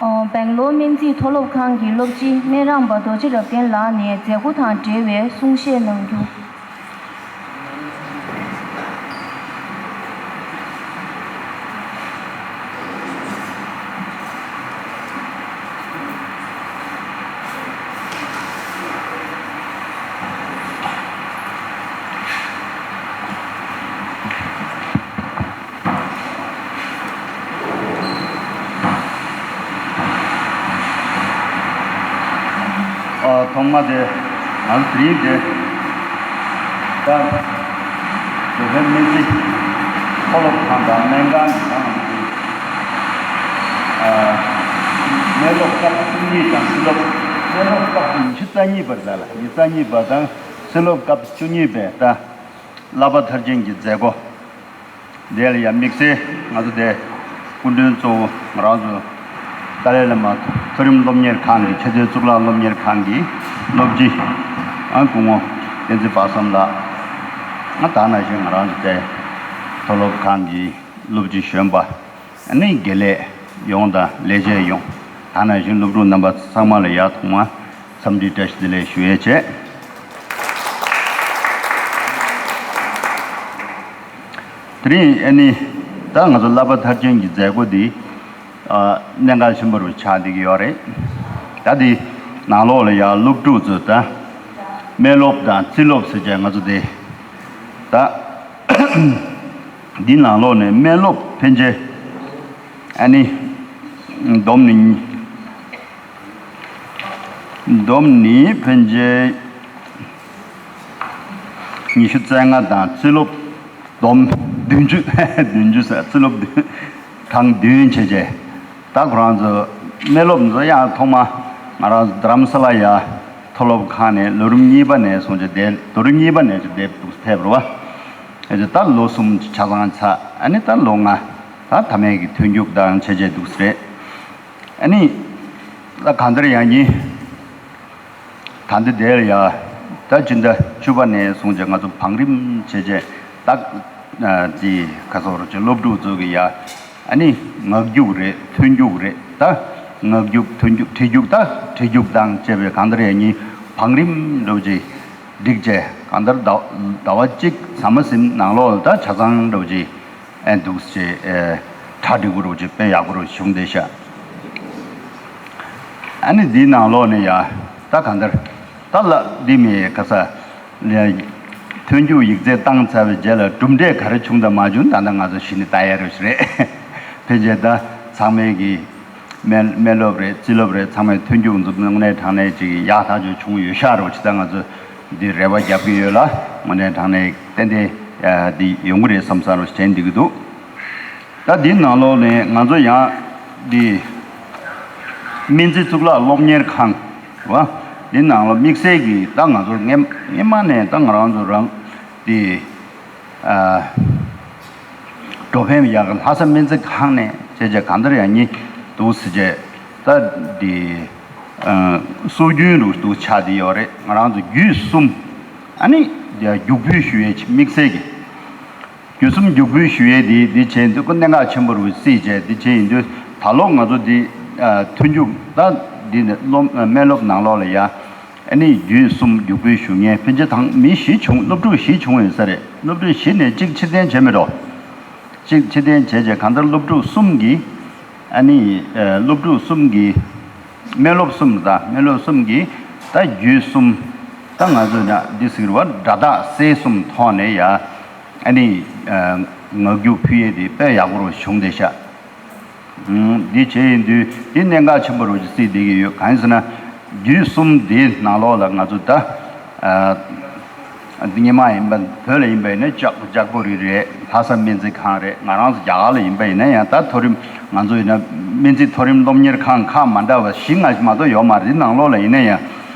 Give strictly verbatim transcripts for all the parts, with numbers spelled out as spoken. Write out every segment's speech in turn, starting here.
སྦེང་ལོར་སྨན་རྩིས་མཐོ་སློབ་ཁང་གི་སློབ་སྤྱི་སྨན་རམས་པ་རྡོ་རྗེ་རབ་བརྟན་ལགས་ནས་མཛད་སྒོ་དང་འབྲེལ་བའི་གསུང་བཤད་གནང་རྒྱུ། ཨ། ཐོག་མ་དེ་ང་ཚོ་དེ་རིང་དེ་ད་འགྲོ་ཕན་སྨན་རྩིས་མཐོ་སློབ་ཁང་དང་སྨན་ཁང་གི་ནང་དུ། ཨ། སྨན་སློབ་སྐབས་བཅུ་གཉིས་དང་རྩིས་སློབ། སྨན་སློབ་སྐབས་ཉི་ཤུ་རྩ་གཉིས་བར་དག་ལ། ཉི་ཤུ་རྩ་གཉིས་བར་དང་རྩིས་སློབ་སྐབས་བཅུ་གཉིས་པའི་ད་བསླབ་པ་མཐར་ཕྱིན་གྱི་མཛད་སྒོ་དེ་ལ་ཡང་དམིགས་བསལ་ང་ཚོ་དེ་སྐུ་མགྲོན་གཙོ་བོ་ང་རང་ཚོ་ཏཱ་ལའི་བླ་མ་མཐོ་རིམ་སློབ་གཉེར་ཁང་གི་ཆེས་མཐོའི་གཙུག་ལག་སློབ་གཉེར་ཁང་གི་སློབ་སྤྱི་ཨ་སྐུ་ངོ་བསྟན་འཛིན་དཔག་བསམ་ལགས། ང་ད་ནང་བཞིན་ང་རང་ཚོ་དེ་མཐོ་སློབ་ཁང་གི་སློབ་སྤྱི་གཞོན་པ། ཨ་ནི་དགེ་ལས་ཡོངས་དང་ལས་བྱེད་ཡོངས། ད་ནང་བཞིན་སློབ་ཕྲུག་རྣམ་པ་ཚང་མ་ལ་ཡར་ཐོག་མར་འཚམས་འདྲི་བཀྲ་ཤིས་བདེ་ལེགས་ཞུ་ཡས་བྱས། དེ་རིང་ཨ་ནི་ད་ང་ཚོ་བསླབ་པ་མཐར་ཕྱིན་གྱི་མཛད་སྒོ་འདི་ཨ་གནད་འགག་ཆེན་པོ་རུ་ཆགས་བསྡད་ཀྱི་ཡོད་རེད། ད་འདི་ནང་ལོགས་ལ་ཡར་སློབ་ཕྲུག་ཚོས་ད་སྨན་སློབ་དང་རྩིས་སློབ་ཟེར་བྱས་ང་ཚོ་འདི་ད། འདི་ནང་ལོགས་ནས་སྨན་སློབ་ཕན་ཆད་ཨ་ནི་བསྡོམས་ནི་བསྡོམས་ནི་ཕན་ཆད་ཉི་ཤུ་རྩ་ལྔ་དང་རྩིས་སློབ་བསྡོམས་བདུན་ཅུ། བདུན་ཅུ་ཟེར། རྩིས་སློབ་བདུན་གྲངས་བདུན་བྱས་བྱས། ད་ཁོ་རང་ཚོ་སྨན་སློབ་ཚོ་ཡང་ཐོག་མ་ང་རང་ཚོ་རྡ་རམ་ས་ལ་ཡ་མཐོ་སློབ་ཁང་ནས་ལོ་རིམ་གཉིས་པ་ནས་བཟུང་བྱས་བསྡད། ལོ་རིམ་གཉིས་པ་ནས་བྱས་བསྡད་འདུག་ཕེབས་རེད་བ། ཨེ་ད་ལོ་གསུམ་ཆ་ཚང་ཚར། ཨ་ནི་ད་ལོ་ལྔ་ད་མཐའ་མའི་གི་ཐོན་རྒྱུགས་དང་བྱས་བྱས་འདུག་ཟེར། ཨ་ནི་ད་གང་ལྟར་ཡང་ཉིན་ད་འདི་དེ་ལ་ཡ་ད་སྤྱི་ཟླ་བཅུ་པ་ནས་བཟུང་བྱས་ང་ཚོ་བང་རིམ་བྱས་བྱས་ད་ཨ་ཅི་ག་ཚོད་རེད་ཅེ་སློབ་ཕྲུག་ཚོ་གི་ཡ་ཨ་ནི་ངག་རྒྱུགས་རེད། ཐོན་རྒྱུགས་རེད། ད་ངག་རྒྱུགས་ཐོན་རྒྱུགས་བྲིས་རྒྱུགས་ད་བྲིས་རྒྱུགས་དང་བཅས་པའི་གང་ལྟར་ཡང་ཉིན་བང་རིམ་འདྲ་བོ་ཅིག་བསྒྲིགས་བྱས་གང་ལྟར་ཟླ་ཟླ་བ་གཅིག་ཟ་མ་ཟིན་ནང་ལོགས་ལ་ད་ཆ་ཚང་འདྲ་བོ་ཅིག་ཨེ་འདུག་ཅེས་ཨེ་གྲ་སྒྲིག་པོ་འདྲ་བོ་ཅིག་དཔེ་ཡག་པོ་འདྲ་བོ་བྱུང་བསྡད་ཤག་ཨ་ནི་འདིའི་ནང་ལོགས་ནས་ཡ་ད་གང་ལྟར་ད་ལ་འདི་མི་ག་ས་ལ་ཐོན་རྒྱུགས་ཡིག་ཚད་བཏང་ཚར་བའི་རྗེས་ལ་གྲུབ་འབྲས་ག་རེ་བྱུང་དང་མ་བྱུང་ད་ལྟ་ང་ཚོ་གཞི་ནས་ལྟ་ཡ་རེད་ཞིག་རེད། ཕལ་ཆེར་ད་ཚང་མས་ཀྱི་སྨན་སྨན་སློབ་རེད། རྩིས་སློབ་རེད། ཚང་མས་ཐོན་རྒྱུགས་འཛུགས་དངོས་གནས་དྲང་གནས་ཅིག་ཡག་ཐག་ཆོད་བྱུང་ཡོད་ཤག་རོགས་ཅི་ད་ང་ཚོ་འདི་རེ་བ་རྒྱབ་ཀྱི་ཡོད་ལ། དངོས་གནས་དྲང་གནས་ཏན་ཏན་འདི་ཡོང་གི་རེད་བསམ་བསམ་རོགས་བྱས་འདི་གི་འདུག་ད་འདི་ནང་ལོགས་ནས་ང་ཚོ་ཡང་འདི་སྨན་རྩིས་གཙུག་ལག་སློབ་གཉེར་ཁང་བ་འདི་ནང་ལོགས་དམིགས་བསལ་གྱི་ད་ང་ཚོ་སྔན་སྔན་མ་ནས་ད་ང་རང་ཚོ་རང་འདི་ཨ། འགྲོ་ཕན་ཡག་གི་ལྷ་ས་སྨན་རྩིས་ཁང་ནས་བྱས་རྗེས་གང་ལྟར་ཡང་ཉིད་འདུག་ཟེར་རྗེས་ད་འདི་སྲོལ་རྒྱུན་རུ་འདུག་ཆགས་བསྡད་ཡོད་རེད། ང་རང་ཚོ་རྒྱུད་གསུམ་ཨ་ནི་རྒྱུགས་འབུལ་ཞུ་ཡས་དམིགས་བསལ་གྱི་རྒྱུད་གསུམ་རྒྱུགས་འབུལ་ཞུ་ཡས་འདི་འདི་བྱས་འདུག་གོ་གནད་འགག་ཆེན་པོ་རུ་བརྩིས་བྱས་འདི་བྱས་ཡིན་དུས་ད་ལོ་ང་ཚོ་འདི་ཐོན་རྒྱུགས་ད་འདི་ནས་སློབ་སྨན་སློབ་ནང་ལོགས་ལ་ཡ། ཨ་ནི་རྒྱུད་གསུམ་རྒྱུགས་འབུལ་ཞུ་མཁན་ཕན་ཆད་དང་མི་བཞི་བྱུང་། སློབ་ཕྲུག་བཞི་བྱུང་ཡོད་ས་རེད། སློབ་ཕྲུག་བཞི་ནས་གཅིག་ཕྱིར་འཐེན་བྱས་མེད་འགྲོ། གཅིག་ཕྱིར་འཐེན་བྱས་རྗེས་གང་ལྟར་སློབ་ཕྲུག་གསུམ་གྱིས་ཨ་ནི་སློབ་ཕྲུག་གསུམ་གྱིས་སྨན་སློབ་གསུམ་དང་སྨན་སློབ་གསུམ་གྱིས་ད་རྒྱུད་གསུམ་ད་ང་ཚོས་ན་འདི་ཟེར་བ་སྒྲ་དག་གསལ་གསུམ་ཐོག་ནས་ཡ་ཨ་ནི་ངག་རྒྱུགས་ཕུལ་ཡས་དེ་དཔེ་ཡག་པོ་རུ་བྱུང་བསྡད་ཤག་འདི་བྱས་ཡིན་དུས་འདི་གནད་འགག་ཆེན་པོ་རུ་བརྩིས་བསྡད་ཀྱི་ཡོད། གང་ཡིན་ཟེར་ན་རྒྱུད་གསུམ་འདིའི་ནང་ལོགས་ལ་ང་ཚོ་ད་ཨ་སྔོན་མ་ཡིན་པ་བོད་ལ་ཡིན་པ་ཡིན་ན་ལྕགས་ལྕགས་པོ་རི་རེད། ལྷ་ས་སྨན་རྩིས་ཁང་རེད། ང་རང་ཚོ་རྒྱ་གར་ལ་ཡིན་པ་ཡིན་ན་ཡང་ད་མཐོ་རིམ་ང་ཚོ་ཡིན་ན་སྨན་རྩིས་མཐོ་རིམ་སློབ་གཉེར་ཁང་ཁག་མ་འདྲ་བ་བཞི་ལྔ་ཞིག་མ་གཏོགས་ཡོད་མ་རེད། འདི་ནང་ལོགས་ལ་ཡིན་ན་ཡང་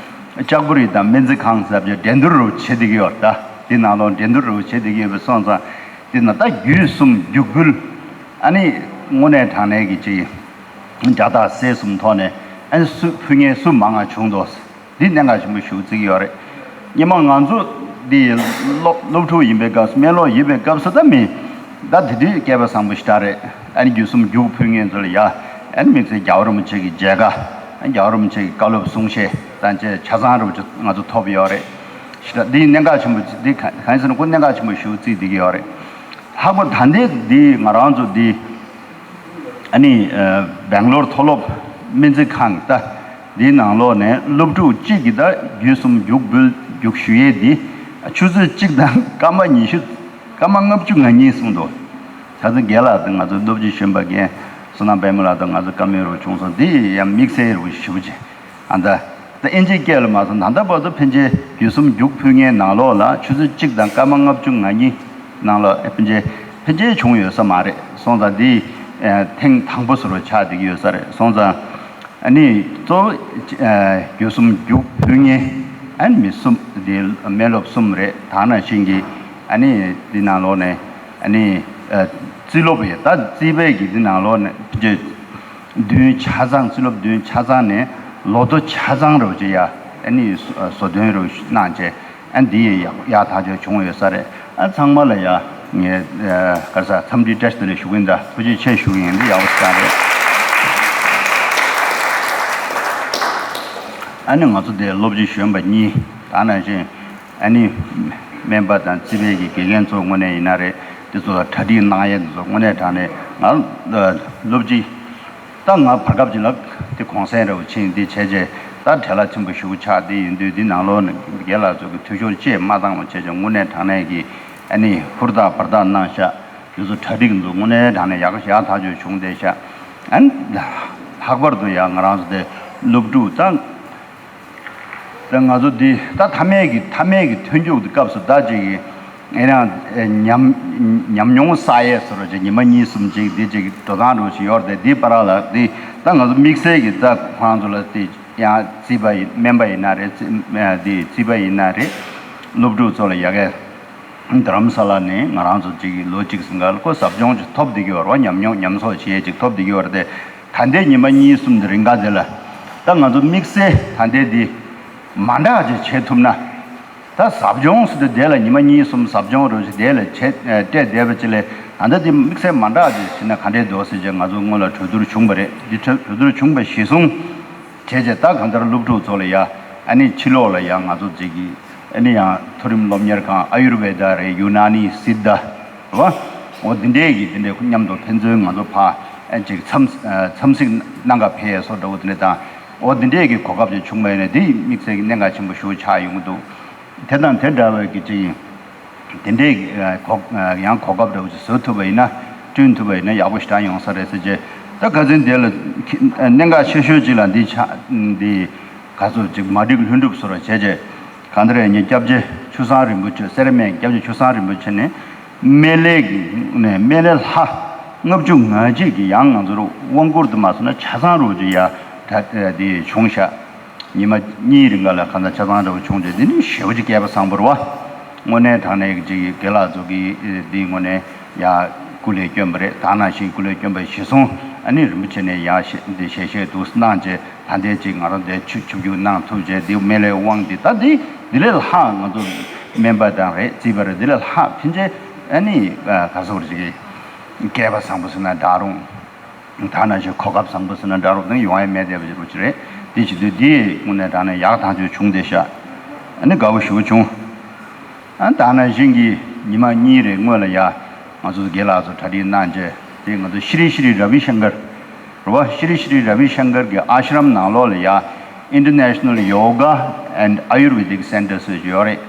ལྕགས་པོ་རི་དང་སྨན་རྩིས་ཁང་ཟེར་བྱས་འགྲན་བསྡུར་རུ་བྱེད་བསྡད་ཀྱི་ཡོད། ད་འདི་ནང་ལོགས་འགྲན་བསྡུར་རུ་བྱེད་བསྡད་ཀྱི་ཡོད་པའི་སོང་ཙང་། དེ་ན་ད་རྒྱུད་གསུམ་རྒྱུགས་འབུལ་ཨ་ནི་དངོས་གནས་དྲང་གནས་ཀྱི་ཅིག་སྒྲ་དག་གསལ་གསུམ་ཐོག་ནས་ཨ་ནི་སུ་ཕུལ་མཁན་སུ་མང་ང་བྱུང་འདུག་འདི་གནད་འགག་ཆེན་པོ་ཞིག་བརྩི་གི་ཡོད་རེད། སྔོན་མ་ང་ཚོ་འདི་སློབ་སློབ་ཕྲུག་ཡིན་པའི་སྐབས་སུ་སྨན་སློབ་ཡིན་པའི་སྐབས་སུ་ད་མི་ད་དེ་དུས་སྐལ་པ་བཟང་པོ་ཞིག་རེད། ཨ་ནི་རྒྱུད་གསུམ་རྒྱུགས་ཕུལ་མཁན་ཚོ་ལ་ཡ་ ཨ་ནི་དམིགས་བསལ་རྒྱལ་བ་རིན་པོ་ཆེ་གི་མཇལ་ཁ། རྒྱལ་བ་རིན་པོ་ཆེ་གི་བཀའ་སློབ་གསུང་བཤད་དང་བཅས་ཆ་ཚང་རུ་ང་ཚོ་ཐོབ་ཡོད་རེད། ཞེ་དྲག་འདི་གནད་འགག་ཆེན་པོ་འདི་གང་ཡིན་ཟེར་ན་ཁོ་གནད་འགག་ཆེན་པོ་ཞིག་བརྩིས་བསྡད་ཀྱི་ཡོད་རེད། ལྷག་པར་ད་ལྟའི་འདི་ང་རང་ཚོ་འདི་ཨ་ནི་སྦེང་ལོར་མཐོ་སློབ་སྨན་རྩིས་ཁང་ད་འདིའི་ནང་ལོགས་ནས་སློབ་ཕྲུག་གཅིག་གིས་ད་རྒྱུད་གསུམ་རྒྱུགས་འབུལ་རྒྱུགས་ཞུ་ཡས་འདི་ཆུ་ཚོད་གཅིག་དང་སྐར་མ་ཉི་ཤུ། སྐར་མ་ལྔ་བཅུ་ང་གཉིས་གསུངས་འདུག་ད་ལྟ་རྒན་ལགས་དང་ང་ཚོ་སློབ་སྤྱི་གཞོན་པ་རྒན་བསོད་ནམས་དཔལ་མོ་ལགས་དང་ང་ཚོ་བཀའ་མོལ་རུ་བྱུང་སོང་། འདི་ཡང་དམིགས་བསལ་རུ་ཞིབ་ཅིག་ཨ་ད་ད་ཨིན་ཇིའི་སྐད་ལ་མ་སོང་། ད་ལྟ་བར་དུ་ཕན་ཆད་རྒྱུད་གསུམ་རྒྱུགས་ཕུལ་མཁན་ནང་ལོགས་ལ་ཆུ་ཚོད་གཅིག་དང་སྐར་མ་ལྔ་བཅུ་ང་གཉིས་ནང་ལ་ཨེ་ཕན་ཆད་ཕན་ཆད་བྱུང་ཡོད་ས་མ་རེད། སོང་ཙང་འདི་ཨེ་ཐེངས་དང་པོ་ཟེར་བ་ཆགས་བསྡད་ཀྱི་ཡོད་ས་རེད། སོང་ཙང་ཨ་ནི་གཙོ་བོ་ཨེ་རྒྱུད་གསུམ་རྒྱུགས་ཕུལ་མཁན་ཨ་ནི་མི་གསུམ་འདི་སྨན་སློབ་གསུམ་རེད། ད་ནང་བཞིན་གྱི་ཨ་ནི་འདི་ནང་ལོགས་ནས་ཨ་ནི་ཨ་རྩིས་སློབ་ཡིན། ད་རྩིས་པའི་གི་འདི་ནང་ལོགས་ནས་ཕན་ཆད་བདུན་ཆ་ཚང་། རྩིས་སློབ་བདུན་ཆ་ཚང་ནས་ལོ་ཐོ་ཆ་ཚང་རུ་ཅིག་ཡ་ཨ་ནི་བཟོ་བཟོ་སྐྲུན་རུ་གནང་བྱས། ཨ་འདི་ཡི་ཡག་ཡག་ཐག་ཆོད་བྱུང་ཡོད་ས་རེད། ཨ་ཚང་མ་ལ་ཡ་ངས་ཨ་ག་རེ་ཟ་འཚམས་འདྲི་བཀྲ་ཤིས་བདེ་ལེགས་ཞུ་གི་ཡིན། ད་ཐུགས་རྗེ་ཆེ་ཞུ་གི་ཡིན། འདི་ཡག་པོ་ཞེ་དྲག་རེད། ཨ་ནི་ང་ཚོ་དེ་སློབ་སྤྱི་གཞོན་པ་གཉིས་ད་ནང་བཞིན་ཨ་ནི་སྨན་པ་དང་རྩིས་པའི་གི་དགེ་རྒན་ཚོ་དངོས་གནས་ཡིན་ན་རེད། དེ་ཚོ་ལ་གྲ་སྒྲིག་གནང་ཡས་དེ་ཚོ་དངོས་གནས་དྲང་གནས་ང་སློབ་སྤྱི། ད་ང་བར་སྐབས་ཅིག་ལ་དེ་གུང་སེང་རེ་བ་ཕྱིན་དེ་བྱས་རྗེས་ད་བྲེལ་བ་ཆེན་པོ་ཞེ་པོ་ཆགས་བསྡད་ཡིན་དུས། འདི་ནང་ལོགས་ནས་རྒན་ལགས་ཚོ་གི་འཐུས་ཤོར་ཅེས་མ་བཏང་བ་བྱས་རྗེས་དངོས་གནས་དྲང་གནས་ཀྱི་ཨ་ནི་ཧུར་ཐག་འབད་ཐག་གནང་ཤག་དེ་ཚོ་གྲ་སྒྲིག་ཚོ་དངོས་གནས་དྲང་གནས་ཡག་ཡག་ཐག་ཆོད་བྱུང་བསྡད་ཤག་ཨ་ནི་ལྷག་པར་དུ་ཡང་ང་རང་ཚོ་དེ་སློབ་ཕྲུག་ད། ད་ང་ཚོ་འདི་ད་མཐའ་མའི་གི་མཐའ་མའི་གི་ཐོན་རྒྱུགས་ཀྱི་སྐབས་སུ་ད་ཅིག་གི་ཨེ་རང་ཨེ་ཉམས་ཉམས་མྱོང་བསགས་ཡས་བཟོ་འདྲ་ཅིག་ཉི་མ་གཉིས་གསུམ་ཅིག་འདི་ཅིག་འགྲོ་སྟངས་འདྲ་ཞིག་ཡོད་རེད་དེ། འདི་བར་ལ་འདི་ད་ང་ཚོ་དམིགས་བསལ་གྱི་ད་ཁོང་ཚོ་ལ་འདི་ཡང་རྩིས་པ་ཡིན་སྨན་པ་ཡིན་ན་རེད། རྩིས་འདི་རྩིས་པ་ཡིན་ན་རེད། སློབ་ཕྲུག་ཚོ་ལ་ཡ་གི་རྡ་རམ་ས་ལ་ནས་ང་རང་ཚོ་ཅིག་ལོ་གཅིག་ཟིན་ག་ལ་ཁོ་ཟབ་སྦྱོང་ཅིག་ཐོབ་བསྡད་ཀྱི་ཡོད་རེད་བ། ཉམས་མྱོང་ཉམས་གསོག་བྱེད་ཡས་ཅིག་ཐོབ་བསྡད་ཀྱི་ཡོད་རེད་དེ། ད་ལྟའི་ཉི་མ་གཉིས་གསུམ་དེ་རིང་ག་དེ་ལ་ད་ང་ཚོ་དམིགས་བསལ་ད་ལྟའི་འདི་མ་འདྲ་ཅིག་བྱེད་ཐུབ་ན། ད་ཟབ་སྦྱོང་ཟེར་དུས་དེ་ལ་ཉི་མ་གཉིས་གསུམ་ཟབ་སྦྱོང་རོ་ཞིག་དེ་ལ་བྱེད་སྤྲད་བསྡད་པ་ཅིག་ལས། ད་ལྟ་འདི་དམིགས་བསལ་མ་འདྲ་ཅིག་བྱེད་ན་ག་འདྲས་འདུག་ཟེར་བྱས་ང་ཚོ་སྔོན་ལ་གྲོས་བསྡུར་བྱུང་བ་རེད། འདི་གྲོས་གྲོས་བསྡུར་བྱུང་བ་གཞིར་བཟུང་བྱས་རྗེས་ད་གང་ལྟར་སློབ་ཕྲུག་ཚོ་ལ་ཡ་ཨ་ནི་ཕྱི་ལོགས་ལ་ཡ་ང་ཚོ་ཅིག་གི་ཨ་ནི་ཡང་མཐོ་རིམ་སློབ་གཉེར་ཁང་ཨ་ཡུར་ཝེ་ད་རེད། ཡུ་ན་ནི་སིད་ད་རེད་བ། འོ་འདི་འདྲས་ཀྱི་འདི་འདྲས་ཁོ་མཉམ་དུ་ཕན་ཚུན་ང་ཚོ་ཕ་ཨ་ཅིག་འཚམས་འཚམས་གཟིགས་གནང་ག་ཕེབས་སོགས་འདྲ་བོ་འདི་འདྲས་དང་། འོ་འདི་འདྲས་ཀྱི་གོ་སྐབས་ཅིག་བྱུང་བ་ཡིན་ན་འདི་དམིགས་བསལ་གྱི་གནད་འགག་ཆེན་པོ་ཞིག་ཆགས་ཡོང་གི་འདུག་དེ་དང་དེ་འདྲ་བའི་གི་ཅིག་ཡིན། དེ་འདྲའི་ཨ་གོ་ཨ་ཡང་གོ་སྐབས་འདྲ་བོ་ཞིག་བཟོ་ཐུབ་པ་ཡིན་ན། བསྐྲུན་ཐུབ་པ་ཡིན་ན་ཡག་པོ་ཞེ་དྲག་ཡོང་ས་རེད་ཟེར་བྱས། ད་ཁ་སང་དེ་ལ་ཁྱི་ཨ་གནད་འགག་ཆེ་ཤོས་ཅིག་ལ་འདི་ཆ་འདི་ག་ཚོད་ཅིག་མ་འགྲིག་ལྷུན་གྲུབ་བཟོ་ར་བྱས་བྱས། གང་ལྟར་ཡང་ངས་སྐྱབས་རྗེ་ཆུ་བཟང་རིན་པོ་ཆེ། སེ་ར་སྨད་སྐྱབས་རྗེ་ཆུ་བཟང་རིན་པོ་ཆེ་ནས་སྨན་བླའི་གི་ནས་སྨན་བླའི་ལྷ་ལྔ་བཅུ་ང་གཅིག་གི་ཡང་ང་ཚོར་དབང་བསྐུར་དུ་མ་སོང་ན་ཆ་ཚང་རུ་ཅིག་ཡ་ད་འདི་བྱུང་ཤག་ཉི་མ་གཉིས་རིང་ག་ལ་གང་ལྟར་ཆ་ཚང་འདྲ་བོ་བྱུང་རྗེས། འདི་ནི་ཞེ་པོ་ཅིག་སྐལ་པ་བཟང་པོ་རེད་བ། དངོས་གནས་དྲང་གནས་ཀྱི་ཅིག་དགེ་ལགས་ཚོ་གིས་འདི་དངོས་གནས་ཡ་སྐུ་ལས་བསྐྱོན་པ་རེད། ད་ནང་བཞིན་སྐུ་ལས་བསྐྱོན་པ་གཞིར་བཟུང་ཨ་ནི་རིན་པོ་ཆེ་ནས་ཡ་ཞེ་འདི་ཞལ་བཞེས་འདུག་གནང་རྗེས། ད་ལྟའི་ཅིག་ང་རང་འདིར་ཆིབས་ཆིབས་བསྒྱུར་གནང་ཐུབ་རྗེས། འདི་སྨན་བླའི་དབང་འདི་ད་འདི་འདི་ལས་ལྷག་ང་ཚོ་སྨན་པ་དང་རེད། རྩིས་པ་རེད། འདི་ལས་ལྷག་ཕན་ཆད་ཨ་ནི་ག་ཟེར་བ་རེད། ཅིག་སྐལ་པ་བཟང་པོ་ཟེར་ན་འདྲ་རུང་། ད་ནང་བཞིན་གོ་སྐབས་བཟང་པོ་ཟེར་ན་འདྲ་རུང་ཡོང་ཡ་མེད་བསྡད་པ་ཅིག་རེད། དེ་བྱེད་དུས་འདི་དངོས་གནས་དྲང་གནས་ཡག་ཐག་ཆོད་བྱུང་བསྡད་ཤག་ཨ་ནི་དགའ་བོ་ཞེ་པོ་བྱུང་། ཨ་ད་ནང་བཞིན་གྱི་ཉི་མ་གཉིས་རེ་སྔོན་ལ་ཡ་ང་ཚོ་དགེ་ལགས་ཚོ་གྲ་སྒྲིག་གནང་རྗེས། དེ་ང་ཚོ་ཤྲི་ཤྲི་ར་བི་ཤང་ཀར་རེད་བ། ཤྲི་ཤྲི་ར་བི་ཤང་ཀར་གྱི་ཨ་ཤ་རམ་ནང་ལོགས་ལ་ཡ་International Yoga and Ayurvedic Center ཟེར་ཡོད་རེད།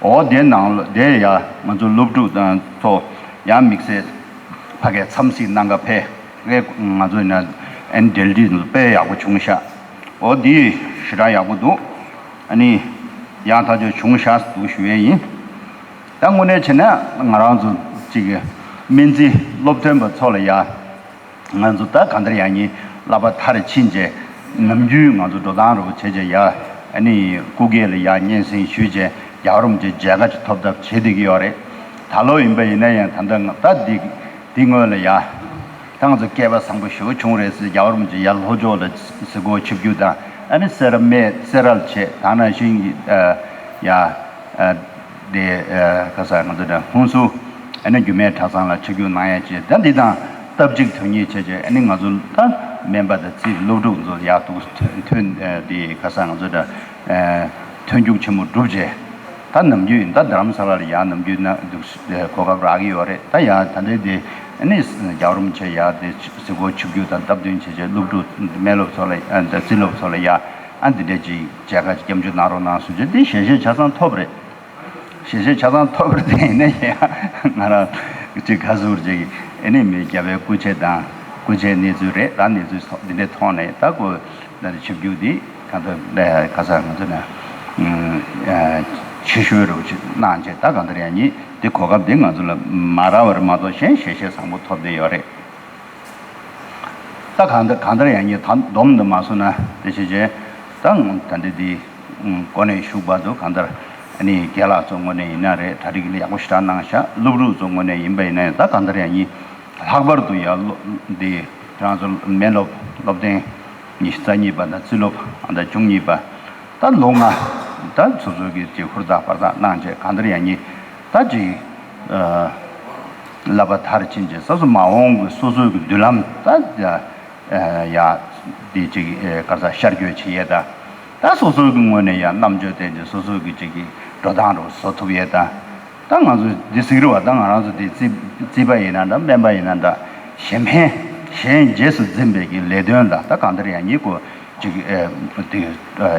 འོ་དེ་ནང་ལོགས་དེ་ཡ་ང་ཚོ་སློབ་ཕྲུག་དང་ཚོ་ཡང་དམིགས་བསལ་ཕ་གིར་འཚམས་གཟིགས་གནང་ག་ཕེབས། ང་ཚོ་ཡིན་ན་ཨན་འབྲེལ་འདྲིས་དཔེ་ཡག་པོ་བྱུང་ཤག་འོ་འདི་ཞེ་དྲག་ཡག་པོ་འདུག་ཨ་ནི་ཡག་ཐག་ཆོད་བྱུང་ཤག་འདུག་ཞུ་ཡས་ཡིན། ད་དངོས་གནས་བྱས་ན་ང་རང་ཚོ་གཅིག་གི་སྨན་རྩིས་སློབ་ཐོན་པ་ཚོ་ལ་ཡ། ང་ཚོ་ད་གང་ལྟར་ཡང་ཉིན་བསླབ་པ་མཐར་ཕྱིན་རྗེས། ནམ་རྒྱུན་ང་ཚོ་འགྲོ་སྟངས་རུ་བྱས་རྗེས་ཡ། ཨ་ནི་སྐུ་སྒེར་ལ་ཡ་སྙན་སེང་ཞུས་རྗེས་རྒྱལ་བ་རིན་པོ་ཆེའི་མཇལ་ཁ་ཅིག་ཐོབ་ཐབས་བྱེད་བསྡད་ཀྱི་ཡོད་རེད། ད་ལོ་ཡིན་པ་ཡིན་ན་ཡང་ད་ལྟ་ང་ད་འདི་འདི་སྔོན་ལ་ཡ། ད་ང་ཚོ་སྐལ་པ་བཟང་པོ་ཞེ་པོ་བྱུང་རེད་ཟེར། རྒྱལ་བ་རིན་པོ་ཆེ་ཡ་ལྷོ་ཕྱོགས་ལ་གཟིགས་སྐོར་ཆིབས་བསྒྱུར་དང་། ཨ་ནི་སེ་ར་སྨད་སེ་ར་ལ་བྱས། ད་ནང་བཞིན་གྱི་ཡ། དེ་ཁ་ས་ང་ཚོ་དང་ཧུན་སུར་ཨ་ནི་རྒྱུད་སྨད་གྲྭ་ཚང་ལ་ཆིབས་བསྒྱུར་གནང་ཡ་བྱས། ད་འདི་དང་སྟབས་གཅིག་དོན་གཉིས་བྱས་བྱས། ཨ་ནི་ང་ཚོ་ད་ སྨན་པ་དང་རྩིས་སློབ་ཕྲུག་ཚོ་ཡག་འདུག་ཐོན་ཐོན་དེ་ག་ས་ང་ཚོ་ད་ཐོན་རྒྱུགས་ཆེན་མོ་གྲུབ་རྗེས། ད་ནམ་རྒྱུན་ད་རྡ་རམ་ས་ལ་ལ་ཡག་ནམ་རྒྱུན་ན་འདུག་གོ་སྐབས་རག་གི་ཡོད་རེད། ད་ཡག་ད་ལྟའི་དེ་ནི་རྒྱལ་བ་རིན་པོ་ཆེ་ཡག་དེ་གཟིགས་སྐོར་ཆིབས་བསྒྱུར་དང་སྟབས་བསྟུན་བྱས་རྗེས་སློབ་ཕྲུག་སྨན་སློབ་ཚོ་ལ་རྩིས་སློབ་ཚོ་ལ་ཡག་ཨ་འདི་འདྲ་ཅིག་མཇལ་ཁ་སྐྱབས་འཇུག་གནང་རོགས་གནང་ཟེར་རྗེས་འདི་ཞལ་བཞེས་ཆ་ཚང་ཐོབ་རེད། ཞལ་བཞེས་ཆ་ཚང་ཐོབ་པར་བརྟེན་ནས་ཡང་ང་རང་གཅིག་ཁ་ཟུར་ཅིག་ཨེ་ནི་མི་རྒྱ་བལ་སྐུ་མཆེད་དང་སྐུ་མཆེད་གནས་ཚུལ་རེད། ད་གནས་ཚུལ་ཐོག་འདི་འདྲའི་ཐོག་ནས་ད་ཁོ་ད་ཆིབས་བསྒྱུར་འདི་གང་ལྟར་ག་ས་ང་ཚོ་ནས་ཆེ་ཤོས་རུ་ཅིག་གནང་བྱས། ད་གང་ལྟར་ཡང་ཉིད་འདི་གོ་སྐབས་འདི་ང་ཚོ་ལ་མ་རག་པ་རེད་མ་གཏོགས་གཞན་ཞལ་བཞེས་བཟང་པོ་ཐོབ་བསྡད་ཡོད་རེད། ད་གང་ལྟར་གང་ལྟར་ཡང་ཉིད་ད་སྡོམ་འདི་མ་སོང་ན་དེ་བྱས་རྗེས་ད་ད་འདི་འདི་གོ་གནས་ཞུགས་བར་དུ་གང་ལྟར་ཨ་ནི་རྒན་ལགས་ཚོ་ངོས་ནས་ཡིན་ན་རེད། གྲ་སྒྲིག་ཡག་པོ་ཞེ་དྲག་གནང་ཤག་སློབ་ཕྲུག་ཚོ་ངོས་ནས་ཡིན་པ་ཡིན་ན་ཡང་ད་གང་ལྟར་ཡང་ཉིད་ལྷག་པར་དུ་ཡང་སློབ་འདི་ཁྱེད་རང་ཚོ་སྨན་སློབ་སློབ་ཐོན་ཉི་ཤུ་རྩ་གཉིས་པ་དང་རྩིས་སློབ་ཨ་ད་བཅུ་གཉིས་པ་ད་ལོ་ལྔ་ད་སོ་སོ་གི་ཅིག་ཧུར་ཐག་འབད་ཐག་གནང་བྱས་གང་ལྟར་ཡང་ཉིད་ད་ཅིག་བསླབ་པ་མཐར་ཕྱིན་བྱས་སོ་སོ་མ་འོངས་ཀྱི་སོ་སོའི་གི་མདུན་ལམ་ད་ཡ་འདི་ཅིག་ག་ས་ཤར་བསྐྱོད་བྱེད་ཡས་ད་ད་སོ་སོའི་གི་ངོས་ནས་ཡང་རྣམ་དཔྱོད་བསྟན་བྱས་སོ་སོའི་གི་ཅིག་གི་འགྲོ་སྟངས་རུ་བཟོ་ཐུབ་ཡས་ད། ད་ང་ཚོ་འདི་གཟིགས་རེད་བ། ད་ང་རང་ཚོ་འདི་རྩིས་རྩིས་པ་ཡིན་ན་འདྲ་སྨན་པ་ཡིན་ན་འདྲ་གཞན་ཕན་གཞན་རྗེས་སུ་འཛིན་པའི་གི་ལས་དོན་ལ་ད་གང་ལྟར་ཡང་ཉིད་ཀོ་ཅིག་ཨེ་འདི་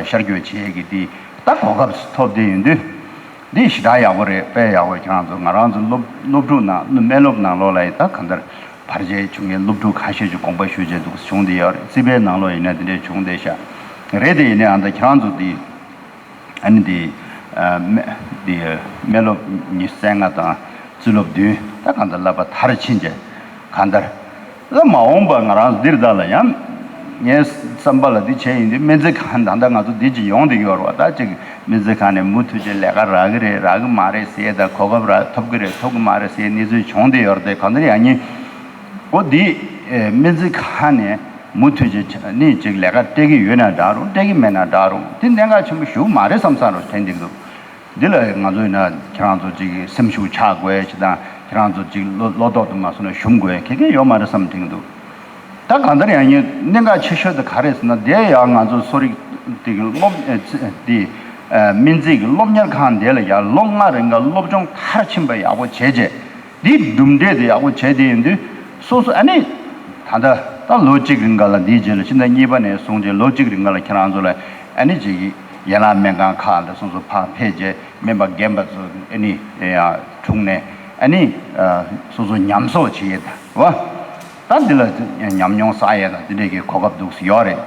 ཤར་བསྐྱོད་བྱེད་ཀྱི་འདི་ད་གོ་སྐབས་ཐོབ་བསྡད་ཡོད་དུས་འདི་ཞེ་དྲག་ཡག་པོ་རེད། དཔེ་ཡག་པོ། ཁྱེད་རང་ཚོ་ང་རང་ཚོ་སློབ་སློབ་ཕྲུག་ནང་སྨན་སློབ་ནང་ལོགས་ལ་ཡི་ད་གང་ལྟར་བར་ཆད་བྱུང་མཁན་སློབ་ཕྲུག་ཁ་ཤས་ཀྱིས་དགོངས་པ་ཞུ་བྱས་འདུག་བྱུང་བསྡད་ཡོད་རེད། རྩིས་པའི་ནང་ལོགས་ཡིན་ན་འདི་འདྲས་བྱུང་བསྡད་ཤག་རེད། དེ་ཡིན་ནའང་ད་ཁྱེད་རང་ཚོ་འདི། ཨ་ནི་འདི་ཨ་སྨན་འདི་སྨན་སློབ་ཉི་ཤུ་རྩ་ལྔ་དང་རྩིས་སློབ་བདུན་ད་གང་ལྟར་བསླབ་པ་མཐར་ཕྱིན་བྱས་གང་ལྟར་ལ་མ་འོངས་པ་ང་རང་འདིར་ད་ལ་ཡང་ངའི་བསམ་པ་ལ་འདི་བྱས་ཡིན་དུས་སྨན་རྩིས་ཁང་ད་ལྟ་ང་ཚོ་འདི་ཅིག་ཡོང་བསྡད་ཡོད་རེད་བ། ད་ཅིག་སྨན་རྩིས་ཁང་ནས་མུ་མཐུད་ཅིག་ལས་ཀ་རག་གི་རེད་རག་གི་མ་རེད་ཟེར་ད་གོ་སྐབས་རག་ཐོབ་གི་རེད་ཐོབ་གི་མ་རེད་ཟེར་གནས་ཚུལ་བྱུང་བསྡད་ཡོད་རེད། དེ་གང་ལྟར་ཡང་ཉིད། འོ་འདི་ཨེ་སྨན་རྩིས་ཁང་ནས་མུ་མཐུད་ཅིག་ནི་ཅིག་ལས་ཀ་སྤྲད་ཀྱི་ཡོད་ན་འདྲ་རུང་སྤྲད་ཀྱི་མེད་ན་འདྲ་རུང་འདི་གནད་འགག་ཆེན་པོ་ཞིག་མ་རེད་བསམ་བསམ་རུ་དྲན་འདུག་འདི་ལ་ང་ཚོ་ཡིན་ན་ཁྱེད་རང་ཚོ་ཅིག་སེམས་ཤུགས་ཆག་དགོས་ཅིག་དང་ཁྱེད་རང་ཚོ་ཅིག་བློ་བློ་ལྡོག་ཏུ་མ་སོང་ན་ཞུམ་དགོས་གལ་གལ་ཡོད་མ་རེད་བསམ་དྲན་འདུག་ད་གང་ལྟར་ཡང་ཡིན་གནད་འགག་ཆེ་ཤོས་དེ་ག་རེད་ཟེར་ན་དེ་ཡང་ང་ཚོ་གསོ་རིག་དེ་གི་སློབ་ཨེ་ཚི་དེ་ཨེ་སྨན་རྩིས་ཀྱི་སློབ་གཉེར་ཁང་དེ་ལ་ཡང་ལོ་ལྔ་རིང་ག་སློབ་སྦྱོང་མཐར་ཕྱིན་པ་ཡག་པོ་བྱས་རྗེས། འདིའི་གྲུབ་འབྲས་དེ་ཡག་པོ་བྱས་དེ་ཡིན་དུས་སོ་སོ་ཨ་ནི་ད་ལྟ་ད་ལོ་གཅིག་རིང་ག་ལ་འདིའི་རྗེས་ལ་ཕྱི་ཟླ་གཉིས་པ་ནས་བཟུང་རྗེས་ལོ་གཅིག་རིང་ག་ལ་ཁྱེད་རང་ཚོ་ལ་ཨ་ནི་ཅིག་ཡན་ལག་སྨན་ཁང་ཁག་ལ་སོ་སོ་ཕར་ཕེབས་རྗེས་སྨན་པ་རྒན་པ་ཚོ་ཨ་ནི་ཡ་དྲུང་ནས་ཨ་ནི་སོ་སོ་ཉམས་གསོ་བྱེད་ཡས་ད་བ་ད་འདི་ལ་ཉམས་མྱོང་བསགས་ཡས་ད་འདི་འདྲས་ཀྱི་གོ་སྐབས་འདུག་སེ་ཡོད་རེད།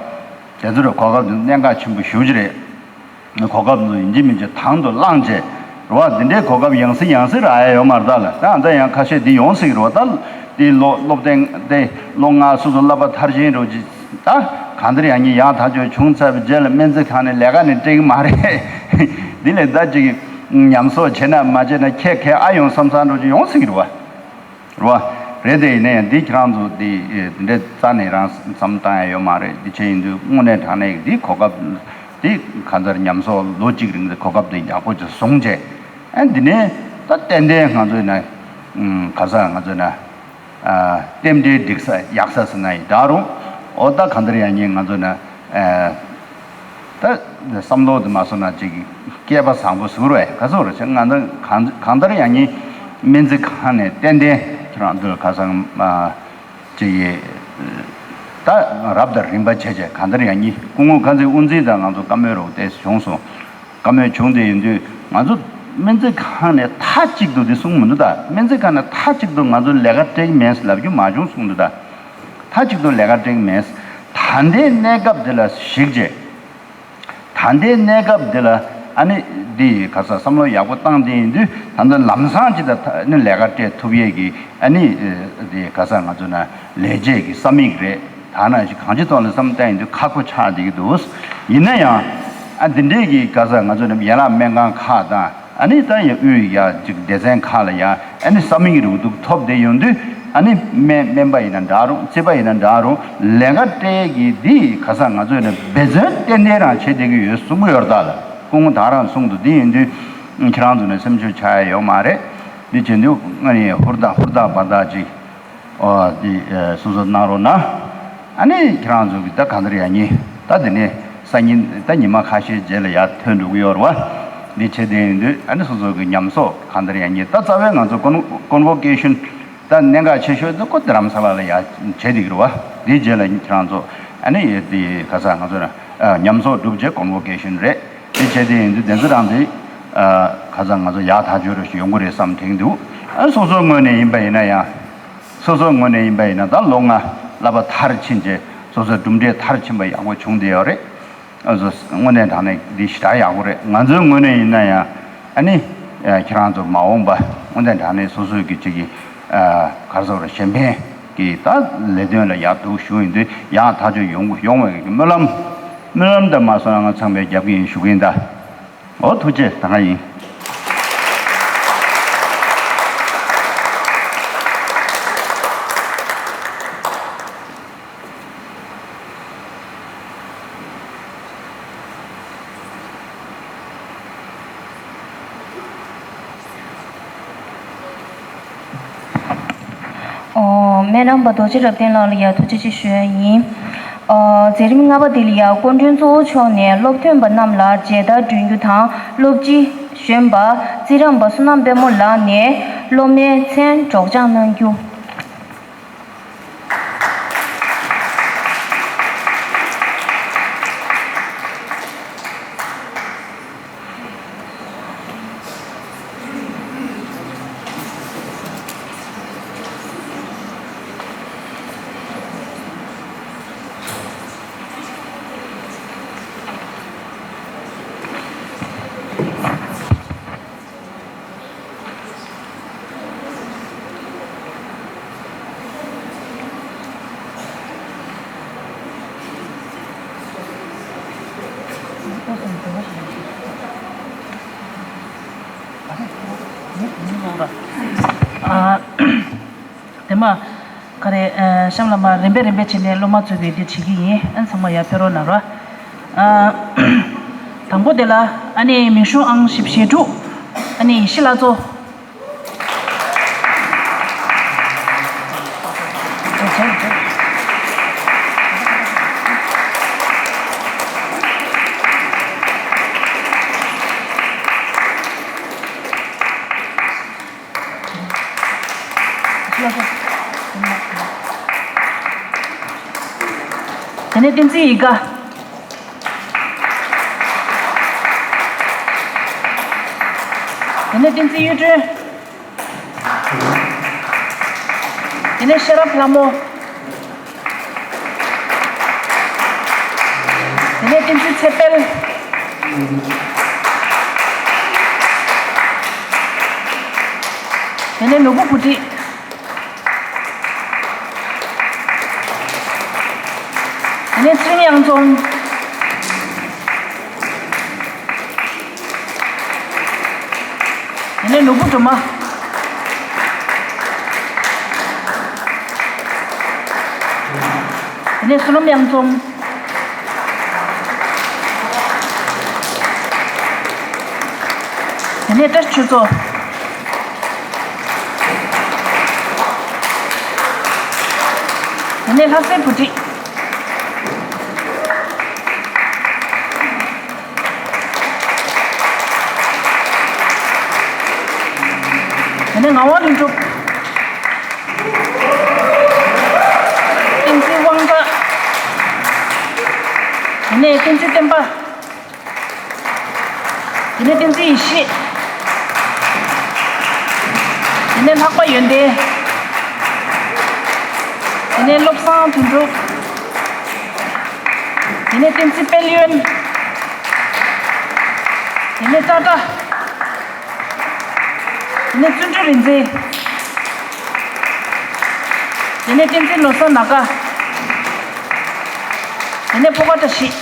དེ་ཚོ་རེད་གོ་སྐབས་འདི་གནད་འགག་ཆེན་པོ་ཞེ་པོ་ཅིག་རེད། གོ་སྐབས་འདི་ཡིན་གཅིག་མིན་གཅིག་དང་དུ་བླངས་བྱས་རེད་བ། འདི་འདྲའི་གོ་སྐབས་ཡང་སེ་ཡང་སེ་རག་ཡ་ཡོད་མ་རེད་ད་ལ། ད་ད་ཡང་ཁ་ཤས་འདི་ཡོང་སྲིད་རེད་བ། ད་འདི་ལོ་སློབ་ཐེངས་ཏེ་ལོ་ལྔ་སོ་སོ་བསླབ་པ་མཐར་ཕྱིན་རེད་ཅིག་ད་གང་ལྟར་ཡང་ཉིད་ཡག་ཐག་ཆོད་བྱུང་ཚར་བའི་རྗེས་ལ་སྨན་རྩིས་ཁང་ནས་ལས་ཀ་ནི་སྤྲད་ཀྱི་མ་རེད། འདི་ལས་ད་ཅིག་ཉམས་གསོ་བྱས་ན་མ་བྱས་ན་ཁྱད་ཁྱད་ཨ་ཡོང་བསམ་བསམ་རེད་ཅིག་ཡོང་སྲིད་རེད་བ། རེད་བ། རེད་དེ་ཡིན་ན་ཡང་འདི་ཁྱེད་རང་ཚོ་འདི་འདི་འདྲའི་རྩ་ནས་རང་བསམ་བཏང་ཡ་ཡོད་མ་རེད། འདི་བྱས་ཡིན་དུས་དངོས་གནས་དྲང་གནས་འདི་གོ་སྐབས་འདི་གང་ལྟར་ཉམས་གསོ་ལོ་གཅིག་རིང་གི་གོ་སྐབས་འདི་ཡག་པོ་ཅིག་བཟུང་བྱས་ཨ་འདི་ནས་ད་ཏན་ཏན་ང་ཚོ་ཡིན་ན་ག་ས་ང་ཚོ་ཡིན་ན་རྟེན་འབྲེལ་འགྲིག་ས་ཡག་ས་ཟེར་ན་ཡང་འདྲ་རུང་འོ་ད་གང་ལྟར་ཡང་ཉིན་ང་ཚོ་ཡིན་ན། ད་བསམ་བློ་དེ་མ་སོང་ན་ཅིག་སྐལ་པ་བཟང་པོ་ཟུར་བས་ག་ཚོད་རེད་ང་ད་གང་གང་ལྟར་ཡང་ཉིན་སྨན་རྩིས་ཁང་ནས་ཏན་ཏན་ཁྱེད་རང་ཚོ་ལ་ཁ་སང་ཅིག་ཡིན་ད་རབ་དང་རིམ་པ་བྱས་བྱས་གང་ལྟར་ཡང་ཉིན་སྐུ་ངོ་དཀར་མཛེས་དབུ་འཛིན་དང་ང་ཚོ་བཀའ་མོལ་རོགས་ཏེ་བྱུང་སོང་། བཀའ་མོལ་བྱུང་དེ་ཡིན་དུས་ང་ཚོ་སྨན་རྩིས་ཁང་ནས་མཐའ་གཅིག་ཏུ་དེ་གསུངས་མི་འདུག་ད་སྨན་རྩིས་ཁང་ནས་མཐའ་གཅིག་ཏུ་ང་ཚོ་ལས་ཀ་སྤྲད་ཀྱི་མེད་ལབ་རྒྱུ་མ་བྱུང་གསུངས་འདུག་ད། མཐའ་གཅིག་ཏུ་ལས་ཀ་སྤྲད་ཀྱི་མེད། ད་ལྟའི་གནས་སྐབས་འདི་ལ་གཞིགས་རྗེས། ད་ལྟའི་གནས་སྐབས་འདི་ལ་ཨ་ནི་འདི་ག་ས་བསམ་བློ་ཡག་པོ་བཏང་དེ་ཡིན་དུས་ད་ལྟ་ལམ་སང་ཅི་ད་ཨ་ནི་ལས་ཀ་སྤྲད་ཐུབ་ཡས་ཀྱི་ཨ་ནི་འདི་ག་ས་ང་ཚོ་ན་ལས་བྱེད་ཀྱི་ས་མིག་རེད། ད་ནང་བཞིན་གང་ཅི་ཐོག་ལ་བསམ་བཏང་ཡིན་དུས་ཁག་པོ་ཆགས་བསྡད་ཀྱི་འདུག་ཡིན་ན་ཡང་ཨ་འདི་འདྲས་ཀྱི་ག་ས་ང་ཚོ་ནི་ཡན་ལག་སྨན་ཁང་ཁག་དང་། ཨ་ནི་ད་ཡ་དབུས་ཡ་ཅིག་སྡེ་ཚན་ཁག་ལ་ཡ་ཨ་ནི་ས་མིག་རུ་འདུག་ཐོབ་བསྡད་ཡོང་དུས་ཨ་ནི་སྨན་སྨན་པ་ཡིན་ན་འདྲ་རུང་རྩིས་པ་ཡིན་ན་འདྲ་རུང་ལས་ཀ་སྤྲད་ཀྱི་འདི་ག་ས་ང་ཚོས་ནི་འབད་བརྩོན་ཏན་ཏན་རང་བྱེད་བསྡད་ཀྱི་ཡོད་གསུང་གི་ཡོད་རེད་ད་ལ་སྐུ་ངོ་ད་རང་གསུང་འདུག་འདི་ཡིན་དུས་ཁྱེད་རང་ཚོ་ནི་སེམས་ཤུགས་ཆག་ཡ་ཡོད་མ་རེད། འདི་བྱེད་དུས་ཨ་ནི་ཧུར་ཐག་ཧུར་ཐག་འབད་ཐག་ཅིག་ཨོ་འདི་སོ་སོ་གནང་རོགས་གནང་། ཨ་ནི་ཁྱེད་རང་ཚོ་གི་ད་གང་ལྟར་ཡང་ཉིན་ད་འདི་ནས་སང་ཉིན་ད་ཉི་མ་ཁ་ཤས་རྗེས་ལ་ཡར་ཐོན་འགྲོ་གི་ཡོད་རེད་བ། འདི་བྱེད་དེ་ཡིན་དུས་ཨ་ནི་སོ་སོ་གི་ཉམས་གསོག་གང་ལྟར་ཡང་ཉིན་ད་རྩ་བའི་ང་ཚོ་ཀོན་ཀོན་བོ་ཀེ་ཤན་ད་གནད་འགག་ཆེ་ཤོས་ཚོ་ཀོ་དྷ་རམ་ས་ལ་ལ་ཡར་བྱེད་བསྡད་ཀྱི་རེད་བ། འདིའི་རྗེས་ལ་ཁྱེད་རང་ཚོ་ཨ་ནི་འདི་ག་ས་ང་ཚོ་ན་ཉམས་གསོག་གྲུབ་རྗེས་ཀོན་བོ་ཀེ་ཤན་རེད། འདི་བྱེད་དེ་ཡིན་དུས་དེ་ཚོ་རང་འདི་ག་ས་ང་ཚོ་ཡག་ཐག་ཆོད་རེ་ཞིག་ཡོང་གི་རེད་བསམ་དྲན་འདུག་ཨ་སོ་སོའི་ངོས་ནས་ཡིན་པ་ཡིན་ན་ཡང་། སོ་སོའི་ངོས་ནས་ཡིན་པ་ཡིན་ན་ད་ལོ་ལྔ་བསླབ་པ་མཐར་ཕྱིན་རྗེས་སོ་སོའི་གྲུབ་འབྲས་མཐར་ཕྱིན་པ་ཡག་པོ་བྱུང་བསྡད་ཡོད་རེད། ཨ་སོ་དངོས་གནས་དྲང་གནས་འདི་ཞེ་དྲག་ཡག་པོ་རེད། ང་ཚོའི་ངོས་ནས་ཡིན་ན་ཡང་ཨ་ནི་ཁྱེད་རང་ཚོ་མ་འོངས་པ་དངོས་གནས་དྲང་གནས་སོ་སོའི་གི་ཅིག་གི་ག་རེ་ཟེར་གཞན་ཕན་གྱི་ད་ལས་དོན་ལ་ཡག་སྡུག་ཞུ་ཡིན་དུས་ཡག་ཐག་ཆོད་ཡོང་ཡོང་བའི་གི་སྨོན་ལམ་སྨོན་ལམ་དང་མ་སོང་ན་ང་ཚང་མས་རྒྱབ་ཀྱི་ཡིན་ཞུ་གི་ཡིན་ད། ཨོ་ཐུགས་རྗེ་ཆེ། ད་ག་ཡིན། ཨོ། སྨན་རམས་པ་རྡོ་རྗེ་རབ་བརྟན་ལགས་ལ་ཡང་ཐུགས་རྗེ་ཆེ་ཞུ་ཡ་ཡིན། ཨོ། མཛད་རིམ་ལྔ་པ་འདི་ལ་ཡང་སྐུ་མགྲོན་གཙོ་བོ་མཆོག་ནས་སློབ་ཐོན་པ་རྣམས་ལ་མཇལ་དར་སྒྲོན་རྒྱུ་དང་སློབ་སྤྱི་གཞོན་པ་རྩི་རམས་པ་བསོད་ནམས་དཔལ་མོ་ལགས་ནས་སློབ་མའི་མཚན་སྒྲོག་སྦྱང་གནང་རྒྱུ། ཨ། དེ་མ། ག་རེ། ཨ། གཤམ་ལ་མ་རིམ་པས་རིམ་པས་བྱས་ནས་སློབ་མ་ཚོས་ཀྱིས་འདི་བྱེད་ཀྱི་ཡིན། ཨ། ཚང་མ་ཡར་ཕེབས་རོགས་གནང་རོགས། ཨ། དང་པོ་དེ་ལ་ཨ་ནི་མིང་གཞུང་ཨང་བཞི་བཅུ་ཞེ་དྲུག་ཨ་ནི་ཡེ་ཤེས་ལྷ་མཚོ། དེ་ནས་བསྟན་འཛིན་ཡིད་དགའ། དེ་ནས་བསྟན་འཛིན་གཡུ་སྒྲོན། དེ་ནས་ཤེས་རབ་ལྷ་མོ། དེ་ནས་བསྟན་འཛིན་ཚེ་དཔལ། དེ་ནས་ནོར་བུ་བུ་ཁྲིད། དེ་ནས་ཚེ་རིང་གཡང་འཛོམས། དེ་ནས་ནོར་བུ་སྒྲོལ་མ། དེ་ནས་བསོད་ནམས་གཡང་འཛོམས། དེ་ནས་བཀྲ་ཤིས་ཆོས་མཚོ། དེ་ནས་ལྷ་སྲས་བུ་ཁྲིད། དེ་ནས་ངག་དབང་ལྷུན་གྲུབ། བསྟན་འཛིན་དབང་གྲགས། དེ་ནས་བསྟན་འཛིན་བསྟན་པ། དེ་ནས་བསྟན་འཛིན་ཡེ་ཤེས། དེ་ནས་ལྷག་པ་ཡོན་ཏན། དེ་ནས་བློ་བཟང་དོན་གྲུབ། དེ་ནས་བསྟན་འཛིན་དཔལ་ཡོན། དེ་ནས་ཏྲ་ཏྲ། དེ་ནས་བརྩོན་འགྲུས་རིག་འཛིན། དེ་ནས་བསྟན་འཛིན་ལོ་བཟང་ནཱ་ག། དེ་ནས་ཕོ་ཁ་བཀྲ་ཤིས།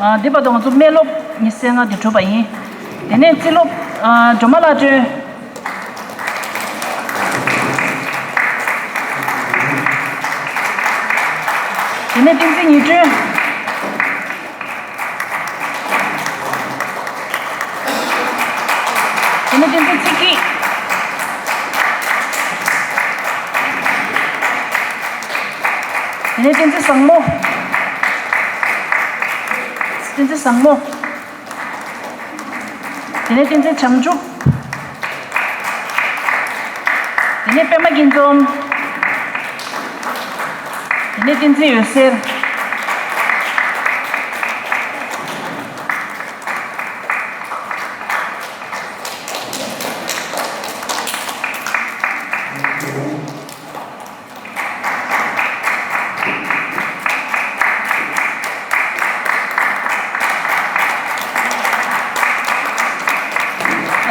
ཨ། འདི་བར་དུ་ང་ཚོ་སྨན་སློབ་ཉི་ཤུ་རྩ་ལྔ་དེ་གྲུབ་པ་ཡིན། དེ་ནས་རྩིས་སློབ། ཨ། སྒྲོལ་མ་ལྷ་སྒྲོན། དེ་ནས་བསྟན་འཛིན་ཉི་སྒྲོན། དེ་ནས་བསྟན་འཛིན་ཚེ་སྐྱིད། དེ་ནས་བསྟན་འཛིན་བཟང་མོ། བསྟན་འཛིན་བཟང་མོ། དེ་ནས་བསྟན་འཛིན་བྱང་ཆུབ། དེ་ནས་པད་མ་སྐྱིད་འཛོམས། དེ་ནས་བསྟན་འཛིན་འོད་ཟེར།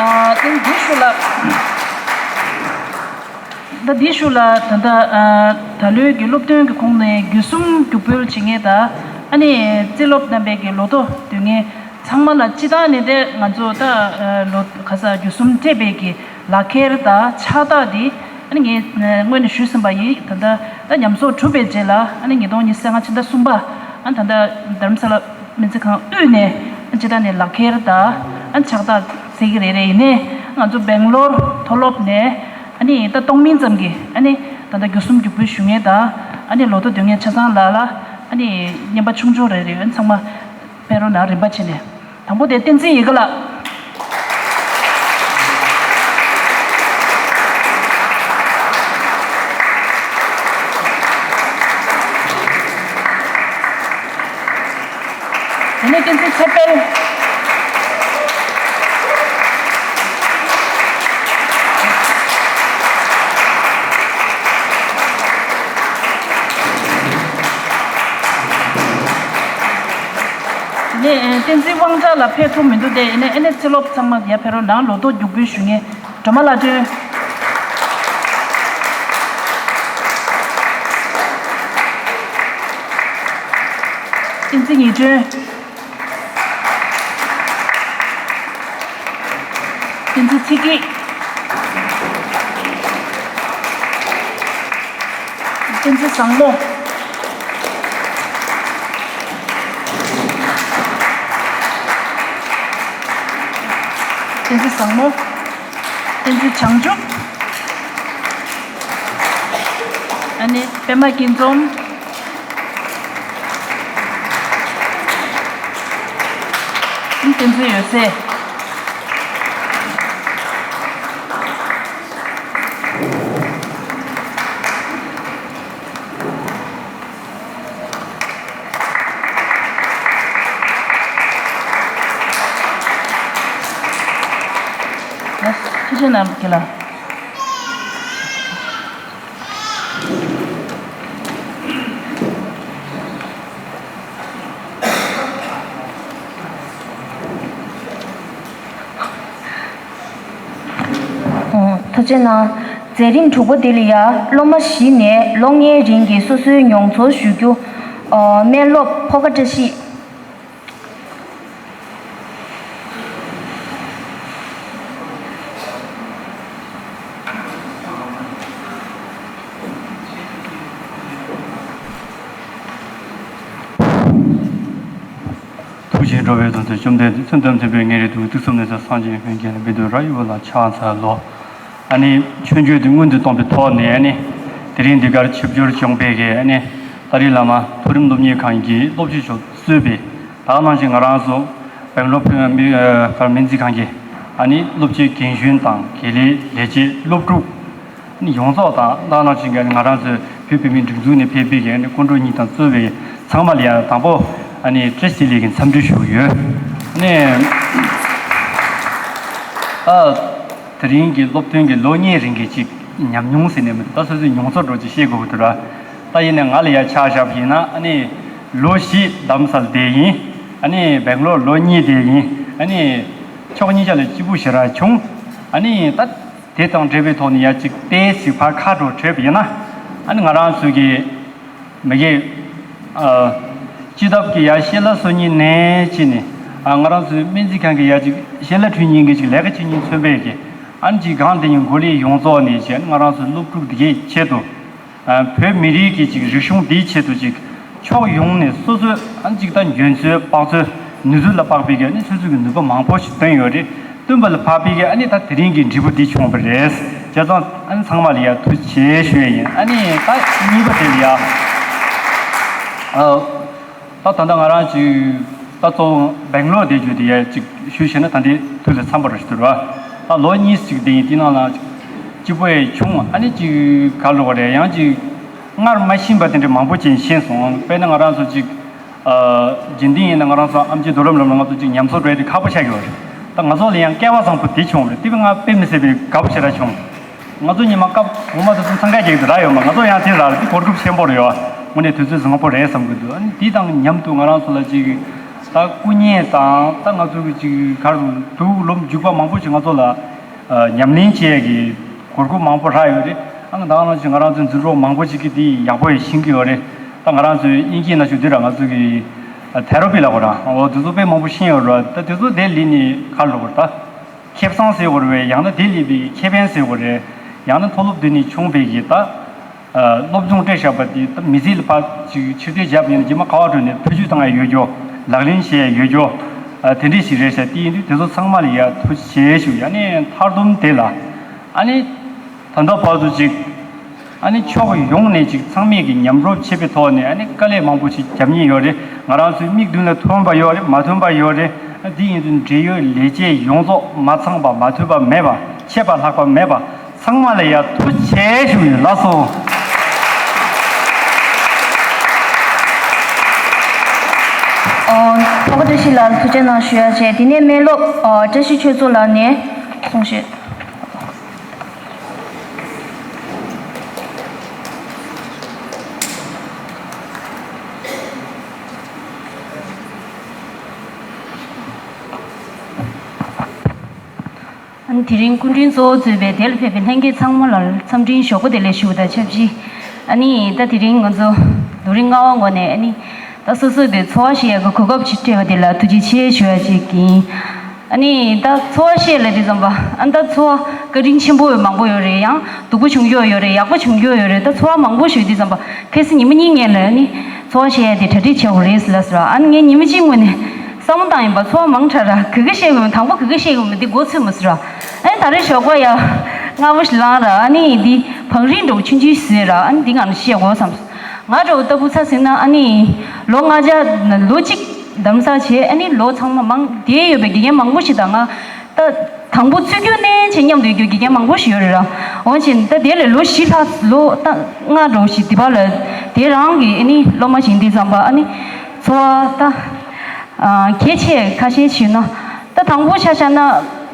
ཨ། དེ་འདི་ཞུ་ལ། ད་འདི་ཞུ་ལ་ད་ལྟ་ཨ། ད་ལོའི་གི་སློབ་སྟོན་གྱི་ཁོངས་ནས་རྒྱུད་གསུམ་རྒྱུགས་འབུལ་བྱེད་མཁན་དང་། ཨ་ནི་རྩིས་སློབ་རྣམ་པའི་གི་ལོ་ཐོ་འདོན་མཁན་ཚང་མ་ལ་སྤྱིར་བཏང་ནས་དེ་ང་ཚོ་ད་ཨ། ལོ་ག་ས་རྒྱུད་གསུམ་སྤྲད་པའི་གི་ལག་ཁྱེར་དང་ཕྱག་རྟགས་འདི་ཨ་ནི་ངས་སྔོན་ནས་ཞུས་ཟིན་པ་ཡིན། ད་ལྟ་ད་ཉམས་གསོག་གྲུབ་པའི་རྗེས་ལ་ཨ་ནི་ཉིས་སྟོང་ཉི་ཤུ་རྩ་ལྔ་ཕྱི་ཟླ་གསུམ་པ་ཨ་ད་ལྟ་རྡ་རམ་ས་ལ་སྨན་རྩིས་ཁང་དབུས་ནས་ཨ་སྤྱིར་བཏང་ནས་ལག་ཁྱེར་དང་ཨ་ཕྱག་རྟགས་ཟེར་གི་རེ་རེ་ཡིན་ནའི། ང་ཚོ་སྦེང་ལོར་མཐོ་སློབ་ནས་ཨ་ནི་ད་གཏོང་མིན་ཙམ་གྱི་ཨ་ནི་ད་ལྟ་རྒྱུད་གསུམ་རྒྱུགས་འབུལ་ཞུ་མཁན་དང་ཨ་ནི་ལོ་ཐོ་འདོན་མཁན་ཆ་ཚང་ལ་ལ་ཨ་ནི་རྔན་པ་ཆུང་ཆུང་རེ་རེ་ཨ་ཚང་མ་ཕེབས་རོགས་གནང་། རིམ་པ་བྱས་ནས། དང་པོ་དེ་བསྟན་འཛིན་ཡི་གེ་ལགས། དེ་ནས་བསྟན་འཛིན་ཚེ་དཔལ། དེ་ནས་བསྟན་འཛིན་དབང་གྲགས་ལགས་ཕེབས་ཐུབ་མི་འདུག་སྟེ། ཨ་ནི་ཨ་ནི་རྩིས་སློབ་ཚང་མ་ཡར་ཕེབས་རོགས་གནང་། ལོ་ཐོ་རྒྱུགས་འབུལ་ཞུ་མཁན་སྒྲོལ་མ་ལྷ་སྒྲོན། བསྟན་འཛིན་ཉི་སྒྲོན། བསྟན་འཛིན་ཚེ་སྐྱིད། བསྟན་འཛིན་བཟང་མོ། བསྟན་འཛིན་བཟང་མོ། བསྟན་འཛིན་བྱང་ཆུབ། ཨ་ནི་པད་མ་སྐྱིད་འཛོམས། བསྟན་འཛིན་འོད་ཟེར། ཐུགས་རྗེ་གནང་། ཁྱེད་ལ། ཐུགས་རྗེ་གནང་། མཛད་རིམ་དྲུག་པ་འདི་ལ་ཡ་སློབ་མ་བཞི་ནས་ལོ་ལྔའི་རིང་གི་སོ་སོའི་མྱོང་ཚོར་ཞུ་རྒྱུ། སྨན་སློབ་ཕོ་ཁ་བཀྲ་ཤིས། ཐུགས་རྗེས་འགྲོ་བའི་དོན་དུ་བཅོམ་ལྡན་འདས་མཚན་ཐམས་ཅད་པའི་ངེས་རེ་དུ་དུས་གསུམ་གནས་ས་སངས་རྒྱས་ཀུན་གྱི་བདེ་སྡུག་རབ་ཡོད་པ་ལ་ཕྱག་འཚལ་ལོ། ཨ་ནི་ཆོས་བརྒྱུད་དེ་སྔོན་དུ་གཏོང་པའི་ཐོག་ནས། ཨ་ནི་དེ་རིང་འདི་གར་ཆིབས་བསྒྱུར་བྱུང་བའི་གི་ཨ་ནི་ཏཱ་ལའི་བླ་མ་མཐོ་རིམ་སློབ་གཉེར་ཁང་གི་སློབ་སྤྱི་མཆོག་གཙོས་པའི། ད་ནང་བཞིན་ང་རང་ཚོ་སྦེང་ལོར་ཕེ་མི་ཨ་མི་རྩིས་ཁང་གི་ཨ་ནི་སློབ་སྤྱི་རྒན་གཞོན་དང་དགེ་ལས་ལས་བྱེད་སློབ་ཕྲུག་ཡོངས་རྫོགས་དང་། ད་ནང་བཞིན་གྱི་ང་རང་ཚོའི་བོད་བོད་མིའི་སྒྲིག་འཛུགས་ནས་ཕེབས་པའི་གི་ཨ་ནི་སྐུ་མགྲོན་གཉིས་དང་གཙོས་པའི་ཚང་མ་ལ་ཡང་དང་པོ་ཨ་ནི་བཀྲ་ཤིས་བདེ་ལེགས་ཀྱི་འཚམས་འདྲི་ཞུ་གི་ཡོད། ཨ་ནི་ད་དེ་རིང་གི་སློབ་སྟོན་གྱི་ལོ་གཉིས་རིང་གི་ཅིག་ཉམས་མྱོང་ཟེར་ནས་མི་འདུག་ད་སོ་སོའི་མྱོང་ཚོར་འདྲ་ཅིག་བཤད་དགོས་ཀྱི་འདུག་ར། ད་ཡིན་ནའི་ང་ལ་ཡ་ཆ་བཞག་པ་ཡིན་ན། ཨ་ནི་ལོ་བཞི་རྡ་རམ་ས་ལ་བསྡད་ཡིན། ཨ་ནི་སྦེང་ལོར་ལོ་གཉིས་བསྡད་ཡིན། ཨ་ནི་ཕྱོགས་གཉིས་ཆ་ལ་སྐྱིད་པོ་ཞེ་དྲག་བྱུང་། ཨ་ནི་ད་དེ་དང་འབྲེལ་བའི་ཐོག་ནས་ཡ་ཅིག་ཏོག་ཙམ་ཕར་ཁ་དྲོ་དྲོས་པ་ཡིན་ན། ཨ་ནི་ང་རང་ཚོའི་གི་མི་གི་ཨ་སྤྱི་ཐབ་ཀྱི་ཡ་ཤེས་ལ་གསོ་ཉིན་ནས་ཅི་ནས། ཨ་ང་རང་ཚོའི་སྨན་རྩིས་ཁང་གི་ཡ་ཅིག་ཤེས་ལ་འཕྲུལ་ཉིན་གི་ཅིག་ལས་ཀ་བྱེད་ ཉིན་མཚོན་པའི་གི་ཨ་ནི་ཅིག་གང་དེ་ཉིན་འགོ་ལས་ཡོངས་རྫོགས་ནས་བྱས། ང་རང་ཚོའི་སློབ་ཕྲུག་འདི་གའི་ཆེད་དུ། ཨ་བོད་མི་རིགས་ཀྱི་ཅིག་རིག་གཞུང་འདིའི་ཆེད་དུ་ཅིག་ཕྱོགས་ཡོངས་ནས་སོ་སོའི་ཨ་ཅིག་ད་འཇོན་ཚོད་དཔག་ཚོད་ནུས་ཚོད་ལ་དཔག་པའི་གི་ཨ་ནི་སོ་སོ་གི་ནུས་པ་མང་པོ་ཞིག་བཏོན་ཡོད་རེད། བཏོན་པ་ལ་དཔག་པའི་གི་ཨ་ནི་ད་དེ་རིང་གི་འབྲས་བུ་འདི་བྱུང་བ་རེད། བྱས་ཙང་ཨ་ནི་ཚང་མ་ལ་ཡ་ཐུགས་རྗེ་ཆེ་ཞུ་ཡ་ཡིན། ཨ་ནི་ད་གཉིས་པ་དེ་ལ་ཡ། ཨ། ད་ད་ལྟ་ང་རང་ཅིག་ད་གཙོ་བོ་སྦེང་ལོར་བསྡད་རྒྱུ་དེ་ཡ་ཅིག་ཞུས་བྱས་ན་ད་ལྟའི་དུས་ལ་འཚམས་པ་རེད་ཞུ་དུས་ར། ད་ལོ་གཉིས་ཅིག་བསྡད་ཡིན། དེ་ནང་ལ་སྐྱིད་པོ་ཡང་བྱུང་། ཨ་ནི་ཅིག་ག་ལབ་དགོས་རེད། ཡང་ཅིག་སྔར་མ་ཤེས་པ་དེ་འདྲ་མང་པོ་ཅིག་ཤེས་སོང་། དཔེར་ན་ང་རང་ཚོ་ཅིག་ཨ། རྒྱུན་ལྡན་ཡིན་ན་ང་རང་ཚོ་ཨེམ་ཆི་རྡོ་རིང་ལམ་ལ་ང་ཚོ་ཅིག་ཉམས་གསོ་འགྲོ་ཡ་དེ་ཁག་པོ་ཆགས་ཀྱི་ཡོད་རེད། ད་ང་ཚོ་ལ་ཡང་སྐལ་བ་བཟང་པོ་དེ་བྱུང་རེད། དེ་བས་ང་དཔེ་མི་སྲིད་པའི་དགའ་པོ་ཞེ་དྲག་བྱུང་། ང་ཚོ་ཉི་མ་སྐབས་གོང་མ་དེ་ཚོ་འཚང་ཁ་རྒྱག་གི་འདུག་ར། ཡོད་མ། ང་ཚོ་ཡང་དེ་ར་རེད། དེ་གོ་སྐབས་ཆེན་པོ་རེད་ཡོད། དངོས་གནས་དུས་ཚོད་བཟང་པོ་རེད་བསམ་གྱི་འདུག་ཨ་ནི་དེ་དང་མཉམ་དུ་ང་རང་ཚོ་ལ་ཅིག་ད་སྐུ་ཉིད་དང་ད་ང་ཚོ་གི་ཅིག་ག་རེ་འདུག་ལོ་མཇུག་པ་མང་པོ་ཞིག་ང་ཚོ་ལ་ཨ། ཉམས་ལེན་བྱེད་ཡས་ཀྱི་གོ་སྐབས་མང་པོ་རག་ཡོད་རེད། ཨ་ནི་ད་ག་ནང་བཞིན་ང་རང་ཚོའི་འཛིན་གྲོགས་མང་པོ་ཞིག་གིས་དེ་ཡག་པོ་ཡང་ཤེས་ཀྱི་ཡོད་རེད། ད་ང་རང་ཚོའི་དབྱིན་སྐད་ནང་ཞུ་དུས་ར་ང་ཚོ་གི་ཐེ་ར་པི་ལབ་དགོས་ར། འོ་དེ་ཚོ་དཔེ་མང་པོ་ཤེས་ཡོད་ར། ད་དེ་ཚོ་དེ་ལས་ནི་ག་རེ་ལབ་དགོས་རེད། ད་ཁེ་བཟང་ཟེར་དགོས་རེད། ཡང་ན་དེ་ལས་པའི་ཁེ་ཕན་ཟེར་དགོས་རེད། ཡང་ན་མཐོ་སློབ་དེ་ནས་བྱུང་བའི་གི་ད་སློབ་སྦྱོང་སྤྲད་བཞག་པ་དེ་ད་མི་ཚེ་ལ་ཕར་ཅིག་ཕྱིར་བལྟས་བརྒྱབ་ཡིན་ན་རྗེས་མ་ག་པར་འགྲོ་ནས་བེད་སྤྱོད་བཏང་ཡ་ཡོད་རྒྱུ། ལག་ལེན་བྱེད་ཡ་ཡོད་རྒྱུ། དེ་འདྲས་ཞིག་རེད་ཤག་དེ་ཡིན་དུས་དེ་ཚོ་ཚང་མ་ལ་ཡ་ཐུགས་རྗེ་ཆེ་ཞུ། ཡ་ནས་མཐར་སྡོམ་དེ་ལ་ཨ་ནི། ད་ལྟ་བར་དུ་ཅིག་ཨ་ནི་ཕྱོགས་ཡོངས་ནས་ཅིག་ཚང་མས་ཀྱི་མཉམ་རུབ་བྱེད་པའི་ཐོག་ནས་ཨ་ནི་དཀའ་ལས་མང་པོ་ཞིག་རྒྱབ་མྱོང་ཡོད་རེད། ང་རང་ཚོའི་མིག་མདུན་ལ་ཐོན་པ་ཡོད་རེད། མ་ཐོན་པ་ཡོད་རེད། ཨ་འདི་ཡིན་དུས་འབྲེལ་ཡོད་ལས་བྱེད་ཡོངས་རྫོགས་མ་ཚང་པ་མ་མཐུན་པ་མེད་པ། ཆད་པ་ལྷག་པ་མེད་པ། ཚང་མ་ལ་ཡ་ཐུགས་རྗེ་ཆེ་ཞུ་ཡིན། ལགས་སོ། ཨོ། ཕོ་བ་བཀྲ་ཤིས་ལགས་ལ་ཐུགས་རྗེ་གནང་ཞུ་ཡ་བྱས། དེ་ནས་སྨན་སློབ་ཨོ་བཀྲ་ཤིས་ཆོས་མཚོ་ལགས་ནས་གསུང་བཤད། ཨ་ནི་དེ་རིང་སྐུ་མགྲོན་གཙོ་བོ་གཙོས་པའི་དེ་ལ་ཕེབས་པའི་ལྷན་རྒྱས་ཚང་མ་ལ་འཚམས་འཕྲིན་ཞོགས་པ་བདེ་ལེགས་ཞུ་བ་དང་ཆབས་ཅིག་ཨ་ནི་ད་དེ་རིང་ང་ཚོ་ལོ་རིམ་ལྔ་པ་ངོས་ནས་ཨ་ནི་ད་སོ་སོ་གི་འཚོ་བ་ཤེས་ཡག་གི་གོ་སྐབས་ཅིག་སྤྲད་པ་དེ་ལ་ཐུགས་རྗེ་ཆེ་ཞུ་ཡ་ཅིག་ཡིན། ཨ་ནི་ད་འཚོ་བ་ཤེས་ལབ་དུས་ཙམ་པ་ཨ་ནི་ད་འཚོ་བ་བཀའ་དྲིན་ཆེན་པོ་མང་པོ་ཡོད་རེད། ཡང་སྡུག་པོ་བྱུང་རྒྱུ་ཡོད་རེད། ཡག་པོ་བྱུང་རྒྱུ་ཡོད་རེད། ད་འཚོ་བ་མང་པོ་ཞིག་ཡོད་དུས་ཙམ་པ་ཁ་སང་ཉི་མ་གཉིས་སྔོན་ལ་ཨ་ནི་འཚོ་བ་ཤེས་ཡ་དེ་གྲ་སྒྲིག་བྱེད་དགོས་རེད་ཟེར་ལབ་སོང་ར། ཨ་ནི་ངས་ཉི་མ་གཅིག་སྔོན་ནས་བསམ་བློ་བཏང་ཡིན་པ། འཚོ་བ་མང་དྲགས་ར། ག་ག་བཤད་དགོས་མིན། དང་པོ་ག་ག་བཤད་དགོས་མིན་འདི་མགོ་ཚོས་མ་སོང་ར། ཨ་ནི་ད་རེས་ཞོགས་པ་ཡ་སྔ་པོ་ཞིག་ལངས་ར། ཨ་ནི་འདི་བང་རིམ་འདྲ་བོ་ཆུང་ཆུང་ཞིག་བཟོས་ར། ཨ་ནི་འདི་ང་ནས་བཤད་དགོས་བསམ་སོང་། ང་འདྲ་བོ་ལྟ་བུ་ཆ་བཞག་ན་ཨ་ནི་ལོ་ལྔ་བརྒྱ་ལོ་གཅིག་འདམ་ས་བྱས། ཨ་ནི་ལོ་ཚང་མ་མང་བསྡད་ཡོད་པའི་དགེ་རྒན་མང་པོ་ཞིག་དང་ང་ད་དང་པོ་ཚུད་རྒྱུ་ནས་བྱས་མཉམ་དུ་ཡོད་རྒྱུ་དགེ་རྒན་མང་པོ་ཞིག་ཡོད་རེད་ར། འོན་ཀྱང་ད་དེ་ལས་ལོ་བཞི་ལྷག་ལོ་ད་ལྔ་འདྲ་བོ་ཞིག་འདི་པ་ལ་དེ་རང་གི་ཨ་ནི་སློབ་མ་ཞིག་འདི་ཙམ་པ་ཨ་ནི་འཚོ་བ་ད་གལ་ཆེ་ཁ་ཤས་ཞུས་ན། ད་དང་པོ་ཆ་བཞག་ན་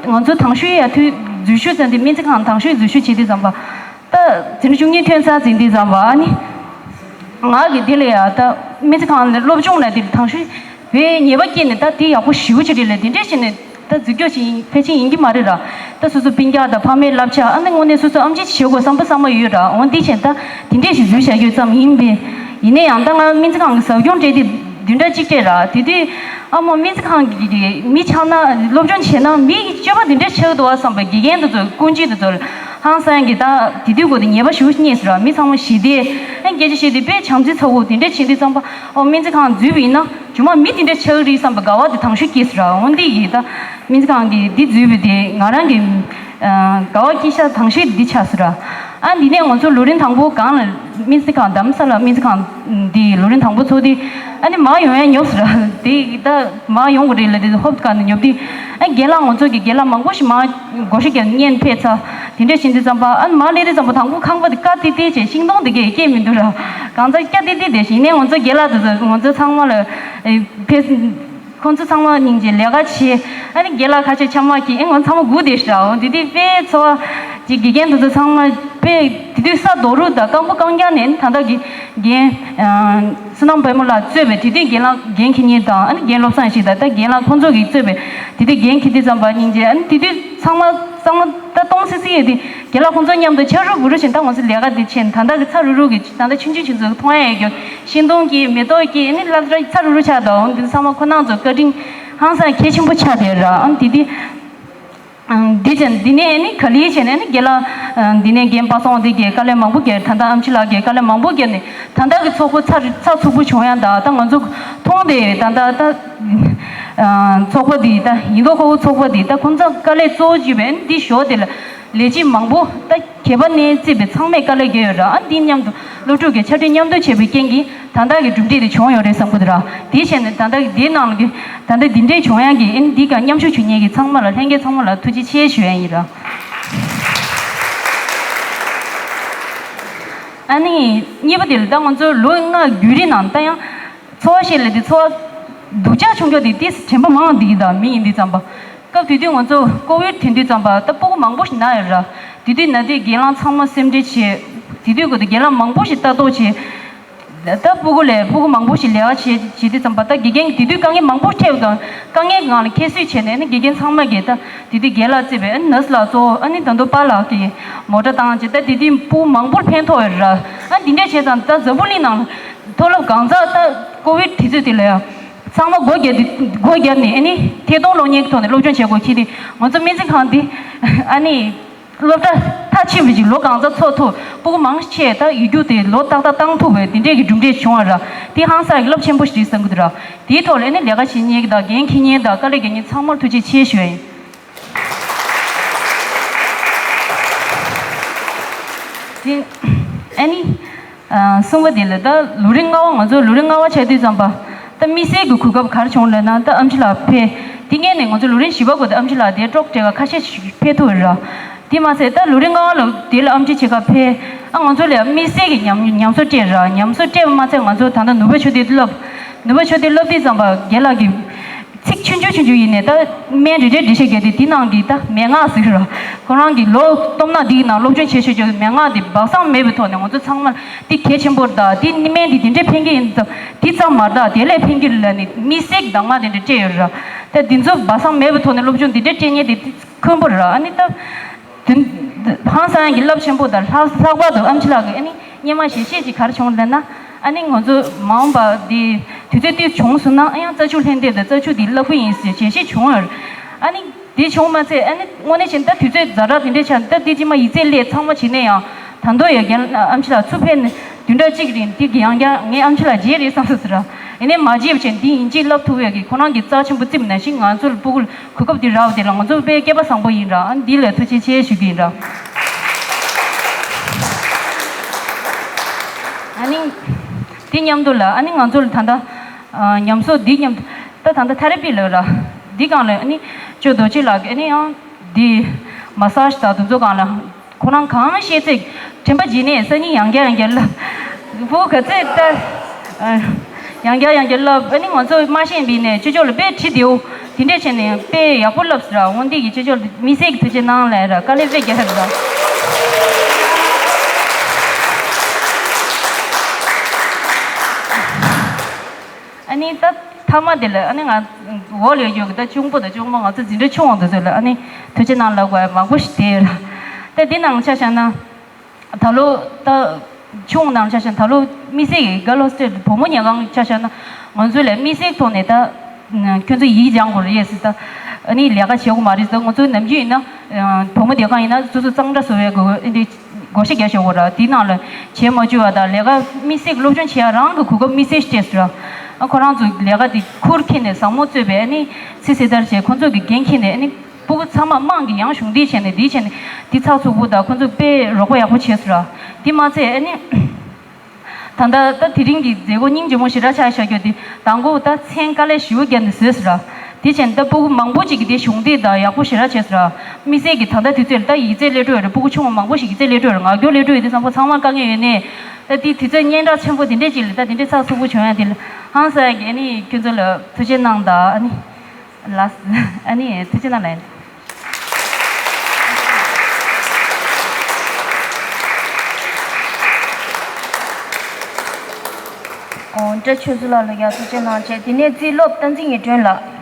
ང་ཚོ་དང་ཤོས་ཡ་ཐུག་འཛུལ་ཞུགས་ཟེར་འདི་སྨན་རྩིས་ཁང་དང་ཤོས་འཛུལ་ཞུགས་བྱེད་དུས་ཙམ་པ། ད་འཛིན་གྲྭ་བཅུ་གཉིས་ཐོན་ཚར་ཟིན་དུས་ཙམ་པ་ཨ་ནི། ང་གི་དེ་ལ་ཡ་ད་སྨན་རྩིས་ཁང་ནས་སློབ་སྦྱོང་ལ་དེ་དང་ཤོས་བའི་ཉེས་པ་སྐྱེས་ནས། ད་དེ་ཡག་པོ་ཞེ་པོ་ཅིག་རེད་ལ། དེ་འདྲས་བྱས་ནས་ད་འཛུལ་སྐྱོད་བྱེད་ཕལ་ཆེར་ཡིན་གྱི་མ་རེད་ར། ད་སོ་སོ་སྤུན་ཀྱག་དང་ཕ་མའི་བསླབ་བྱ་ཨ་ནི་དངོས་གནས་སོ་སོ་ཨམ་ཆི་བྱེད་དགོས་བསམ་པ་བསམ་བློ་ཡོད་ར། འོ་འདི་བྱས་ད་དེ་འདྲས་ཞིག་འཛུལ་བྱ་རྒྱུ་ཙམ་ཡིན་པས། ཡིན་ན་ཡང་ད་ང་སྨན་རྩིས་ཁང་གི་ཟབ་སྦྱོང་སྤྲད་དེ་བདུན་ཕྲག་གཅིག་སྤྲད་ར། དེ་དུས་ཨ་མ་སྨན་རྩིས་ཁང་གི་མི་ཆགས་ན་སློབ་སྦྱོང་བྱས་ན་མི་གི་སྤྱོད་པ་འདི་འདྲ་ཆགས་འདུག་བསམ་པའི་དགེ་རྒན་དེ་ཚོ་ཀུན་སྤྱོད་དེ་ཚོ་ཧང་སང་གི་ད་དེ་དུས་གོ་དེ་ཉེས་པ་ཞེ་པོ་རྙེད་སོང་ར། མི་ཚང་མ་ཞི་བདེ་ཨ་སྐད་ཆ་བཤད་དུས་དཔེ་བྱམས་བརྩེ་ཚ་བོ་དེ་འདྲ་བྱེད་དུས་ཙམ་པ་ཨོ་སྨན་རྩིས་ཁང་འཛུལ་བ་ཡིན་ན་རྗེས་མ་མི་དེ་འདྲ་ཆགས་ཀྱི་རེད་བསམ་པའི་དགའ་བ་དེ་དང་ཤོས་སྐྱེས་སོང་ར། འོ་འདི་གི་ད་སྨན་རྩིས་ཁང་གི་འདི་འཛུལ་བ་དེ་ང་རང་གི་དགའ་བ་སྐྱེ་ཤ་དང་ཤོས་འདི་ཆགས་སོང་ར། ཨ་འདི་ནས་ང་ཚོ་ལོ་རིམ་དང་པོ་སྒང་ལ་སྨན་རྩིས་ཁང་རྡ་རམ་ས་ལ་སྨན་རྩིས་ཁང་འདི་ལོ་རིམ་དང་པོ་ཚོགས་དུས་ཨ་ནི་མར་ཡོང་ཡ་ཉོབ་སོང་ར། དེ་ད་མར་ཡོང་དགོས་རེད་ལབ་དུས་ཧོབ་ཏེ་ག་ནས་ཉོབ་དུས་ཨ་རྒན་ལགས་ང་ཚོ་གི་རྒན་ལགས་མང་པོ་ཞིག་མར་བགོ་བཤའ་བརྒྱབ་ནས་སྙན་ཕེབས་ཚར། དེ་འདྲས་བྱེད་དུས་ཙམ་པ་ཨ་ནི་མར་སླེབས་དུས་ཙམ་པ་དང་པོ་ཁང་པ་དེ་ཀ་ཏི་ཏི་བྱས། ཤིང་སྡོང་དེ་གས་སྐྱེས་མི་འདུག་ར། གང་ཟག་ཀ་ཏི་ཏི་དེ་བཞིན་ནས་ང་ཚོ་རྒན་ལགས་དེ་ཚོ་ང་ཚོ་ཚང་མ་ལ་ཕེབས། ཁོང་ཚོ་ཚང་མ་སྙིང་རྗེ་ལས་ཀ་བྱེད། ཨ་ནི་རྒན་ལགས་ཁ་ཤས་ཆ་མ་གི་ཨེ་ང་ཚང་མ་སྒུག་བསྡད་ཤག་འོ་དེ་དུས་དཔེ་འཚོ་བ་ཅིག་དགེ་རྒན་དེ་ཚོ་ཚང་མ་དཔེ་དེ་དུས་ས་རྡོ་རུག་དང་སྐམ་པོ་སྐམ་རྐྱང་ནས་ད་ལྟ་གི་རྒན་བསོད་ནམས་དཔལ་མོ་ལགས་གཙོས་པའི་དེ་དུས་རྒན་ལགས་འགན་འཁྱེར་མཁན་དང་ཨ་ནི་རྒན་བློ་བཟང་ཡེ་ཤེས་དང་ད་རྒན་ལགས་ཁོང་ཚོ་གིས་གཙོས་པའི་དེ་དུས་འགན་འཁྱེར་དུས་ཙམ་པ་སྙིང་རྗེ། ཨ་ནི་དེ་དུས་ཚང་མ་ཚང་མ་ད་སྟོང་སི་སི་ཡོད་དུས་རྒན་ལགས་ཁོང་ཚོ་མཉམ་དུ་ཕྱ་རུ་བུ་རུ་བྱས་ད་ང་ཚོ་ལས་ཀ་དེ་བྱས་ད་ལྟ་གི་ཚ་རུ་རུ་གི་ད་ལྟ་ཆུང་ཆུང་ཆུང་ཚོ་མཐོང་ཡ་ཡོད་རྒྱུ། ཤིང་སྡོང་གི་མེ་ཏོག་གི་ཨ་ནི་སླར་ཚ་རུ་རུ་ཆགས་འདུག་འདི་ཚང་མ་ཁོ་རང་ཚོ་བཀའ་དྲིན་ཧང་སང་གལ་ཆེན་པོ་ཆགས་བསྡད་ར། ཨ་ནི་དེ་དུས་འདི་བྱས་འདི་ནས་ཨ་ནི་ག་ལེར་བྱས་ནས་ཨ་ནི་རྒན་ལགས་འདི་ནས་རྒན་པ་སངས་དེ་གིས་དཀའ་ལས་མང་པོ་བརྒྱབ། ད་ལྟ་ཨམ་ཆི་ལགས་ཀྱིས་དཀའ་ལས་མང་པོ་བརྒྱབ་ནས་ད་ལྟ་གི་ཚོགས་པ་ཚ་ཚགས་ཚུད་པོ་བྱུང་ཡ་ད་ད་ང་ཚོ་མཐོང་བསྡད་ཡོད། ད་ད་ད་ཚོགས་པ་འདི་ད་ཡིན་མདོག་ཁ་པོ་ཚོགས་པ་འདི་ད་ཁོང་ཚོ་དཀའ་ལས་གཙོ་བོ་བརྒྱབ་པས་ཨ་ནི་འདི་ཞོར་དེ་ལ་ལས་བྱེད་མང་པོ་ད། སྒེར་པ་ནས་བརྩིས་པའི་ཚང་མས་དཀའ་ལས་བརྒྱབ་ཡོད་ར། ཨ་འདི་མཉམ་དུ་སློབ་ཕྲུག་གི་ཕྱག་སྦྲེལ་མཉམ་དུ་བྱས་པའི་རྐྱེན་གྱིས་ད་ལྟ་གི་གྲུབ་འབྲས་དེ་བྱུང་ཡོད་རེད་བསམ་གི་འདུག་ར། དེ་བྱས་ནས་ད་ལྟ་འདིའི་ནང་གི་ད་ལྟ་འདི་འདྲས་བྱུང་ཡག་གི་ཨ་འདི་ག་མཉམ་ཞུགས་བྱེད་མཁན་གྱི་ཚང་མ་ལ་ལྷན་རྒྱས་ཚང་མ་ལ་ཐུགས་རྗེ་ཆེ་ཞུ་ཡ་ཡིན་ར། ཨ་ནི་གཉིས་པ་དེ་ལ་ད་ང་ཚོ་ལོ་ལྔ་བརྒྱུད་རིང་ནང་ད་ཡང་འཚོ་བ་ཤེས་ལས་དེ་འཚོ་བ་སྡུག་ཅག་བྱུང་ཀྱོག་དེ་དེ་དྲན་པ་མང་འདི་གི་ད་མི་ཡིན་དུས་ཙམ་པ། སྐབས་དེ་དུས་ང་ཚོ་ཀོ་ཝིཌ་དེ་དུས་ཙམ་པ་ད་སྤུ་གུ་མང་པོ་ཞིག་ན་ཡོད་ར། དེ་དུས་ན་དེ་སྒེར་ལངས་ཚང་མ་སེམས་ཁྲལ་བྱས། དེ་དུས་ཀོ་ད་སྒེར་ལངས་མང་པོ་ཞིག་ལྟ་རྟོག་བྱས། ད་སྤུ་གུ་ལས་སྤུ་གུ་མང་པོ་ཞིག་ལས་ཀ་བྱས་བྱས་དུས་ཙམ་པ་ད་དགེ་རྒན་གྱིས་དེ་དུས་དཀའ་ངལ་མང་པོ་འཕྲད་དང་དཀའ་ངལ་གྱི་ངང་ལ་ཁྱད་གསོད་བྱས་ནས་ནི་དགེ་རྒན་ཚང་མ་གིས་ད་དེ་དུས་རྒན་ལགས་བརྩིས་པའི་ཨ་ནི་ནར་སི་ལགས་གཙོ་བོ་ཨ་ནི་ད་དུང་པཱ་ལགས་ཀྱིས་མོ་ཊ་བཏང་བྱས་ད་དེ་དུས་སྤུ་གུ་མང་པོར་ཕན་ཐོགས་ཡོད་ར། ཨ་འདི་འདྲས་བྱས་ཙང་ད་འཛམ་བུ་གླིང་ནང་མཐོ་སློབ་གང་ཟག་ད་ཀོ་ཝིཌ་དུས་ཚོད་དེ་ལ་ཡང་ཚང་མ་སྒོ་བརྒྱབ་སྟེ་སྒོ་བརྒྱབ་ནས་ཨ་ནི་ཐད་གཏོང་སློབ་གཉེར་གྱི་ཐོག་ནས་སློབ་སྦྱོང་བྱེད་དགོས་ཁྱེད་དེ་ང་ཚོ་སྨན་རྩིས་ཁང་འདི་ཨ་ནི་སློབ་གྲྭ་མཐའ་ཕྱིན་པ་ཅིག་ལོ་གང་ཚ་འཚོ་ཐུབ་སྤུ་གུ་མང་ཆེ་ད་ཡིག་རྒྱུགས་དེ་ལོ་ཏག་ཏག་བཏང་ཐུབ་པའི་འདི་འདྲས་ཀྱི་གྲུབ་འབྲས་བྱུང་བ་ར། དེ་ཧང་སང་གི་རླབས་ཆེན་པོ་ཞིག་རེད་བསམ་གི་འདུག་ར། དེའི་ཐོག་ལ་ཨ་ནི་ལས་ཀ་བྱེད་མཁན་དང་འགན་འཁྱེར་མཁན་དང་དཀའ་ལས་རྒྱག་མཁན་ཚང་མར་ཐུགས་རྗེ་ཆེ་ཞུ་ཡ་ཡིན། དེ་ཨ་ནི། ཨ་གསུམ་པ་དེ་ལ་ད་ལོ་རིམ་ལྔ་པ་ང་ཚོ་ལོ་རིམ་ལྔ་པ་ཆགས་དུས་ཙམ་པ་ད་དམིགས་བསལ་གྱི་གོ་སྐབས་ག་རེ་བྱུང་ལབ་ན་ད་ཨེམ་ཆི་ལགས་ཕེབས། དེ་སྔོན་ནས་ང་ཚོ་ལོ་རིམ་བཞི་པ་འགོ་ད་ཨེམ་ཆི་ལགས་དེ་ཀྲོག་སྤྲད་ག་ཁ་ཤས་ཤིག་ཕེབས་ཐུབ་ར། དེ་མ་ཟད་ད་ལོ་རིམ་ལྔ་པ་ལ་དེ་ལ་ཨེམ་ཆི་བྱེད་ག་ཕེབས། ཨ་ང་ཚོ་ལ་དམིགས་བསལ་གྱི་ཉམས་ཉམས་གསོ་སྤྲད་ར། ཉམས་གསོ་སྤྲད་པ་མ་ཚད་ང་ཚོ་ད་ལྟ་ནུབ་པ་ཆོས་སྡེ་བསླབ། ནུབ་པ་ཆོས་སྡེ་བསླབ་དུས་ཙམ་པ་རྒན་ལགས་ཀྱིས། ཚིག་ཆུང་ཆུང་ཆུང་ཆུང་ཡིན་ནས་ད་སྨན་རེ་རེ་འགྲེལ་བཤད་བརྒྱབ་དུས་དེ་ནང་གི་ད་མན་ངག་ཟེར་ར། ཁོ་རང་གི་ལོ་སྟོང་ཕྲག་འདིའི་ནང་སློབ་སྦྱོང་བྱེད་ཤེས་ཀྱི་མན་ངག་དེ་སྦ་གསང་མེད་པའི་ཐོག་ནས་ང་ཚོ་ཚང་མ་དེ་གལ་ཆེན་པོ་རེད། ད་དེ་སྨན་དེ་དེ་འདྲའི་ཕན་གྱི་ཡིན་ཙང་དེ་ཙམ་མ་རེད། ད་དེ་ལས་ཕན་གྱི་ལ་ནི་དམིགས་བསལ་གྱི་གདམས་ངག་དེ་འདྲ་སྤྲད་ཡོད་ར། ད་དེ་ཚོ་སྦ་གསང་མེད་པའི་ཐོག་ནས་སློབ་སྦྱོང་དེ་འདྲ་སྤྲད་མཁན་དེ་དེ་དཀོན་པོ་རེད། ཨ་ནི་ད། དེ་ཧང་སང་གི་རླབས་ཆེན་པོ་དང་ལྷག་ལྷག་པར་དུ་ཨེམ་ཆི་ལགས་ཀྱི་ཨ་ནི་སྔོན་མ་ཞལ་བཞེས་ཅིག་ག་རེ་བྱུང་ལབ་ན། ཨ་ནི་ང་ཚོ་མ་འོངས་པ་འདི་དུས་ཚོད་ཏོག་ཙམ་བྱུང་སོང་ན་ཨ་ཡང་རྩྭ་ཕྱུགས་ལྷན་སྡེ་དང་རྩྭ་ཕྱུགས་འདི་བསླབ་ཀྱི་ཡིན་ཟེར་ཞལ་བཞེས་བྱུང་ཡོད། ཨ་ནི་འདི་བྱུང་མ་ཚད་ཨ་ནི་དངོས་གནས་བྱས་ན་ད་དུས་ཚོད་ཛ་དྲག་དེ་འདྲས་ཆགས་ནས་ད་འདི་ཕྱི་མ་ཡིག་ཚད་སླེབས་ཚང་མ་བྱས་ནས་ཡང་ད་དུང་ཡང་རྒན་ཨེམ་ཆི་ལགས་ཚུར་ཕེབས་ནས་བདུན་ཕྲག་གཅིག་རིང་འདི་ཡང་བསྐྱར་ངས་ཨེམ་ཆི་ལགས་བརྗེད་རེད་བསམ་སོང་ཟེར་ར། ཡིན་ནའི་མ་བརྗེད་པ་བྱས་ནས་འདི་ཡིན་གཅིག་བསླབ་ཐུབ་ཡག་གི་ཁོ་རང་གི་རྩ་ཆེན་པོ་བརྩིས་པ་ནང་བཞིན་ང་ཚོར་སྤུ་གུ་གོ་སྐབས་འདི་རག་པ་དེ་ལ་ང་ཚོ་དཔེ་སྐལ་པ་བཟང་པོ་ཡིན་ར། ཨ་འདི་ལ་ཐུགས་རྗེ་ཆེ་ཞུ་གི་ཡིན་ར། ཨ་ནི་འདི་མཉམ་དུ་ལ་ཨ་ནི་ང་ཚོ་ལ་ད་ལྟ་ཨ་ཉམས་གསོ་འདི་མཉམ་དུ་ད་ད་ལྟ་ཐེ་ར་པི་ལབ་ར། འདི་སྒང་ལ་ཨ་ནི་ཅོ་རྡོ་རྗེ་ལགས་ཀྱིས་ཨ་ནི་ཡང་འདི་མ་སཱ་ཇི་དང་དེ་ཚོ་སྒང་ལ། ཁོ་རང་གང་ཤེས་ཚད་དྲན་པ་བརྗེད་ནས་སང་ཉིན་ཡང་བསྐྱར་ཡང་བསྐྱར་ལབ། བུ་ག་ཚོད་ལྟ། ཡང་བསྐྱར་ཡང་བསྐྱར་ལབ། ཨ་ནི་ང་ཚོ་མ་ཤེས་པ་ཡིན་ནས་ཅོ་ཅོ་ལ་དཔེ་བྲིས་བདེའོ། དེ་འདྲས་བྱས་ནས་དཔེ་ཡག་པོ་ལབ་ཟེར་ར། འོ་འདི་གི་ཅོ་ཅོ་ལ་དམིགས་བསལ་གྱི་ཐུགས་རྗེ་གནང་ལབ་ར། དཀའ་ལས་དཔེ་རྒྱག་ཧ་ར། ཨ་ནི་ད་མཐའ་མ་དེ་ལ་ཨ་ནི་ང་འོག་ལ་ཡོད་གི་ད་གཅུང་པོ་དང་གཅུང་མོ་ང་ཚོ་འཛིན་གྲྭ་ཆུང་བ་དེ་ཚོ་ལ་ཨ་ནི་ཐུགས་རྗེ་གནང་ལབ་དགོས་མང་པོ་ཞིག་བསྡད་ཡོད་ར། ད་འདི་ནང་ཆ་བཞག་ན་ད་ལོ་ད་ཆུང་ནང་ཆ་བཞག་ན་ད་ལོ་དམིགས་བསལ་གྱི་གྷརལ་ཧོ་སི་ཊེལ་བུ་མོ་ཉལ་ཁང་ཆ་བཞག་ན་ང་ཚོ་ལ་དམིགས་བསལ་ཐོག་ནས་ད་ཁྱོད་ཚོ་ཡིག་སྦྱང་དགོས་རེད་ཟེར། ད་ཨ་ནི་ལས་ཀ་བྱེད་དགོས་མ་རེད་ཟེར། ང་ཚོ་ནམ་རྒྱུན་ཡིན་ན་བུ་མོ་སྡོད་ཁང་ཡིན་ན་སོ་སོ་གཙང་སྦྲ་བཟོ་བའི་དགོས་ཨ་ནི། བགོ་བཤའ་རྒྱག་ཆོག་གོ་ར། དེའི་ནང་ལ་བྱེད་མ་བཅུག་པ་དང་ལས་ཀ་དམིགས་བསལ་གྱི་སློབ་སྦྱོང་བྱེད་ཡ་རང་གི་གོ་སྐབས་དམིགས་བསལ་ཞིག་སྤྲད་སོང་ར། ཨ་ཁོ་རང་ཚོ་ལས་ཀ་དེ་ཁུར་འཁྱེར་ནས་བཟང་མོ་རྩོད་པའི་ཨ་ནི་ཚེ་སྲིད་ལྟར་བྱས་ཁོ་ཚོ་གི་འགན་འཁྱེར་ནས་ཨ་ནི་སྤུ་གུ་ཚང་མ་དམངས་ཀྱི་ཡང་གཞུང་འདེགས་བྱས་ནས་འདི་བྱས་ནས་འདི་ཚགས་ཚུད་པོ་དང་ཁོ་ཚོ་དཔེ་རོགས་པ་ཡག་པོ་བྱས་སོང་ར། དེ་མ་ཚད་ཨ་ནི། ད་ལྟ་ད་དེ་རིང་གི་མཛད་སྒོ་སྙིང་རྗེ་མོ་ཞེ་དྲག་ཆགས་བཞག་རྒྱུ་དེ་དང་པོ་ད་མཚན་དཀའ་ལས་ཞེ་པོ་བརྒྱབ་ནས་བཟོས་ཟེར་ར། དེ་བྱས་ནས་ད་སྤུ་གུ་མང་པོ་ཅིག་གིས་དེ་གཞོགས་འདེགས་དང་ཡག་པོ་ཞེ་དྲག་བྱས་ཟེར་ར། དམིགས་བསལ་གྱི་ད་ལྟ་དུས་ཚོད་ལ་ད་ཡིག་ཚད་སླེབས་འགྲོ་ཡོད་རེད། སྤུ་གུ་ཆུང་བ་མང་པོ་ཞིག་ཡིག་ཚད་སླེབས་འགྲོ་ཡོད་རེད། ངག་རྒྱུགས་སླེབས་འགྲོ་ཡོད་དེ་ཚང་མ་ཚང་མར་དཀའ་ངལ་ཡོད་ནས། ད་དེ་དུས་ཚོད་སྙན་གྲགས་ཆེན་པོ་དེ་འདྲས་ཅིག་ལ་ད་དེ་འདྲས་ཚགས་ཚུད་པོ་བྱུང་ཡ་དེ་ལ་ཧང་སང་ཡ་གི་ཨ་ནི་ཁྱོད་ཚོ་ལ་ཐུགས་རྗེ་གནང་དང་ཨ་ནི་ལགས། ཨ་ནི་ཐུགས་རྗེ་གནང་ལགས། ཨོ། བཀྲ་ཆོས་བཟོ་ལགས་ལ་ཡང་ཐུགས་རྗེ་གནང་བྱས། དེ་ནས་རྩིས་སློབ་བསྟན་འཛིན་ཉི་སྒྲོན་ལགས།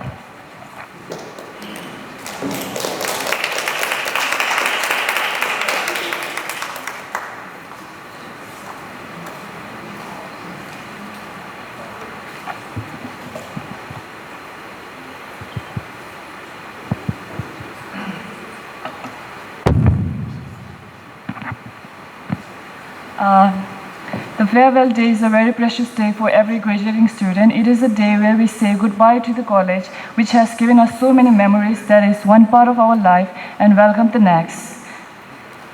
Uh, the farewell day is a very precious day for every graduating student. It is a day where we say goodbye to the college, which has given us so many memories that is one part of our life, and welcome the next.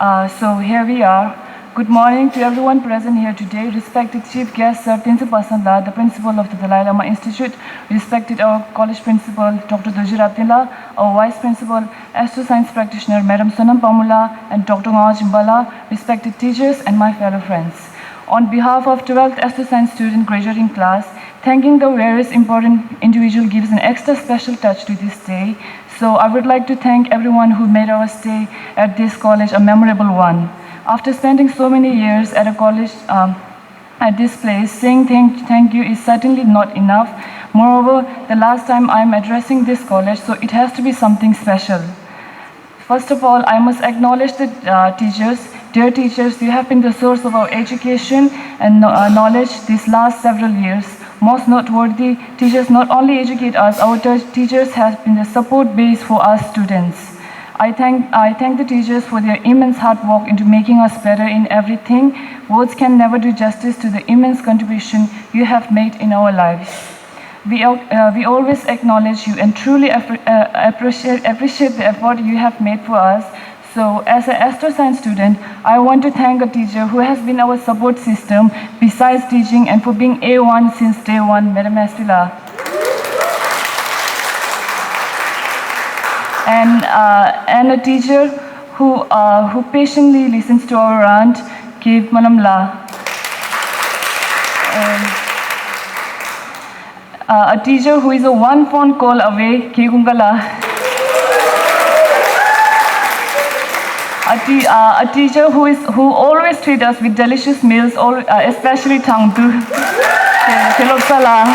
Uh, so here we are. Good morning to everyone present here today. Respected Chief Guest, Sir Tenzin Pasang La, the Principal of the Dalai Lama Institute, respected our college principal, Doctor Dorji Rabten La, our vice principal, Astro Science practitioner, Madam Sonam Pamula, and Doctor Ngao Jimba La, respected teachers, and my fellow friends. On behalf of twelfth Astro Science student graduating class, thanking the various important individual gives an extra special touch to this day. So I would like to thank everyone who made our stay at this college a memorable one. After spending so many years at a college, um, at this place, saying thank, thank you is certainly not enough. Moreover, the last time I am addressing this college, so it has to be something special. First of all, I must acknowledge the uh, teachers. Dear teachers, you have been the source of our education and kno- uh, knowledge these last several years. Most noteworthy, teachers not only educate us, our te- teachers have been the support base for us students. I thank, I thank the teachers for their immense hard work into making us better in everything. Words can never do justice to the immense contribution you have made in our lives. We, al- uh, we always acknowledge you and truly appre- uh, appreciate, appreciate the effort you have made for us. So, as an Astro Science student, I want to thank a teacher who has been our support system besides teaching and for being A one since day one, Madam Estila. And, uh, and a teacher who, uh, who patiently listens to our rant, K Malamla. Um, uh, a teacher who is a one phone call away, K Gungala. A, te- uh, a teacher who is who always treat us with delicious meals, all, uh, especially Thangdu, Kelopsala.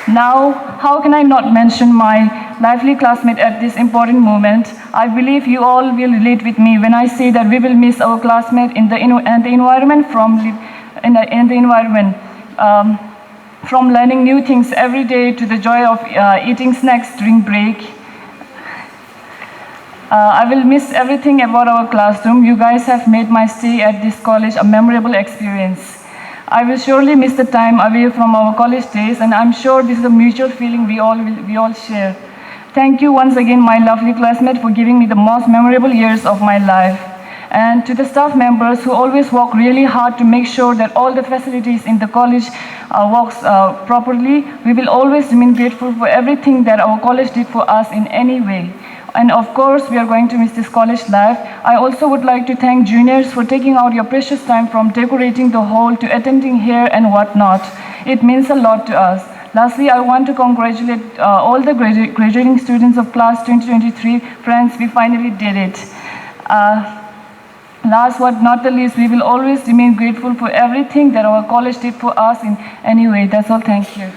Now, how can I not mention my lively classmate at this important moment? I believe you all will relate with me when I say that we will miss our classmate in the in, and the environment from li- in the, in the environment. Um, from learning new things every day to the joy of uh, eating snacks during break. Uh, I will miss everything about our classroom. You guys have made my stay at this college a memorable experience. I will surely miss the time away from our college days, and I'm sure this is a mutual feeling we all will, we all share. Thank you once again, my lovely classmate, for giving me the most memorable years of my life. And to the staff members who always work really hard to make sure that all the facilities in the college uh, works uh, properly, we will always remain grateful for everything that our college did for us in any way. And of course, we are going to miss this college life. I also would like to thank juniors for taking out your precious time from decorating the hall to attending here and whatnot. It means a lot to us. Lastly, I want to congratulate uh, all the gradu- graduating students of class twenty twenty-three. Friends, we finally did it. Uh, last but not the least, we will always remain grateful for everything that our college did for us in any way. That's all. Thank you.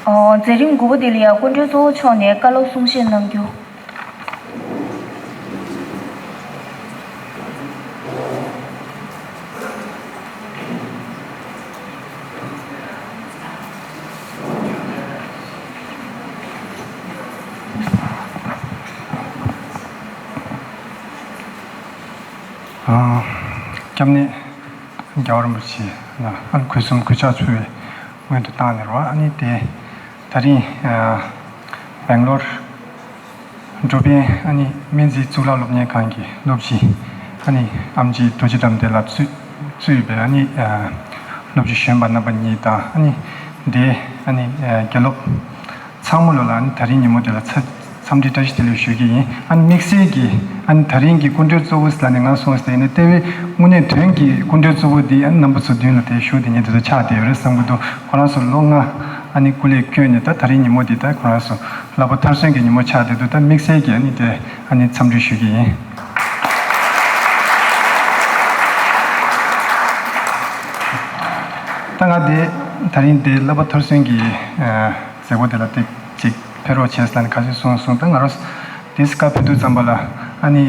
ཨོ། མཛད་རིམ་དགུ་པ་དེ་ལ་ཡང་སྐུ་མགྲོན་གཙོ་བོ་མཆོག་ནས་བཀའ་སློབ་གསུང་བཤད་གནང་རྒྱུ། ཨ། སྐྱབས་གནས་རྒྱལ་བ་རིན་པོ་ཆེ་ལ་ཨ་ནི་གུས་གསུམ་གུས་ཕྱག་ཞུ་བའི་སྔོན་དུ་བཏང་ནས་རོ། ཨ་ནི་དེ་ད་རིང་ཨ་སྦེང་ལོར་འགྲོ་ཕན་ཨ་ནི་སྨན་རྩིས་གཙུག་ལག་སློབ་གཉེར་ཁང་གི་སློབ་སྤྱི་ཨ་ནི་ཨེམ་ཆི་རྡོ་རྗེ་དགྲ་འདུལ་ལགས་གཙོས་གཙོས་པའི་ཨ་ནི་ཨ་སློབ་སྤྱི་གཞོན་པ་རྣམ་པ་གཉིས་དང་ཨ་ནི་དེ་ཨ་ནི་ཨ་དགེ་སློབ་ཚང་མ་ལོ་ལ་ཨ་ནི་ད་རིང་ཉིན་མོ་དེ་ལ་ཚ་འཚམས་འདྲི་བཀྲ་ཤིས་བདེ་ལེགས་ཞུ་གི་ཡིན། ཨ་ནི་དམིགས་བསལ་གྱི་ཨ་ནི་ད་རིང་གི་སྐུ་མགྲོན་གཙོ་བོ་ཟེར་ནས་ང་སོང་ཟེར་ནས་ལྟེ་བའི་དངོས་གནས་དོན་གྱི་སྐུ་མགྲོན་གཙོ་བོ་འདི་ཨ་ནི་རྣམ་པ་ཚོ་མདུན་ལ་དེ་བཞུགས་དེ་ཉིད་དེ་ཚོ་ཆགས་བསྡད་ཡོད་རེད་བསམ་གྱི་འདུག་ཁོ་རང་ཚོ་ལོ་ལྔ་ཨ་ནི་སྐུ་ལས་བསྐྱོན་ནས་ད་ད་རིང་ཉིན་མོ་འདི་ད་ཁོ་རང་ཚོ་བསླབ་པ་མཐར་སོན་གྱི་ཉིན་མོ་ཆགས་བསྡད་འདུག་ད་དམིགས་བསལ་གྱི་ཨ་ནི་དེ་ཨ་ནི་འཚམས་འདྲི་ཞུ་གི་ཡིན། ད་ང་དེ་ད་རིང་དེ་བསླབ་པ་མཐར་སོན་གྱི་ཨ། མཛད་སྒོ་དེ་ལ་དེ་ཅིག་ཕེབས་རོགས་བྱས་ཟེར་ནས་ཁ་ཤས་གསུངས་སོང་། ད་ང་རང་དེ་སྐབས་ཕེབས་དུས་ཙམ་པ་ལ་ཨ་ནི་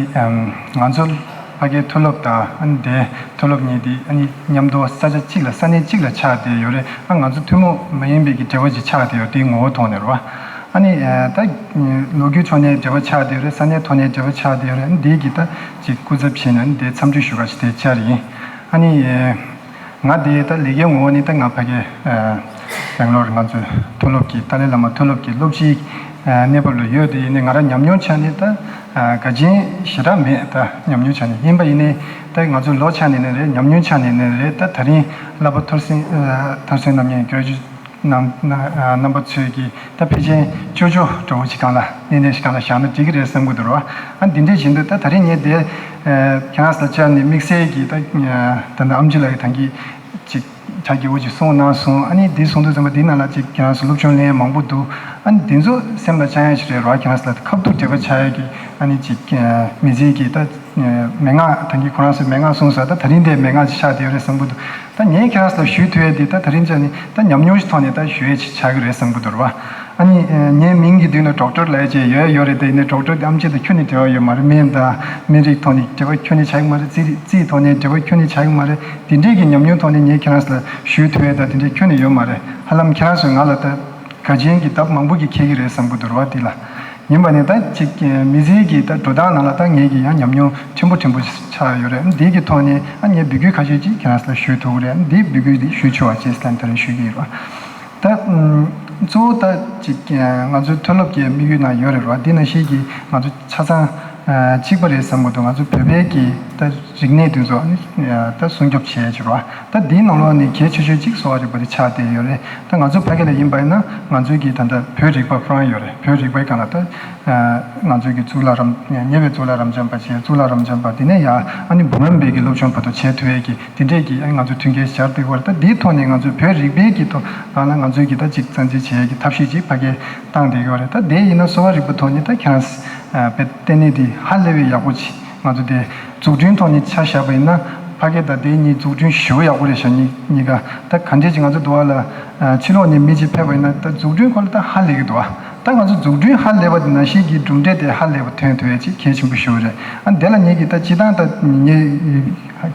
ང་ཚོ་ཕ་གིའི་མཐོ་སློབ་དང་ཨ་ནི་དེ་མཐོ་སློབ་གཉིས་དེ་ཨ་ནི་མཉམ་དུ་ས་ཆ་གཅིག་ལ་ས་གནས་གཅིག་ལ་ཆགས་བསྡད་ཡོད་རེད། ཨ་ང་ཚོ་ཐུན་མོང་མ་ཡིན་པའི་གི་འབྲེལ་བ་ཅིག་ཆགས་བསྡད་ཡོད་དེའི་ངོ་བོ་ཐོག་ནས་རེད་བ། ཨ་ནི་ད་ལོ་རྒྱུས་ཕྱོགས་ནས་འབྲེལ་བ་ཆགས་བསྡད་ཡོད་རེད། ས་གནས་ཐོག་ནས་འབྲེལ་བ་ཆགས་བསྡད་ཡོད་རེད། ཨ་ནི་དེའི་གི་ད་ཅིག་སྐུ་ཚབ་བྱས་ནས་ཨ་ནི་དེ་འཚམས་འདྲི་ཞུ་ག་ཞིག་དེ་བཅར་ཡིན། ཨ་ནི། ང་དེ་ད་ལས་ཀའི་ངོ་བོ་ནི་ད་ང་ཕ་གི་སྦེང་ལོར་ང་ཚོའི་མཐོ་སློབ་ཀྱི་ཏཱ་ལའི་བླ་མ་མཐོ་སློབ་ཀྱི་སློབ་སྤྱིའི་ གནས་བབ་ལ་ཡོད་དེ་ཡིན་ནའི་ང་རང་ཉམས་མྱོང་ཆ་ནས་ད་ག་ཅན་ཞེ་དྲག་མེད། ད་ཉམས་མྱོང་ཆ་ནས་ཡིན་པ་ཡིན་ནའི་ད་ང་ཚོའི་ལོ་ཆ་ནས་ནི་རེད། ཉམས་མྱོང་ཆ་ནས་ནི་རེད། ད་ད་རིང་བསླབ་པ་ཐོར་སེང་ཐོར་སེང་རྣམ་གཉིས་བརྒྱད་ཅུ་རྣམ་རྣམ་པ་ཚོས་ཀྱིས་ད་ཕལ་ཆེར་ཅོ་ཅོ་འདྲ་བོ་ཅིག་སྒང་ལ་གནས་གནས་ཤིག་སྒང་ལ་བཞག་ན་འགྲིག་གི་རེད་བསམ་གི་འདུག་ར། ཨ་འདི་འདྲས་བཞིན་དུ་ད་ད་རིང་ངས་དེ་ཁྱེད་རང་ཚོ་ལ་བཅར་ནས་དམིགས་བསལ་གྱིས་ད་ད་ལྟ་ཨམ་ཆི་ལགས་ཀྱིས་ད་གིན་ཅིག་བྱ་རྒྱལ་པོ་ཅིག་གསུངས་གནང་སོང་། ཨ་ནི་འདི་གསུང་དུས་ཙམ་པ་འདི་ནང་ལ་ཅིག་ཁྱེད་རང་ཚོ་སློབ་སྦྱོང་ལེན་ཡ་མང་པོ་འདུག་ཨ་ནི་འདི་ཚོ་སེམས་ལ་བཅངས་ཡ་ཞིག་རེད་ར། ཁྱེད་རང་ཚོ་ལ་ཁ་ཐུག་འབྲེལ་བ་ཆགས་ཡ་གི་ཨ་ནི་ཅིག་མི་ཚེ་གི་ད་མན་ངག་ད་གིན་ཁོ་རང་ཚོས་མན་ངག་གསུངས་སོང་། ད་ད་རིང་དེ་མན་ངག་ཅིག་ཆགས་བསྡད་ཡོད་རེད་བསམ་གི་འདུག་ད་ངས་ཁྱེད་རང་ཚོ་ལ་ཞུ་ཐུབ་ཡ་འདི་ད་ད་རིང་ཆ་ནས་ད་ཉམས་མྱོང་ཞིག་ཐོག་ནས་ད་ཞུ་ཡ་ཅིག་ཆགས་ཀྱི་རེད་བསམ་གི་འདུག་ར། ཨ་ནི་ངའི་མིང་གི་མདུན་ན་ཌོག་ཊར་ལབ་ཡ་ཅིག་ཡོད་ཡོད་རེད། དེ་ཡིན་ནའི་ཌོག་ཊར་དེ་ཨམ་ཆི་དང་ཁྱོན་ནས་འབྲེལ་བ་ཡོད་མ་རེད། སྨན་དང་སྨན་རིགས་ཐོག་ནས་འབྲེལ་བ་ཁྱོན་ནས་ཆགས་ཀྱི་མ་རེད། རྩིས་རིག་རྩིས་ཐོག་ནས་འབྲེལ་བ་ཁྱོན་ནས་ཆགས་ཀྱི་མ་རེད། དེ་འདྲས་ཀྱི་ཉམས་མྱོང་ཐོག་ནས་ངས་ཁྱེད་རང་ཚོ་ལ་ཞུ་ཐུབ་ཡ་ད་དེ་འདྲས་ཁྱོན་ནས་ཡོད་མ་རེད། ཧ་ལམ་ཁྱེད་རང་ཚོས་ང་ལ་ད་ག་ཅན་གྱི་ལྡབ་མང་པོ་གིས་འཁྱེར་གྱི་རེད་བསམ་གི་འདུག་ར། འདི་ལ་ཡིན་པ་ནི་ད་ཅིག་མི་ཚེ་གི་ད་འགྲོ་སྟངས་ནང་ལ་ད་ངེད་ཀྱི་ཡང་ཉམས་མྱོང་ཕྲན་བུ་ཕྲན་བུ་ཆགས་ཡོད་རེད། འདི་གི་ཐོག་ནས་ཨ་ངས་འབོད་སྐུལ་ཁ་ཤས་ཅིག་ཁྱེད་རང་ཚོ་ལ་ཞུ་ཐུབ་ཀྱི་རེད། འདི་འབོད་སྐུལ་འདི་ཞུ་ཆོག་པ་བྱས་ཟེར་ལན་དེ་རིང་ཞུ་གི་ཡིན་ར། ད་གཙོ་བོ་ད་ཅིག་ང་ཚོའི་མཐོ་སློབ་ཀྱི་དམིགས་ཡུལ་ནང་ཡོད་རེད་ར། འདི་ནང་བཞིན་གྱི་ང་ཚོ་ཆ་ཚང་གཅིག་པ་རེད་བསམ་གི་འདུག་ང་ཚོ་བོད་པའི་གི་ད་རིག་གནས་དེ་ཚོ་ད་སྲུང་སྐྱོབ་བྱེད་ཡ་ཅིག་ར། ད་འདིའི་ནང་ལོགས་ནས་གལ་ཆེ་ཤོས་གཅིག་གསོ་བ་རིག་པ་དེ་ཆགས་བསྡད་ཡོད་རེད། ད་ང་ཚོ་ཕ་གི་ལ་ཡིན་པ་ཡིན་ན་ང་ཚོའི་གི་ད་ལྟ་བོད་རིག་པ་ཁོ་རང་ཡོད་རེད། བོད་རིག་པའི་སྒང་ལ་ད་ང་ཚོའི་གི་གཙུག་ལག་རབ་ཉེ་བའི་གཙུག་ལག་རབ་འབྱམས་པ་བྱས། གཙུག་ལག་རབ་འབྱམས་པ་དེ་ནས་ཡ་ཨ་ནི་འབུམ་རམས་པའི་གི་སློབ་སྦྱོང་བར་དུ་བྱེད་ཐུབ་ཡས་ཀྱི་དེ་འདྲས་ཀྱི་ཨ་ནི་ང་ཚོ་མཐུན་རྐྱེན་སྦྱར་བསྡད་ཡོད་རེད། ད་འདིའི་ཐོག་ནས་ང་ཚོའི་བོད་རིག་པའི་གི་ཐོག་སྒང་ལ་ང་ཚོའི་གི་ད་ཅིག་རྩ་འཛིན་བྱེད་ཡས་ཀྱི་ཐབས་ཤེས་ཅིག་ཕ་གིར་བཏང་བསྡད་ཡོད་རེད། ད་དེ་ཡིན་ན་གསོ་བ་རིག་པའི་ཐོག་ནས་ད་ཁྱེད་རང་དཔེ་ལྟེ་གནས་འདི་ཧ་ལས་པའི་ཡག་པོ་ཅིག་ང་ཚོ་དེ་འཛུགས་སྐྲུན་ཐོག་ནས་ཆ་བཞག་པ་ཡིན་ན་ཕ་གི་དང་དེ་གཉིས་འཛུགས་སྐྲུན་ཞེ་པོ་ཡག་པོ་རེད་ཤག་གཉིས་གཉིས་ཀ་ད་ག་འདྲས་ཅིག་ང་ཚོ་འདུག་བ་ལ་ཕྱི་ལོགས་ནས་མི་ཅིག་ཕེབས་པ་ཡིན་ན་ད་འཛུགས་སྐྲུན་སྐོར་ལ་ད་ཧ་ལས་ཀྱི་འདུག་བ། ད་ང་ཚོ་འཛུགས་སྐྲུན་ཧ་ལས་པ་དེ་ནང་བཞིན་གྱི་གྲུབ་འབྲས་དེ་ཧ་ལས་པ་ཐོན་ཐུབ་ཡ་ཅིག་གལ་ཆེན་པོ་ཞེ་པོ་རེད། ཨ་དེ་ལ་ངེད་ཀྱིས་ད་སྤྱིར་བཏང་ད་ངས་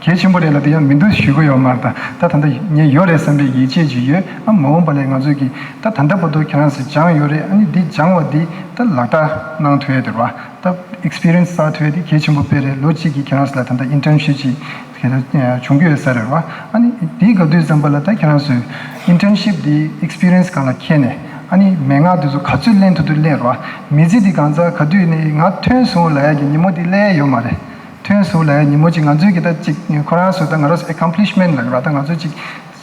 གལ་ཆེན་པོ་རེད་ལབ་དེ་ཡང་མི་འདུག་ཞུ་གི་ཡོད་མ་རེད། ད་ད་ད་ལྟ་ངས་ཡོད་རེད་བསམ་པའི་ཡིད་ཆེས་ཅིག་ཡོད། ཨ་མ་འོངས་པ་ལ་ང་ཚོས་ཀྱིས་ད་ད་ལྟ་བར་དུ་ཁྱེད་རང་ཚོས་སྦྱངས་ཡོད་རེད། ཨ་ནི་འདི་སྦྱངས་པ་འདི་ད་ལག་བསྟར་གནང་ཐུབ་ཡ་དེ་རེད་བ། ད་ཨེགས་པི་རི་ཡན་སི་བསགས་ཐུབ་ཡ་དེ་གལ་ཆེན་པོ་དཔེ་རེད། ལོ་གཅིག་གི་ཁྱེད་རང་ཚོ་ལ་ད་ལྟ་ཨིན་ཊརན་ཤིབ་ཅིག་དེ་འདྲ་བྱུང་གི་ཡོད་ས་རེད་བ། ཨ་ནི་དེའི་སྐབས་དུས་ཙམ་པ་ལ་ད་ཁྱེད་རང་ཚོས་ཨིན་ཊརན་ཤིབ་དེ་ཨེགས་པི་རི་ཡན་སི་སྒང་ལ་འཁྱེར་ནས་ཨ་ནི་མན་ངག་དེ་ཚོ་ག་ཚོད་ལེན་ཐུབ་ཐུབ་ལེན་རོགས། མི་ཚེ་འདི་གང་ཚ་ག་དུས་ནས་ང་ཐོན་སོང་ལབ་ཡ་གི་ཉིན་མོ་དེ་སླེབས་ཡ་ཡོད་མ་རེད། ཐོན་སོང་ལབ་ཡ་ཉིན་མོ་གཅིག་ང་ཚོའི་གི་ད་གཅིག་ཁོ་རང་ཚོ་ད་ང་རང་ཚོ་ཨེ་ཀམ་པི་ལིཤ་མེན་ཊི་ལབ་ཀྱི་ར། ད་ང་ཚོ་གཅིག་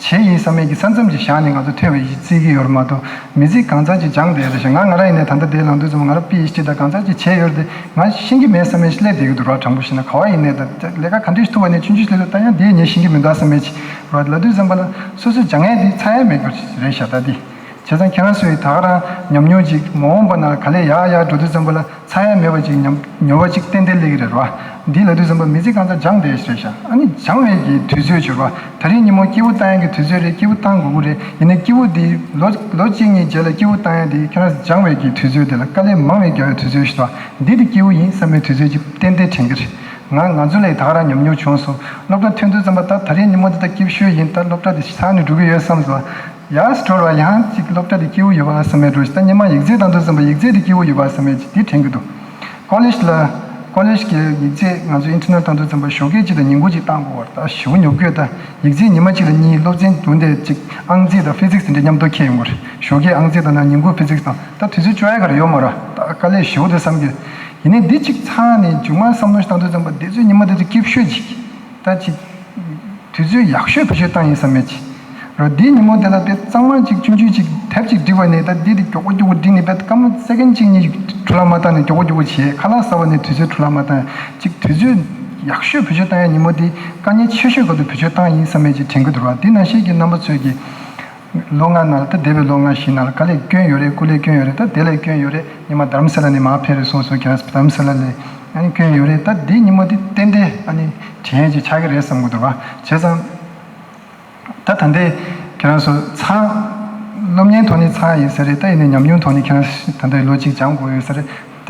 བྱས་ཡིན་བསམ་ཡས་ཀྱི་ས་མཚམས་ཅིག་བཞག་ནས་ང་ཚོ་ཐོན་པ་ཡིན་བརྩི་གི་ཡོད་རེད་མ་གཏོགས་མི་ཚེ་གང་ཚ་ཅིག་སྦྱངས་བསྡད་རེད་ཤག་ང་ང་རང་ཡིན་ནའི་ད་ལྟ་དེ་ལངས་དུས་ཙམ་ང་རང་པི་ཨེཆ་ཌི་དང་གང་ཚ་ཅིག་བྱས་ཡོད་རེད་དེ་ང་ཤེས་ཀྱི་མེད་བསམ་ཡས་ཞིག་སླེབས་བསྡད་ཀྱི་འདུག་ར། དྲང་པོ་བཤད་ན་ག་བ་ཡིན་ནའི་ད་ལས་ཀ་ག་འདྲས་ཐུག་པ་ནས་ཆུང་ཆུང་སླེབས་ད་ཡང་དེ་ངས་ཤེས་ཀྱི་མི་འདུག་བསམ་ཡས་ཅིག་ར་ལབ་དུས་ཙམ་པ་ལ་སོ་སོས་སྦྱང་ཡས་དེ་ཚར་ཡས་མེད་པ་རེད་ཤག་ད་དེ། བྱས་ཙང་ཁྱེད་རང་ཚོས་ད་ག་རང་ཉམས་མྱོང་ཅིག་མ་འོངས་པ་ན་ག་ལེ་ཡག་ཡག་འགྲོ་དུས་ཙམ་པ་ལ་ཚར་ཡ་མེད་པ་ཅིག་ཉམས་མྱོང་བ་ཅིག་ཏན་ཏན་སླེབས་ཀྱི་རེད་བ། འདི་ལབ་དུས་ཙམ་པ་མི་ཚེ་གང་ཚ་སྦྱངས་བསྡད་ཞེས་བྱ། ཨ་ནི་སྦྱང་བའི་གི་དུས་ཚོད་བྱོས་བ། ད་རིང་ཉིན་མོ་སྐྱིད་པོ་བཏང་ཡ་གི་དུས་ཚོད་རེད། སྐྱིད་པོ་བཏང་དགོས་ཀྱི་རེད། ཡིན་ནའི་སྐྱིད་པོ་འདི་ལོ་ལོ་གཅིག་གཉིས་རྗེས་ལ་སྐྱིད་པོ་བཏང་ཡ་འདི་ཁྱེད་རང་སྦྱང་བའི་གི་དུས་ཚོད་དེ་ལ་དཀའ་ལས་མང་བའི་རྒྱག་ཡའི་དུས་ཚོད་ཞིག་འདུག་འདི་དེ་སྐྱིད་པོ་ཡིན་བསམ་པའི་དུས་ཚོད་ཅིག་ཏན་ཏན་དྲན་གྱི་རེད། ང་ང་ཚོ་ལ་ད་ག་རང་ཉམས་མྱོང་བྱུང་སོང་། སློབ་གྲྭ་ཐོན་དུས་ཙམ་པ་ད་ད་རིང་ཉིན་མོ་འདི་ད་སྐྱིད་ཤོས་ཡིན། ད་སློབ་གྲྭ་འདི་ཚར་ནས་འགྲོ་གི་ཡོད་བསམ་སོང་། ཡ་སི་ཊོར་བ་ཡང་ཅིག་སློབ་གྲྭ་དེ་སྐྱིད་པོ་ཡོད་པ་བསམ་པའི་འགྲོ་ཞིག་ད་སྔོན་མ་ཡིག་ཚད་བཏང་དུས་ཙམ་པ་ཡིག་ཚད་དེ་སྐྱིད་པོ་ཡོད་པ་བསམ་པའི་ཅིག་དེ་དྲན་གྱི་འདུག་ཀོ་ལེཇ་ལ་ཀོ་ལེཇ་གི་ཡིག་ཚད་ང་ཚོ་ཨིན་ཊར་ནལ་བཏང་དུས་ཙམ་པ་ཞོགས་ཀས་གཅིག་ལ་ཉིན་གུང་གཅིག་བཏང་དགོས་པ་རེད། ད་ཞེ་པོ་ཉོབ་གོས་ད་ཡིག་ཚད་ཉི་མ་གཅིག་ལ་གཉིས་སློབ་ཚན་བདུན་དེ་གཅིག་ཨང་རྩིས་དང་ཕི་ཛིག་སི་དེ་འདྲ་མཉམ་དུ་ཁྱེར་ཡོང་གི་རེད། ཞོགས་ཀས་ཨང་རྩིས་དང་ན་ཉིན་གུང་ཕི་ཛིག་སི་དང་ད་དུས་ཚོད་སྤྱོད་ཡ་ག་རེ་ཡོད་མ་རེད། ད་དཀའ་ལས་ཞེ་པོ་དེ་བསམ་གྱི། ཡིན་ནའི་འདི་གཅིག་ཚར་ནས་མཇུག་མ་བསམ་བློ་ཞིག་བཏང་དུས་ཙམ་པ་འདི་ཚོའི་ཉི་མ་དེ་ཚོ་སྐྱིད་ཤོས་ཅིག་ད་ཅིག་དུས་ཚོད་ཡག་ཤོས་བེད་སྤྱོད་བཏང་ཡིན་བསམ་མེད་ཅིག་རོ། འདིའི་ཉིན་མོ་དེ་ལ་དཔེ་གཙང་མ་ཅིག་ཆུང་ཆུང་ཅིག་དེབ་ཅིག་བསྒྲིགས་པ་ནས་ད་འདི་དེ་མགྱོགས་པོ་མགྱོགས་པོ་བསྒྲིགས་ནས་དཔེ་སྐར་མ་སེ་ཀེན་གཅིག་གཉིས་འཕྲོ་བརླག་མ་བཏང་ནས་མགྱོགས་པོ་མགྱོགས་པོ་བྱས། ཁ་ལག་ཟ་བ་ནས་དུས་ཚོད་འཕྲོ་བརླག་མ་བཏང་ཅིག་དུས་ཚོད་ཡག་ཤོས་བེད་སྤྱོད་བཏང་ཡ་ཉིན་མོ་དེ་དཀའ་ངལ་ཆེ་ཤོས་སྐབས་དུ་བེད་སྤྱོད་བཏང་ཡིན་བསམ་མེད་ཅིག་དྲན་གྱི་འདུག་ར། འདི་ནང་བཞིན་གྱི་རྣམ་པ་ཚོས་ཀྱི་ལོ་ལྔ་ནང་ལ་ད་འདས་པའི་ལོ་ལྔ་བཞི་ནང་ལ་དཀའ་ལས་བསྐྱོན་ཡོད་རེད། སྐུ་ལས་བསྐྱོན་ཡོད་རེད། ད་དེ་ལས་བསྐྱོན་ཡོད་རེད། ཉི་མ་དྷ་རམ་ས་ལ་ནས་མར་ཕེབས་རེད་སོང་སོང་ཁྱེད་རང་དྷ་རམ་ས་ལ་ལས་ཨ་ནི་བསྐྱོན་ཡོད་རེད། ད་འདི་ཉིན་མོ་འདི་ཏན་ཏན་ཨ་ནི་དྲན་ཡས་ཅིག་ཆགས་ཀྱི་རེད་བསམ་གྱི་འདུག་བ། བྱས་ཙང་ད་ད་ལྟའི་ཁྱེད་རང་ཚོ་ཚང་སློབ་གཉེར་ཐོག་ནས་ཚང་ཡིན་ས་རེད། ད་ཡིན་ནའི་ཉམས་མྱོང་ཐོག་ནས་ཁྱེད་རང་ད་ལྟའི་ལོ་གཅིག་སྦྱང་དགོས་ཡོད་ས་རེད། ད་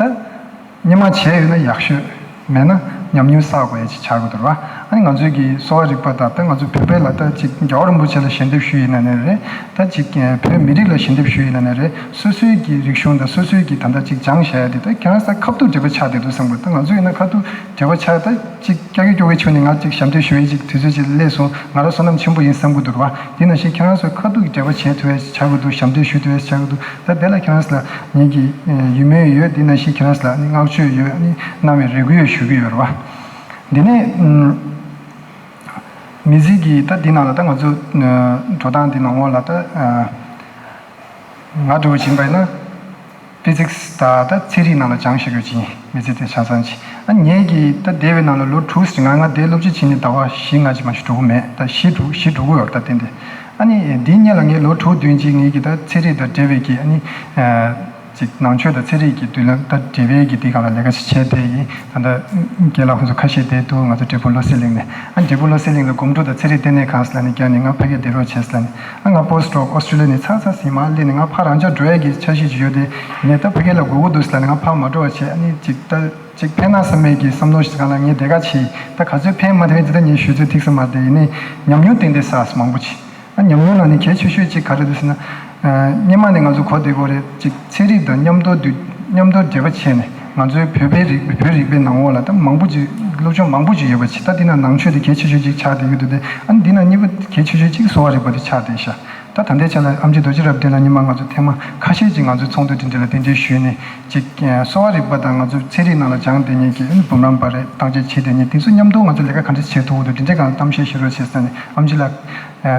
སྔོན་མ་བྱས་ཡོད་ན་ཡག་ཤོས་མེད་ན། ཉམས་མྱོང་བསགས་དགོས་ཡ་ཅིག་ཆགས་ཀྱི་འདུག་ར། ཨ་ནི་ང་ཚོའི་གི་གསོ་བ་རིག་པ་དང་ད་ང་ཚོ་བོད་པའི་ལ་ད་ཅིག་རྒྱལ་བ་རིན་པོ་ཆེ་ལ་ཞལ་འདེབས་ཞུ་ཡིན་ན་ནི་རེད། ད་ཅིག་བོད་མི་རིགས་ལ་ཞལ་འདེབས་ཞུ་ཡིན་ན་ནི་རེད། སོ་སོའི་གི་རིག་གཞུང་དང་སོ་སོའི་གི་ད་ལྟ་ཅིག་སྦྱངས་བཞག་ཡ་དེ་ད་ཁྱེད་རང་ས་ཁ་ཐུག་འབྲེལ་བ་ཆགས་བསྡད་འདུག་བསམ་གི་འདུག་ད་ང་ཚོ་ཡིན་ན་ཁ་ཐུག་འབྲེལ་བ་ཆགས་ད་ཅིག་ཀྱག་ཀྱོག་ཀྱོག་གི་ཆོས་ནི་ང་ཅིག་ཞབས་འདེབས་ཞུ་ཡ་ཅིག་དུས་ཚོད་ཅིག་སླེབས་སོང་། ང་རང་བསོད་ནམས་ཆེན་པོ་ཡིན་བསམ་གི་འདུག་ར། དེ་ནང་བཞིན་ཁྱེད་རང་ཚོ་ཁ་ཐུག་གི་འབྲེལ་བ་བྱེད་ཐུབ་ཡ་ཆགས་ཀྱི་འདུག་ཞབས་འདེབས་ཞུ་ཐུབ་ཡ་ཆགས་ཀྱི་འདུག་ད་དེ་ལ་ཁྱེད་རང་ཚོ་ལ་ངེད་ཀྱི་ཡིད་སྨོན་ཡོད། དེ་ནང་བཞིན་ཁྱེད་རང་ཚོ་ལ་ནི་བསྔགས་བརྗོད་ཡོད། ཨ་ནི་གནང་བའི་རེ་སྐུལ་ཡང་ཞུ་གི་ཡོད་རེད་བ། འདི་ནས་མི་ཚེ་གི་ད་འདི་ནང་ལ་ད་ང་ཚོ་འགྲོ་སྟངས་འདི་ནང་ལོགས་ལ་ད་ང་འདྲ་བོ་ཡིན་པ་ཡིན་ན། ཕི་ཛིག་སི་དང་ད་ཚན་རིག་ནང་ལ་སྦྱངས་བཞག་ཡོད་ཅིང་མི་ཚེ་དེ་ཆ་ཚང་ཅིག་ཨ་ངེད་ཀྱིས་ད་འདས་པའི་ནང་ལ་ལོ་དྲུག་ཙམ་ང་ང་འདས་སློབ་སྦྱོང་བྱས་ནས་ཟླ་བ་བཞི་ལྔ་ཅིག་མ་གཏོགས་འགྲོ་གི་མེད། ད་བཞི་དྲུག་བཞི་དྲུག་གི་ཡོད་ད་བསྟན་ཏེ། ཨ་ནི་འདིའི་སྔོན་ལ་ངས་ལོ་དྲུག་བདུན་ཅིག་ངེད་ཀྱིས་ད་ཚན་རིག་དང་འབྲེལ་བའི་གི་ཨ་ནི་ཅིག་ནང་ཆོས་དང་ཚན་རིག་གི་མདུན་ལམ་ད་འབྲེལ་བའི་གི་དེ་སྒང་ལ་ལས་ཀ་ཞིག་བྱས་ཏེ་ཡིན། ད་ལྟ་རྒན་ལགས་ཁོང་ཚོ་ཁ་ཤས་བསྡད་འདུག་ང་ཚོ་འབྲས་སྤུངས་བློ་གསལ་གླིང་ནས། ཨ་འབྲས་སྤུངས་བློ་གསལ་གླིང་ལ་སྒོམ་སྒྲུབ་དང་ཚན་རིག་ལྟེ་གནས་ཁང་ཟེར་ལབ་ནས་བརྒྱབ་ནས་ང་ཕ་གིར་བསྡད་རོགས་བྱས་ཟེར་ལབ་ནས། ཨ་ང་པོ་སི་ཊོག་ཨོ་སི་ཀྲི་ལི་ཡ་ནས་ཚར་ཚར་ཟིན་མར་སླེབས་ནས་ང་ཕར་རང་འཇགས་འགྲོ་ཡ་གི་འཆར་གཞི་ཅིག་ཡོད་དེ། ཡིན་ནའི་ད་ཕ་གི་ལ་དགོས་ཀྱི་འདུག་ཟེར་ལབ་ནས་ང་ཕར་མ་འགྲོ་བ་བྱས། ཨ་ནི་ཅིག་ད་ཅིག་ཕན་ན་བསམ་མེད་ཀྱི་བསམ་བློ་ཞིག་སྒང་ལ་ངས་དེ་ག་བྱས། ད་ག་ཚོད་ཕན་མ་ཐེབས་ཡིན་དེ་ད་ངས་ཞུ་ཚོད་ཐིག་ས་མ་བསྡད། ཡིན་ནའི་ཉམས་མྱོང་ཏན་ཏན་བསགས་མང་པོ་ཅིག་ཨ་ཉམས་མྱོང་ནང་ནས་གལ་ཆེ་ཤོས་གཅིག་ག་རེ་འདུག་ཟེར་ན། ཨ་སྔོན་མ་ནས་ང་ཚོ་གོ་བདེ་པོ་རེད། གཅིག་ཚན་རིག་དང་མཉམ་དུ་འདུས་མཉམ་དུ་འབྲེལ་བ་བྱས་ནས་ང་ཚོའི་བོད་པའི་རིག་བོད་རིག་པའི་ནང་ལོགས་ལ་ད་མང་པོ་ཅིག་སློབ་སྦྱོང་མང་པོ་ཅིག་ཡོད་པ་ཅིག་ད་འདི་ནང་ནང་ཆོས་དེ་གལ་ཆེ་ཤོས་གཅིག་ཆགས་བསྡད་ཀྱི་འདུག་སྟེ། ཨ་འདི་ནང་གཉིས་པ་གལ་ཆེ་ཤོས་གཅིག་གསོ་བ་རིག་པ་དེ་ཆགས་བསྡད་ཤག་ད་ད་ལྟའི་ཆ་ལ་ཨེམ་ཆི་རྡོ་རྗེ་རབ་བརྟན་ལགས་སྔོན་མ་ང་ཚོ་ཐེངས་མ་ཁ་ཤས་ཅིག་ང་ཚོའི་ཚོགས་འདུ་དེ་འདྲ་ལ་གདན་འདྲེན་ཞུས་ནས་ཅིག་གསོ་བ་རིག་པ་དང་ང་ཚོ་ཚན་རིག་ནང་ལ་སྦྱངས་བསྡད་མཁན་གྱི་འབུམ་རམས་པ་རེད། བཏང་བྱ་བྱེད་བསྡད་མཁན་དེ་ཚོ་མཉམ་དུ་ང་ཚོ་ལས་ཀ་ག་འདྲ་བྱེད་ཐུབ་ཀྱི་འདུག་དེ་འདྲའི་སྒང་ལ་གཏམ་བཤད་བྱེད་རོགས་བྱེད་ཟེར་ནས་ཨེམ་ཆི་ལགས།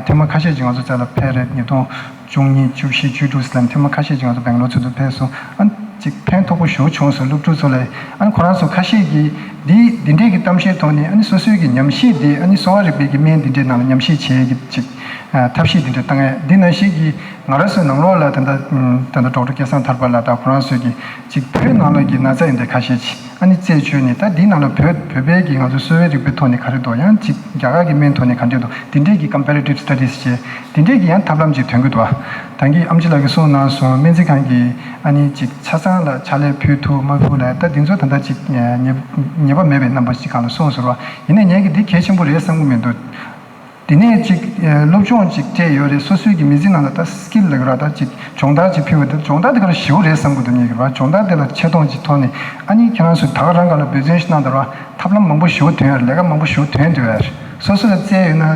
ཐེངས་མ་ཁ་ཤས་ཅིག་ང་ཚོ་རྩ་ལ་ཕེབས་རེད། ཉིས་སྟོང་བཅུ་གཉིས་བཅུ་བཞི་བཅུ་དྲུག་ཙམ་ལ་ཐེངས་མ་ཁ་ཤས་ཅིག་ང་ཚོ་སྦེང་ལོར་ཚུད་དུ་ཕེབས་སོང་། ཨ་ཅིག་ཕན་ཐོགས་པོ་ཞེ་པོ་བྱུང་སོང་། སློབ་ཕྲུག་ཚོ་ལ། ཨ་ཁོ་རང་ཚོ་ཁ་ཤས་ཀྱིས་འདི་འདི་འདྲས་ཀྱི་གཏམ་བཤད་ཐོག་ནས་ཨ་ནི་སོ་སོའི་གི་ཉམས་ཞིབ་འདི་ཨ་ནི་གསོ་བ་རིག་པའི་གི་སྨན་འདི་འདྲའི་ནང་ལ་ཉམས་ཞིབ་བྱེད་ཀྱི་ཅིག་ཨ་ཐབས་ཤེས་འདི་འདྲ་བཏང་ཡས་འདི་ནང་བཞིན་གྱི་ང་རང་ཚོའི་ནང་ལོགས་ལ་ད་ལྟ་ད་ལྟ་ཌོག་ཊར་སྐལ་བཟང་ཐར་པ་ལགས་དང་ཁོ་རང་ཚོས་ཀྱི་ཅིག་བོད་ནང་ལོགས་ཀྱི་ན་ཚ་ཡིན་པའི་ཁ་ཤས་ཅིག་ཨ་ནི་རྩད་གཅོད་ནས་ད་འདི་ནང་ལ་བོད་བོད་པའི་གི་ང་ཚོ་གསོ་བའི་རིག་པའི་ཐོག་ནས་ག་རེ་འདུག་ཡང་ཅིག་རྒྱ་གར་གྱི་སྨན་ཐོག་ནས་ག་འདྲས་འདུག་འདི་འདྲས་ཀྱི་comparative studies བྱས། འདི་འདྲས་ཀྱི་ཡང་ཐབས་ལམ་ཅིག་ཐོན་གྱི་འདུག་ད་གིན་ཨེམ་ཆི་ལགས་ཀྱིས་གསུངས་གནང་སོང་། སྨན་རྩིས་ཁང་གིས་ཨ་ནི་ཅིག་ཆ་ཚང་ལ་ཕྱག་ལས་ཕུལ་ཐུབ་མ་ཕུལ་ལ་ད་འདི་ཚོ་ད་ལྟ་ཅིག་ཉེས་ཉེས་པ་མེད་པའི་རྣམ་པ་ཅིག་སྒང་ལ་གསུངས་ཟེར་བ། ཡིན་ནའི་ངས་ཀྱི་འདི་གལ་ཆེན་པོ་རེད་བསམ་གྱི་མི་འདུག་དེ་ནས་ཅིག་ཨ་སློབ་སྦྱོང་ཅིག་སྤྲད་ཡོད་རེད། སོ་སོའི་གི་མི་ཚེ་ནང་ལ་ད་སི་ཀིལ་ལབ་ཀྱི་ར་ད་ཅིག་སྦྱོང་བརྡར་ཅིག་ཕུལ་བ་དེ་སྦྱོང་བརྡར་དེ་ག་རེ་ཞེ་པོ་རེད་བསམ་གྱི་འདུག་ངས་ཀྱི་ར་སྦྱོང་བརྡར་དེ་ལ་ཆེ་མཐོང་ཅིག་ཐོག་ནས་ཨ་ནི་ཁྱེད་རང་ཚོས་ད་ག་རང་ག་ལ་འབད་བརྩོན་ཞིག་གནང་དང་ར་ཐབས་ལམ་མང་པོ་ཞེ་པོ་ཐོན་ཡོད་རེད། ལས་ཀ་མང་པོ་ཞེ་པོ་ཐོན་འདུག་ཡ་རེད། སོ་སོ་ལ་བཙལ་ཡོད་ན་ཨ་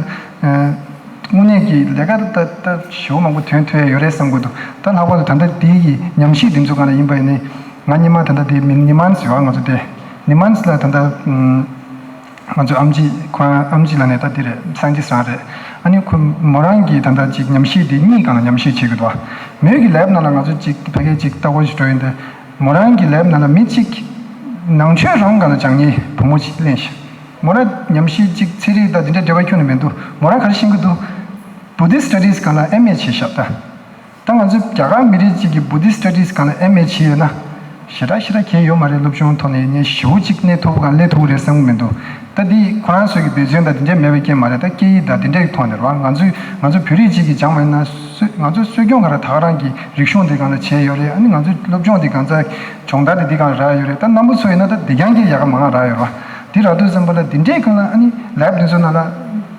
དངོས་གནས་ཀྱི་ལས་ཀ་ད་ད་ཞེ་པོ་མང་པོ་ཐོན་ཐུབ་ཡ་ཡོད་རེད་བསམ་གྱི་འདུག་ད་ལྷག་པར་དུ་ད་ལྟ་དེའི་གི་ཉམས་ཞིབ་དེ་ཚོ་སྒང་ལ་ཡིན་པ་ཡིན་ནའི་ང་སྔོན་མ་ད་ལྟ་དེ་མི་ནི་མཱན་ཟེར་བ་ང་ཚོ་དེ་ནི་མཱན་ལ་ད་ལྟ་ཨ། ང་ཚོ་ཨེམ་ཆི་ཁོ་རང་ཨེམ་ཆི་ལབ་ནས་ད་འདི་རེད། སའེན་ཊིསི་རང་རེད། ཨ་ནི་ཁོ་མོ་རང་གིས་ད་ལྟ་ཅིག་ཉམས་ཞིབ་དེ་གཉིས་སྒང་ལ་ཉམས་ཞིབ་བྱེད་ཀྱི་འདུག་མོས་ཀྱི་ལེབ་ནང་ལ་ང་ཚོ་ཅིག་ཕ་གིར་ཅིག་ལྟ་སྐོར་ཞིག་འགྲོ་ཡིན་ཏེ། མོ་རང་གི་ལེབ་ནང་ལ་མི་གཅིག་ནང་ཆོས་རང་སྒང་ལ་སྦྱང་མཁན་བུ་མོ་ཅིག་གླེང་ཤག་མོ་རང་ཉམས་ཞིབ་ཅིག་ཚན་རིག་དང་དེ་འདྲའི་འབྲེལ་བ་ཁྱོན་ནས་མི་འདུག་མོ་རང་ག་རེ་ཤེས་ཀྱི་འདུག Buddhist Studies སྒང་ལ་ཨེམ་ཨེ་བྱས་ཤག་ད། ད་ང་ཚོ་རྒྱ་གར་མི་རིགས་གཅིག་གིས་Buddhist Studies སྒང་ལ་ཨེམ་ཨེ་བྱས་ཡོད་ན། ཞེ་དྲག་ཞེ་དྲག་གལ་ཡོད་མ་རེད། སློབ་སྦྱོང་ཐོག་ནས་ངས་ཞེ་པོ་གཅིག་གནས་ཐུབ་གང་སླེབས་ཐུབ་རེད་བསམ་གྱི་མི་འདུག་ད་འདི་ཁོ་རང་ཚོའི་གི་འབད་བརྩོན་དང་དེ་འདྲས་མེད་པའི་རྐྱེན་མ་རེད། ད་སྐད་ཡིག་དང་དེ་འདྲས་ཀྱི་ཐོག་ནས་རེད་བ། ང་ཚོས་ང་ཚོ་བོད་རིགས་གཅིག་གིས་སྦྱངས་པ་ཡིན་ན་སྲོལ་ང་ཚོ་སྲོལ་རྒྱུན་ག་རེ་ད་ག་རང་གི་རིག་གཞུང་དེ་སྒང་ལ་བྱས་ཡོད་རེད། ཨ་ནི་ང་ཚོའི་སློབ་སྦྱོང་དེ་གང་ཚ་སྦྱོང་བརྡར་དེ་འདི་སྒང་རག་ཡོད་རེད། ད་རྣམ་པ་ཚོ་ཡིན་ན་ད་འདི་སྒང་གི་ཡག་ག་མང་རག་ཡོད་རེད་བ། འདི་རག་དུས་ཙམ་པ་ལ་འདི་འདྲས་སྒང་ལ་ཨ་ནི་ལེབ་དེ་ཚོ་ནང་ལ།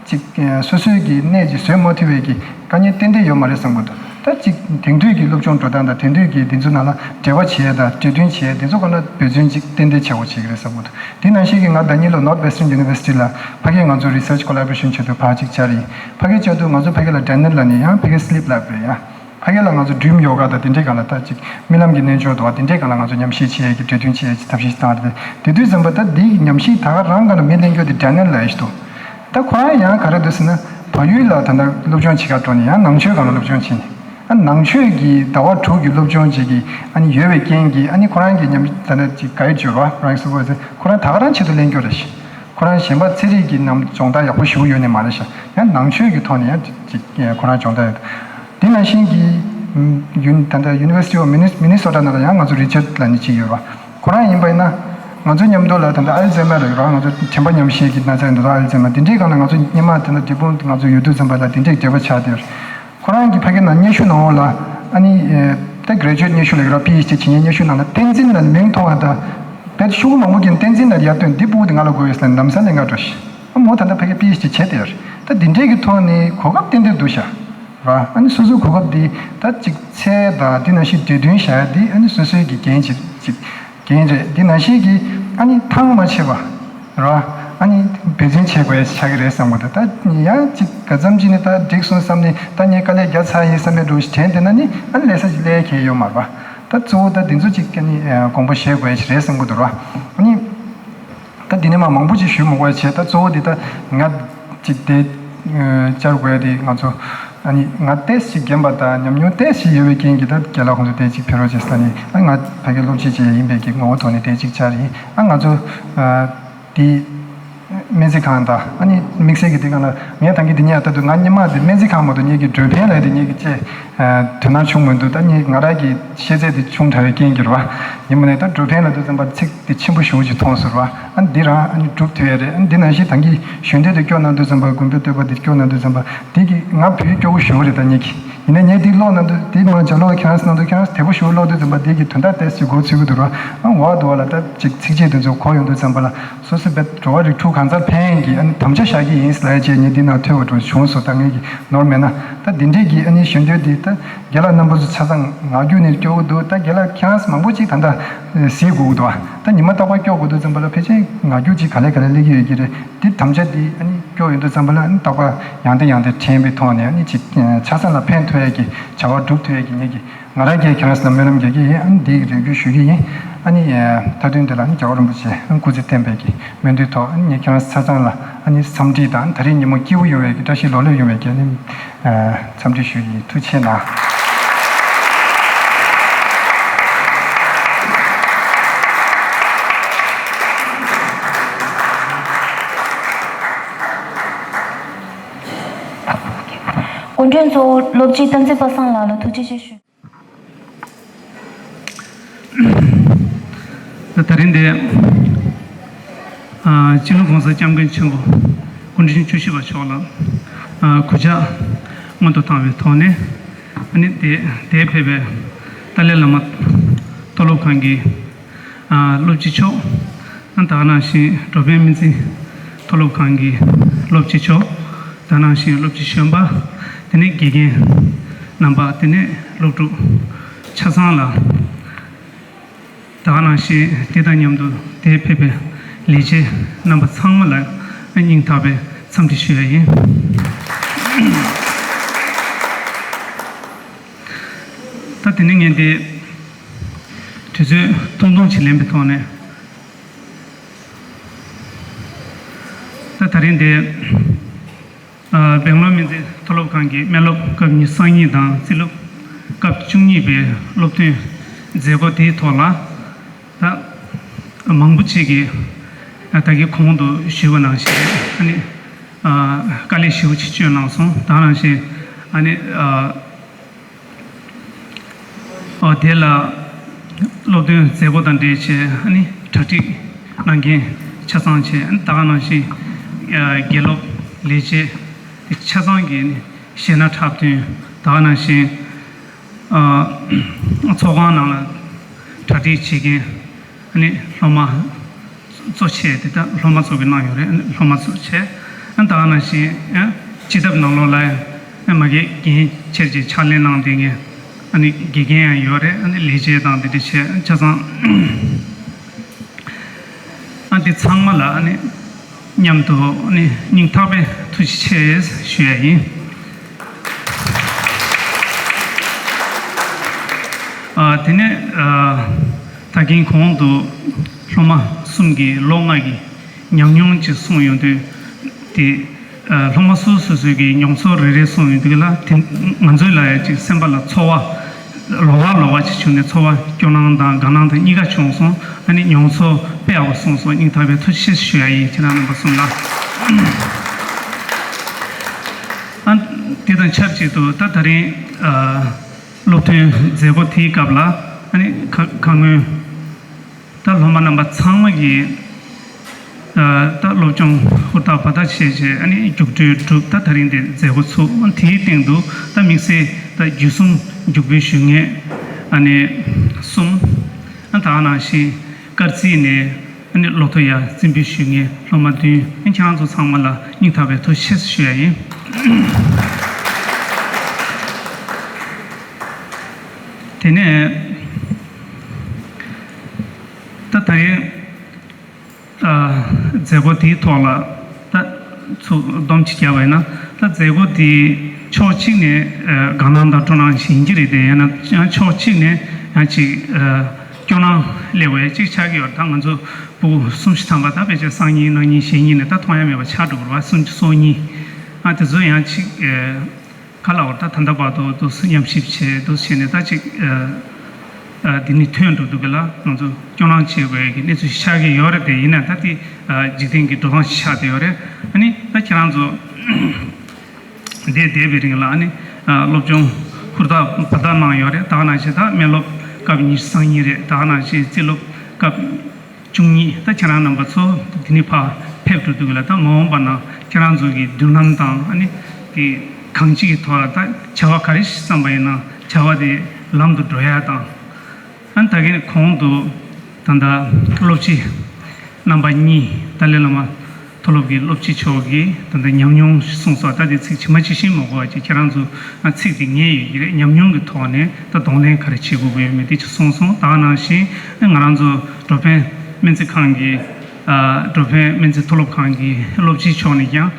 ཅིག་ཨ་སོ་སོའི་གི་གནས་ཅིག་བཟོས་མ་ཐུབ་པའི་གི་དཀའ་ངལ་ཏན་ཏན་ཡོད་མ་རེད་བསམ་གྱི་འདུག་ད་ཅིག་དེང་དུས་ཀྱི་སློབ་སྦྱོང་འགྲོ་སྟངས་དང་དེང་དུས་ཀྱི་འདི་ཚོ་ནང་ལ་འབྲེལ་བ་བྱེད་ཡ་དང་འབྲེལ་མཐུན་བྱེད་ཡ་འདི་ཚོ་སྒང་ལ་འབད་བརྩོན་ཅིག་ཏན་ཏན་བྱེད་དགོས་བྱེད་ཀྱི་རེད་བསམ་གྱི་འདུག་དེ་ནང་བཞིན་གྱི་ང་ཟླ་ཉིན་ལ་Northwestern University ལ་ཕ་གིར་ང་ཚོ་research collaboration བྱེད་དུ་ཕར་ཅིག་བཅར་ཡིན། ཕ་གིར་བཅར་དུས་ང་ཚོ་ཕ་གི་ལ་Daniel ལབ་ནས་ཡང་ཕ་གི་sleep lab རེད་ཡ། ཕ་གི་ལ་ང་ཚོ་dream yoga དང་དེ་འདྲའི་སྒང་ལ་ད་ཅིག་རྨི་ལམ་གྱི་རྣལ་འབྱོར་དང་དེ་འདྲའི་སྒང་ལ་ང་ཚོ་ཉམས་ཞིབ་བྱེད་ཡས་ཀྱི་འབྲེལ་མཐུན་བྱེད་ཡས་ཀྱི་ཐབས་ཤེས་བཏང་རེད། དེ་དུས་ཙམ་པ་ད་འདིའི་ཉམས་ཞིབ་ད་ག་རང་སྒང་ལ་མི་གླེང་རྒྱུ་དེ་Daniel ལབ་ཡས་ཞིག་འདུག་ད་ཁོ་རང་ཡང་ག་རེ་འདུག་ཟེར་ན་བལ་ཡུལ་ལ་ད་ལྟ་སློབ་སྦྱོང་བྱེད་ག་འགྲོ་ནས་ཡང་ནང་ཆོས་སྒང་ལ་སློབ་སྦྱོང་བྱེད་ནས་ཨ་ནང་ཆོས་ཀྱི་ཟླ་བ་དྲུག་གི་སློབ་སྦྱོང་བྱེད་ཀྱི་ཨ་ནི་ཡོད་པའི་རྐྱེན་གྱིས་ཨ་ནི་ཁོ་རང་གི་ཉམས་ད་ལྟ་ཅིག་guide བྱོས་ར་ཁོ་རང་གི་སུ་བ་ཟེར་ཁོ་རང་ད་ག་རང་ཆེད་དུ་གླེང་རྒྱུ་རེད་ཤག་ཁོ་རང་གཞན་པ་ཚན་རིག་གི་ནང་སྦྱོང་བརྡར་ཡག་པོ་ཞེ་པོ་ཡོད་ནི་མ་རེད་ཤག་ཡང་ནང་ཆོས་ཀྱི་ཐོག་ནས་ཡང་ཅིག་ཁོ་རང་སྦྱོང་བརྡར་ཡོད། དེ་ནང་བཞིན་གྱི་ཡུན་ད་ལྟ་University of Minnes- Minnesota ནང་ལ་ཡང་ང་ཚོ་Richard ལབ་ནི་གཅིག་ཡོད་རེད། ཁོ་རང་ཡིན་པ་ཡིན་ན་ང་ཚོ་མཉམ་དུ་ལ་ད་ལྟ་Alzheimer ལབ་ཡོད་རེད། ང་ཚོ་དྲན་པ་ཉམས་ཞན་གྱི་ན་ཚ་ཡིན་འདུག Alzheimer དེ་འདྲའི་སྒང་ལ་ང་ཚོ་སྔོན་མ་ད་ལྟ་འབྲས་སྤུངས་ང་ཚོ་ཡོད་དུས་ཙམ་པ་ལ་དེ་འདྲའི་འབྲེལ་བ་ཆགས་བསྡད་ཡོད་རེད། ཁོ་རང་གི་ཕ་གི་ནང་སྙན་ཞུ་ནང་འོག་ལ་ཨ་ནི་ད་graduate སྙན་ཞུ་ལབ་ཡོད་རེད། PhD བྱེད་མཁན་སྙན་ཞུ་ནང་ལ་བསྟན་འཛིན་ལ་མིང་ཐོགས་པ་དང་། དཔེ་ཤོག་གུ་མང་པོ་གྱོན་བསྟན་འཛིན་ལ་ཡར་བཏོན། འདི་སྤུ་གུ་དེ་ང་ལ་དགོས་ཡོད་ཟེར་ནས་ལམ་སང་ལེན་ག་འགྲོ་ཤི། ཨ་མོ་ད་ལྟ་ཕ་གི་པི་ཨེཆ་ཌི་བྱས་ཏེ་ཡོད་རེད། ད་འདི་འདྲས་ཀྱི་ཐོག་ནས་གོ་སྐབས་ཏན་ཏན་འདུག་ཤག་ར། ཨ་ནི་སོ་སོའི་གོ་སྐབས་འདི་ད་ཅིག་ཚད་དང་འདི་ནང་བཞིན་འབྲེལ་མཐུན་བཞག་ཡ་འདི་ཨ་ནི་སོ་སོའི་གི་འགན་ཅིག་ཅིག་འགན་རེད། འདི་ནང་བཞིན་གྱི་ཨ་ནི་ཐང་མ་ཆད་པ་ར། ཨ་ནི་འབད་བརྩོན་བྱེད་དགོས་ཡ་ཆགས་ཀྱི་རེད་བསམ་གི་འདུག་ད་ཡང་ཅིག་ག་ཙམ་ཅིག་ནས་ད་འགྲིག་སོང་བསམ་ནས་ད་ངས་དཀའ་ལས་རྒྱག་ཚར་ཡིན་བསམ་པའི་འགྲོ་ཞིག་དྲན་བསྡད་ན་ནི་ཨ་ནི་ལས་ས་ཅིག་ལས་ཁེལ་ཡོད་མ་རེད་པ། ད་གཙོ་བོ་ད་འདི་ཚོ་ཅིག་ཨ་ནི་དགོངས་པ་བཞེས་དགོས་ཡ་ཞིག་རེད་བསམ་གི་འདུག་ར། ཨ་ནི། ད་འདི་ནས་མ་མང་པོ་ཅིག་ཞུ་མི་དགོས་བྱས། ད་གཙོ་བོ་འདི་ད་ང་ཅིག་དེ་བཅར་དགོས་དེ་ང་ཚོ་ཨ་ནི་ང་ཏོག་ཙམ་ཅིག་རྒན་པ་དང་ཉམས་མྱོང་ཏོག་ཙམ་ཅིག་ཡོད་པའི་རྐྱེན་གྱིས་ད་རྒན་ལགས་ཁོང་ཚོ་དེ་ཅིག་ཕེབས་རོགས་བྱེད་ཟེར་ནས། ཨ་ང་ཕ་གི་སློབ་སྤྱི་ཅིག་ཡིན་པའི་གི་ངོ་བོ་ཐོག་ནས་དེ་ཅིག་བཅར་ཡིན། ཨ་ང་ཚོ་དེ་སྨན་རྩིས་ཁང་དང་ཨ་ནི་དམིགས་བསལ་གྱི་དེ་ག་ལ་ངས་ད་གིན་དེ་ཉིད་ད་དུ་ང་སྔོན་མ་དེ་སྨན་རྩིས་ཁང་མ་གཏོགས་ངེད་ཀྱི་འགྲོ་ཕན་ལ་དེ་ངེད་ཀྱི་ཅེས་དོ་སྣང་བྱུང་མི་འདུག་ད་ངེད་ང་རང་གི་ཤེས་ཚད་དེ་ཆུང་དྲགས་པའི་རྐྱེན་གྱིས་རེད་པ། ཡིན་པ་ནས་ད་འགྲོ་ཕན་ལ་དུས་ཙམ་པ་ཚིག་དེ་ཆེན་པོ་ཞེ་པོ་ཅིག་མཐོང་སོང་ར། ཨ་འདི་རང་ཨ་ནི་སྒྲུབ་ཐུབ་ཡ་རེད། ཨ་འདི་ནང་བཞིན་ད་གིན་གཞོན་དུས་དེ་སྐྱོར་གནང་དུས་ཙམ་པ་དགོན་པའི་བསྟོད་པ་དེ་སྐྱོར་གནང་དུས་ཙམ་པ་དེ་གི་ང་བོད་ཡིག་སྐྱོ་པོ་ཞེ་པོ་རེད། ད་ངེད་ཀྱི་ཡིན་ན་ངས་དེ་ཀློག་གནང་དུས་དེ་མ་ཇ་ཀློག་ཁྱེད་རང་གནང་དུས་ཁྱེད་རང་དལ་པོ་ཞེ་པོ་ཀློག་དུས་ཙམ་པ་དེ་གི་དོན་དག་ཏོག་ཙམ་གོ་ཚོད་ཀྱི་འདུག་ར། ཨ་འོག་ཏུ་བ་ལ་ད་ཅིག་ཚིགས་བཅད་དེ་ཚོ་གོ་ཡོང་དུས་ཙམ་པ་ལ་སོ་སོ་བོད་འགྲོ་བ་རིགས་དྲུག་གང་ཟག་ཕན་གྱི་ཨ་ནི་དམ་བཅའ་བཞག་གི་ཡིན་ལབ་ཡ་ཅིག་ངས་འདི་ནང་ཐོས་པ་འདྲ་བྱུང་སོང་། ད་ངེད་ཀྱི་ནོར་མེད་ན་ད་འདི་འདྲས་ཀྱི་ཨ་ནི་གཞོན་དུས་དེ་ད་རྒན་ལགས་རྣམ་པ་ཚོ་ཆ་ཚང་ངག་རྒྱུན་ནས་སྐྱོ་པོ་འདུག་ད་རྒན་ལགས་ཁྱེད་རང་མང་པོ་ཅིག་ད་ལྟ་གཟིགས་དགོས་ཀྱི་འདུག་ད་ཉི་མ་རྟག་པར་སྐྱོ་དགོས་དུས་ཙམ་པ་ལ་ཕལ་ཆེར་ངག་རྒྱུན་ཅིག་ག་ལེ་ག་ལེ་སླེབས་ཀྱི་ཡོད་ཀྱི་རེད། འདི་དམ་བཅའ་འདི་ཨ་ནི་སྐྱོ་ཡོང་དུས་ཙམ་པ་ལ་ཨ་ནི་རྟག་པར་ཡང་དེ་ཡང་དེ་དྲན་པའི་ཐོག་ནས་ཨ་ནི་ཅིག་ཆ་ཚང་ལ་ཕན་ཐོགས་ཡ་གི་བྱ་བ་སྒྲུབ་ཐུབ་ཡ་གི་ངེད་ཀྱི་ང་རང་གིས་ཁྱེད་རང་ཚོ་ལ་སྨོན་ལམ་རྒྱག་གི་ཡིན། ཨ་ནི་འདི་རེ་སྐུལ་ཞུ་གི་ཡིན། ཨ་ནི་མཐའ་དོན་འདི་ལ་ཨ་ནི་རྒྱལ་བ་རིན་པོ་ཆེ་ཨ་ནི་སྐུ་ཚེ་བརྟན་པའི་གི་སྨོན་འདུན་ཐོག་ཨ་ནི་ངས་ཁྱེད་རང་ཚོ་ཆ་ཚང་ལ་ཨ་ནི་འཚམས་འདྲི་དང་ད་རེས་ཉིན་མོ་སྐྱིད་པོ་ཡོང་བའི་གི་བཀྲ་ཤིས་ལོ་ལེགས་ཡོང་བའི་གི་ཨ་ནི་འཚམས་འདྲི་ཞུ་གི་ཡིན། ཐུགས་རྗེ་གནང་། སྐུ་མགྲོན་གཙོ་བོ་སློབ་སྤྱི་བསྟན་འཛིན་པ་སངས་ལགས་ལ་ཐུགས་རྗེ་ཆེ་ཞུ། ད་རིང་འདི་ཨ་སྤྱི་ནོར་༸གོང་ས་༸སྐྱབས་མགོན་ཆེན་པོ་སྐུ་ཕྲེང་བཅུ་བཞི་པ་མཆོག་ལ་ཨ་གུས་ཕྱག་སྔོན་དུ་བཏང་བའི་ཐོག་ནས། ཨ་ནི་དེ་དེར་ཕེབས་པའི་ཏཱ་ལའི་བླ་མ་མཐོ་སློབ་ཁང་གི་ཨ་སློབ་སྤྱི་མཆོག་ཨ་ད་ག་ནང་བཞིན་འགྲོ་ཕན་སྨན་རྩིས་མཐོ་སློབ་ཁང་གི་སློབ་སྤྱི་མཆོག་ད་ག་ནང་བཞིན་སློབ་སྤྱི་གཞོན་པ། དེ་ནས་དགེ་རྒན་རྣམ་པ། དེ་ནས་སློབ་ཕྲུག་ཆ་ཚང་ལ། ད་ག་ནང་བཞིན་དེ་དང་མཉམ་དུ་དེར་ཕེབས་པའི་ལས་བྱེད་རྣམ་པ་ཚང་མ་ལ་སྙིང་ཐག་པའི་འཚམས་འདྲི་ཞུ་ཡ་ཡིན། ད་དེ་ནས་ངས་འདི་དུས་ཚོད་ཐུང་ཐུང་ཅིག་ལེན་པའི་ཐོག་ནས། ད་ད་རིང་འདི་ཨ་སྦེང་ལོར་སྨན་རྩིས་མཐོ་སློབ་ཁང་གི་སྨན་སློབ་སྐབས་གཉིས་གསར་རྙིང་དང་རྩིས་སློབ་སྐབས་བཅུ་གཉིས་པའི་སློབ་ཐོན་མཛད་སྒོ་དེའི་ཐོག་ལ། ད་མང་པོ་ཅིག་གིས་ད་གིན་གོང་དུ་ཞུས་པ་ནང་བཞིན་ཨ་ནི་ཨ་དཀའ་ལས་ཞེ་པོ་ཅིག་བསྐྱོན་གནང་སོང་། ད་ག་ནང་བཞིན་ཨ་ནི་ཨ། ཨོ་དེ་ལ་སློབ་སྟོན་མཛད་སྒོ་དང་འབྲེལ་བྱས་ཨ་ནི་གྲ་སྒྲིག་གནང་མཁན་ཆ་ཚང་བྱས། ཨ་ནི་ད་ག་ནང་བཞིན་ཨ་དགེ་སློབ་ལས་བྱེད་དེ་ཆ་ཚང་གིས་ཨ་ནི་གཞས་སྣ་འཁྲབ་སྟོན། ད་ག་ནང་བཞིན་ཨ་ཚོགས་ཁང་ནང་ལ་གྲ་སྒྲིག་བྱེད་མཁན་ཨ་ནི་སློབ་མ་གཙོ་བྱས་དེ་ད་སློབ་མ་ཚོ་གིས་གནང་ཡོད་རེད། ཨ་ནི་སློབ་མ་ཚོ་བྱས། ཨ་ནི་ད་ག་ནང་བཞིན་ཨ་སྤྱི་ཐབ་ནང་ལོགས་ལ་ཨ་མ་གི་འགན་ཆེར་གྱི་ཕྱག་ལས་གནང་བསྡད་མཁན་ཨ་ནི་དགེ་རྒན་ཡང་ཡོད་རེད། ཨ་ནི་ལས་བྱེད་དང་དེ་འདྲ་བྱས་ཆ་ཚང་ཨ་འདི་ཚང་མ་ལ་ཨ་ནི་མཉམ་དུ་ཨ་ནི་སྙིང་ཐག་པའི་ཐུགས་རྗེ་ཆེ་ཞུ་ཡ་ཡིན། ཨ་དེ་ནས་ཨ་ད་གིན་གོང་དུ་སློབ་མ་གསུམ་གྱིས་ལོ་ལྔ་གི་ཉམས་མྱོང་ཅིག་གསུངས་ཡོང་དུས་དེ། ཨ་སློབ་མ་སོ་སོ་སོ་སོའི་གི་མྱོང་ཚོར་རེ་རེ་གསུངས་ཡོང་དུས་ལ། དེ་ང་ཚོའི་ལ་ཡ་ཅིག་སེམས་པ་ལ་ཚོར་བ་ལོགས་ཀ་ལོགས་ཀ་ཅིག་བྱུང་ནས། ཚོར་བ་སྐྱོ་སྣང་དང་དགའ་སྣང་དང་གཉིས་ཀ་བྱུང་སོང་། ཨ་ནི་མྱོང་ཚོར་དཔེ་ཡག་པོ་གསུངས་སོང་། སྙིང་ཐག་པའི་ཐུགས་རྗེ་ཆེ་ཞུ་ཡ་ཡིན། ཁྱེད་རང་རྣམ་པ་གསུམ་ལ། ཨ་དེ་དང་ཆབས་ཅིག་ཏུ་ད་ད་རིང་ཨ་སློབ་ཐོན་མཛད་སྒོ་དེའི་སྐབས་ལ་ཨ་ནི་ཁ་ཁ་སྔོན། ད་སློབ་མ་རྣམ་པ་ཚང་མ་གིས་ཨ་ད་སློབ་སྦྱོང་ཧུར་ཐག་བ་ཐག་བྱས་བྱས། ཨ་ནི་རྒྱུགས་སྤྲོད་གྲུབ། ད་ད་རིང་འདིར་མཛད་སྒོ་ཚུགས། ཨ་དེའི་སྟེང་དུ་ད་དམིགས་བསལ་ད་བརྒྱུད་གསུམ་རྒྱུགས་སྤྲོད་ཞུ་མཁན་ཨ་ནི་གསུམ། ཨ་ད་ག་ནང་བཞིན་ དཀར་རྩིས་ནས་ཨ་ནི་ལོ་ཐོ་ཡར་རྩིས་འབུལ་ཞུ་མཁན་སློབ་མ་བདུན། ཨ་ནི་ཁྱེད་རང་ཚོ་ཚང་མ་ལ་སྙིང་ཐག་པའི་ཐུགས་རྗེ་ཆེ་ཞུ་ཡ་ཡིན། དེ་ནས་ད་ད་རེས། ཨ། མཛད་སྒོ་དེའི་ཐོག་ལ་ད་ཚུར་སྡོམ་ཅིག་བརྒྱབ་པ་ཡིན་ན། ད་མཛད་སྒོ་དེ་ཕྱོགས་གཅིག་ནས་ཨ་དགའ་སྣང་དང་སྤྲོ་སྣང་ཞིག་ཡིན་གྱི་རེད་དེ། ཡང་ན་ཡང་ཕྱོགས་གཅིག་ནས་ཡང་ཅིག་ཨ་སྐྱོ་སྣང་སླེབས་པ་ཅིག་ཆགས་ཀྱི་ཡོད་རེད། ད་ང་ཚོ་ཕྲུ་གུ་སུམ་ཅུ་ཐམ་པ་ད་ཕལ་ཆེར་སང་ཉིན་གནངས་ཉིན་གཞེས་ཉིན་ནས་ད་མཐོང་ཡ་མེད་པ་ཆགས་འགྲོ་གི་རེད་བ། སུམ་ཅུ་སོ་གཉིས། ཨ་དེ་ཚོ་ཡང་ཅིག་ཨ། ག་ལ་བར་ད་ད་ལྟ་བར་དུ་དུ་ཉམས་ཞིབ་བྱས་དུ་བྱས་ནས་ད་ཅིག་ཨ་ཨ་འདི་ནི་ཐོན་འགྲོ་འདུག་གི་ལ། ང་ཚོ་སྐྱོ་སྣང་བྱེད་དགོས་ཀྱི་གནས་ཚུལ་ཆགས་ཀྱི་ཡོད་རེད་དེ། ཡིན་ན་ད་དེ་ཨ་འཇིག་རྟེན་གྱི་འགྲོ་སྟངས་ཤིག་ཆགས་བསྡད་ཡོད་རེད། ཨ་ནི་ད་ཁྱེད་རང་ཚོ་འདིར་བསྡད་པའི་རིང་ལ་ཨ་ནི་ཨ་སློབ་སྦྱོང་ཧུར་ཐག་འབད་ཐག་གནང་ཡོད་རེད། ད་ག་ནང་བཞིན་ད་སྨན་སློབ་སྐབས་ཉི་ཤུ་རྩ་གཉིས་རེད། ད་ག་ནང་བཞིན་རྩིས་སློབ་སྐབས་བཅུ་གཉིས། ད་ཁྱེད་རང་རྣམ་པ་ཚོ་འདི་ནས་ཕར་ཕེབས་འགྲོ་འདུག་ལ། ད་མ་འོངས་པ་ན་ཁྱེད་རང་ཚོ་གི་མདུན་ལམ་དང་ཨ་ནི་གི་གང་ཅིའི་ཐོག་ལ་ད་བྱ་བ་ག་རེ་ཞིག་བརྩམས་པ་ཡིན་ན་བྱ་བ་དེ་ལམ་དུ་འགྲོ་ཡ་དང་། ཨ་ནི་ད་གིན་གོང་དུ་ད་ལྟ་སློབ་སྤྱི་རྣམ་པ་གཉིས་ཏཱ་ལའི་བླ་མ་མཐོ་སློབ་ཀྱི་སློབ་སྤྱི་མཆོག་གིས་ད་ལྟ་ཉམས་མྱོང་གསུངས་སོང་། ད་དེ་ཚིག་ཇི་མ་ཇི་བཞིན་མ་གོ་བ་ཅིག་ཁྱེད་རང་ཚོ་ཚིག་དེ་ཉན་ཡོད་ཀྱི་རེད། ཉམས་མྱོང་གི་ཐོག་ནས་ད་གདོང་ལེན་ག་རེ་བྱེད་དགོས་ཀྱི་ཡོད་མེད་དེ་ཅིག་གསུངས་སོང་། ད་ག་ནང་བཞིན་ང་རང་ཚོ་འགྲོ་ཕན་སྨན་རྩིས་ཁང་གི་ཨ་འགྲོ་ཕན་སྨན་རྩིས་མཐོ་སློབ་ཁང་གི་སློབ་སྤྱི་མཆོག་ནས་ཀྱང་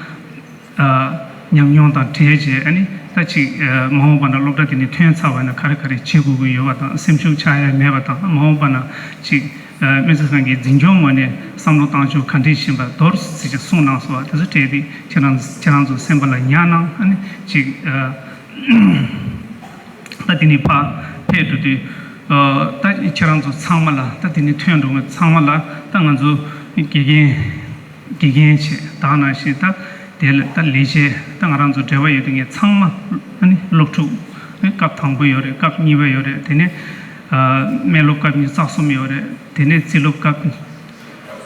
ཨ་ཉམས་མྱོང་དང་འབྲེལ་བྱས། ཨ་ནི་ད་ཅིག་ཨ་མ་འོངས་པ་ན་སློབ་གྲྭ་དེ་ནས་ཐོན་ཚར་བ་ན་ག་རེ་ག་རེ་བྱེད་དགོས་ཀྱི་ཡོད་པ་དང་། སེམས་ཤུགས་ཆག་ཡ་མེད་པ་དང་། མ་འོངས་པ་ན་ཅིག་ཨ་སྨན་རྩིས་ཁང་གི་འཛིན་སྐྱོང་ངོས་ནས་བསམ་བློ་བཏང་ཕྱོགས་ག་འདྲས་ཡིན་པ་མདོར་བསྡུས་ཅིག་གསུངས་གནང་སོང་བ། དེ་ཚོ་གྲས་དེ་ཁྱེད་རང་ཁྱེད་རང་ཚོ་སེམས་པ་ལ་ཉར་གནང་། ཨ་ནི་ཅིག་ཨ་ད་དེ་ནས་ཕར་ཕེབས་འགྲོ་དུས་ཨ་ད་ཁྱེད་རང་ཚོ་ཚང་མ་ལ། ད་དེ་ནས་ཐོན་འགྲོ་མཁན་ཚང་མ་ལ་ད་ང་ཚོ་དགེ་རྒན་དགེ་རྒན་བྱས། ད་ག་ནང་བཞིན་ད་དེ་ལ་ད་ལས་བྱེད་ད་ང་རང་ཚོ་འབྲེལ་བ་ཡོད་མཁན་ཚང་མ། ཨ་ནི་སློབ་ཕྲུག་ཨ་སྐབས་དང་པོ་ཡོད་རེད། སྐབས་གཉིས་པ་ཡོད་རེད། དེ་ནས་ཨ་སྨན་སློབ་སྐབས་གཉིས་རྩ་གསུམ་ཡོད་རེད། དེ་ནས་རྩིས་སློབ་སྐབས་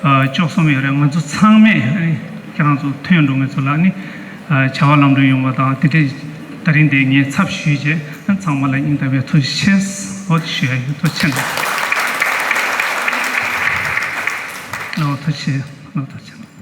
ཨ་བཅུ་གསུམ་ཡོད་རེད། ང་ཚོ་ཚང་མས་ཨ་ནི་ཁྱེད་རང་ཚོ་ཐོན་འགྲོ་མཁན་ཚོ་ལ་ཨ་ནི་ཨ་བྱ་བ་ལམ་འགྲོ་ཡོང་བ་དང་། དེ་འདྲའི་ད་རིང་འདིར་ངས་ཚབ་ཞུས་བྱས། ཨ་ཚང་མ་ལ་སྙིང་ཐག་པའི་ཐུགས་རྗེ་ཆེ་ཨོ་ཞུ་ཡ་ཡིན། ཐུགས་རྗེ་ཆེ་གནང་། ཨོ་ཐུགས་རྗེ་ཆེ། ཨོ་ཐུགས་རྗེ་ཆེ།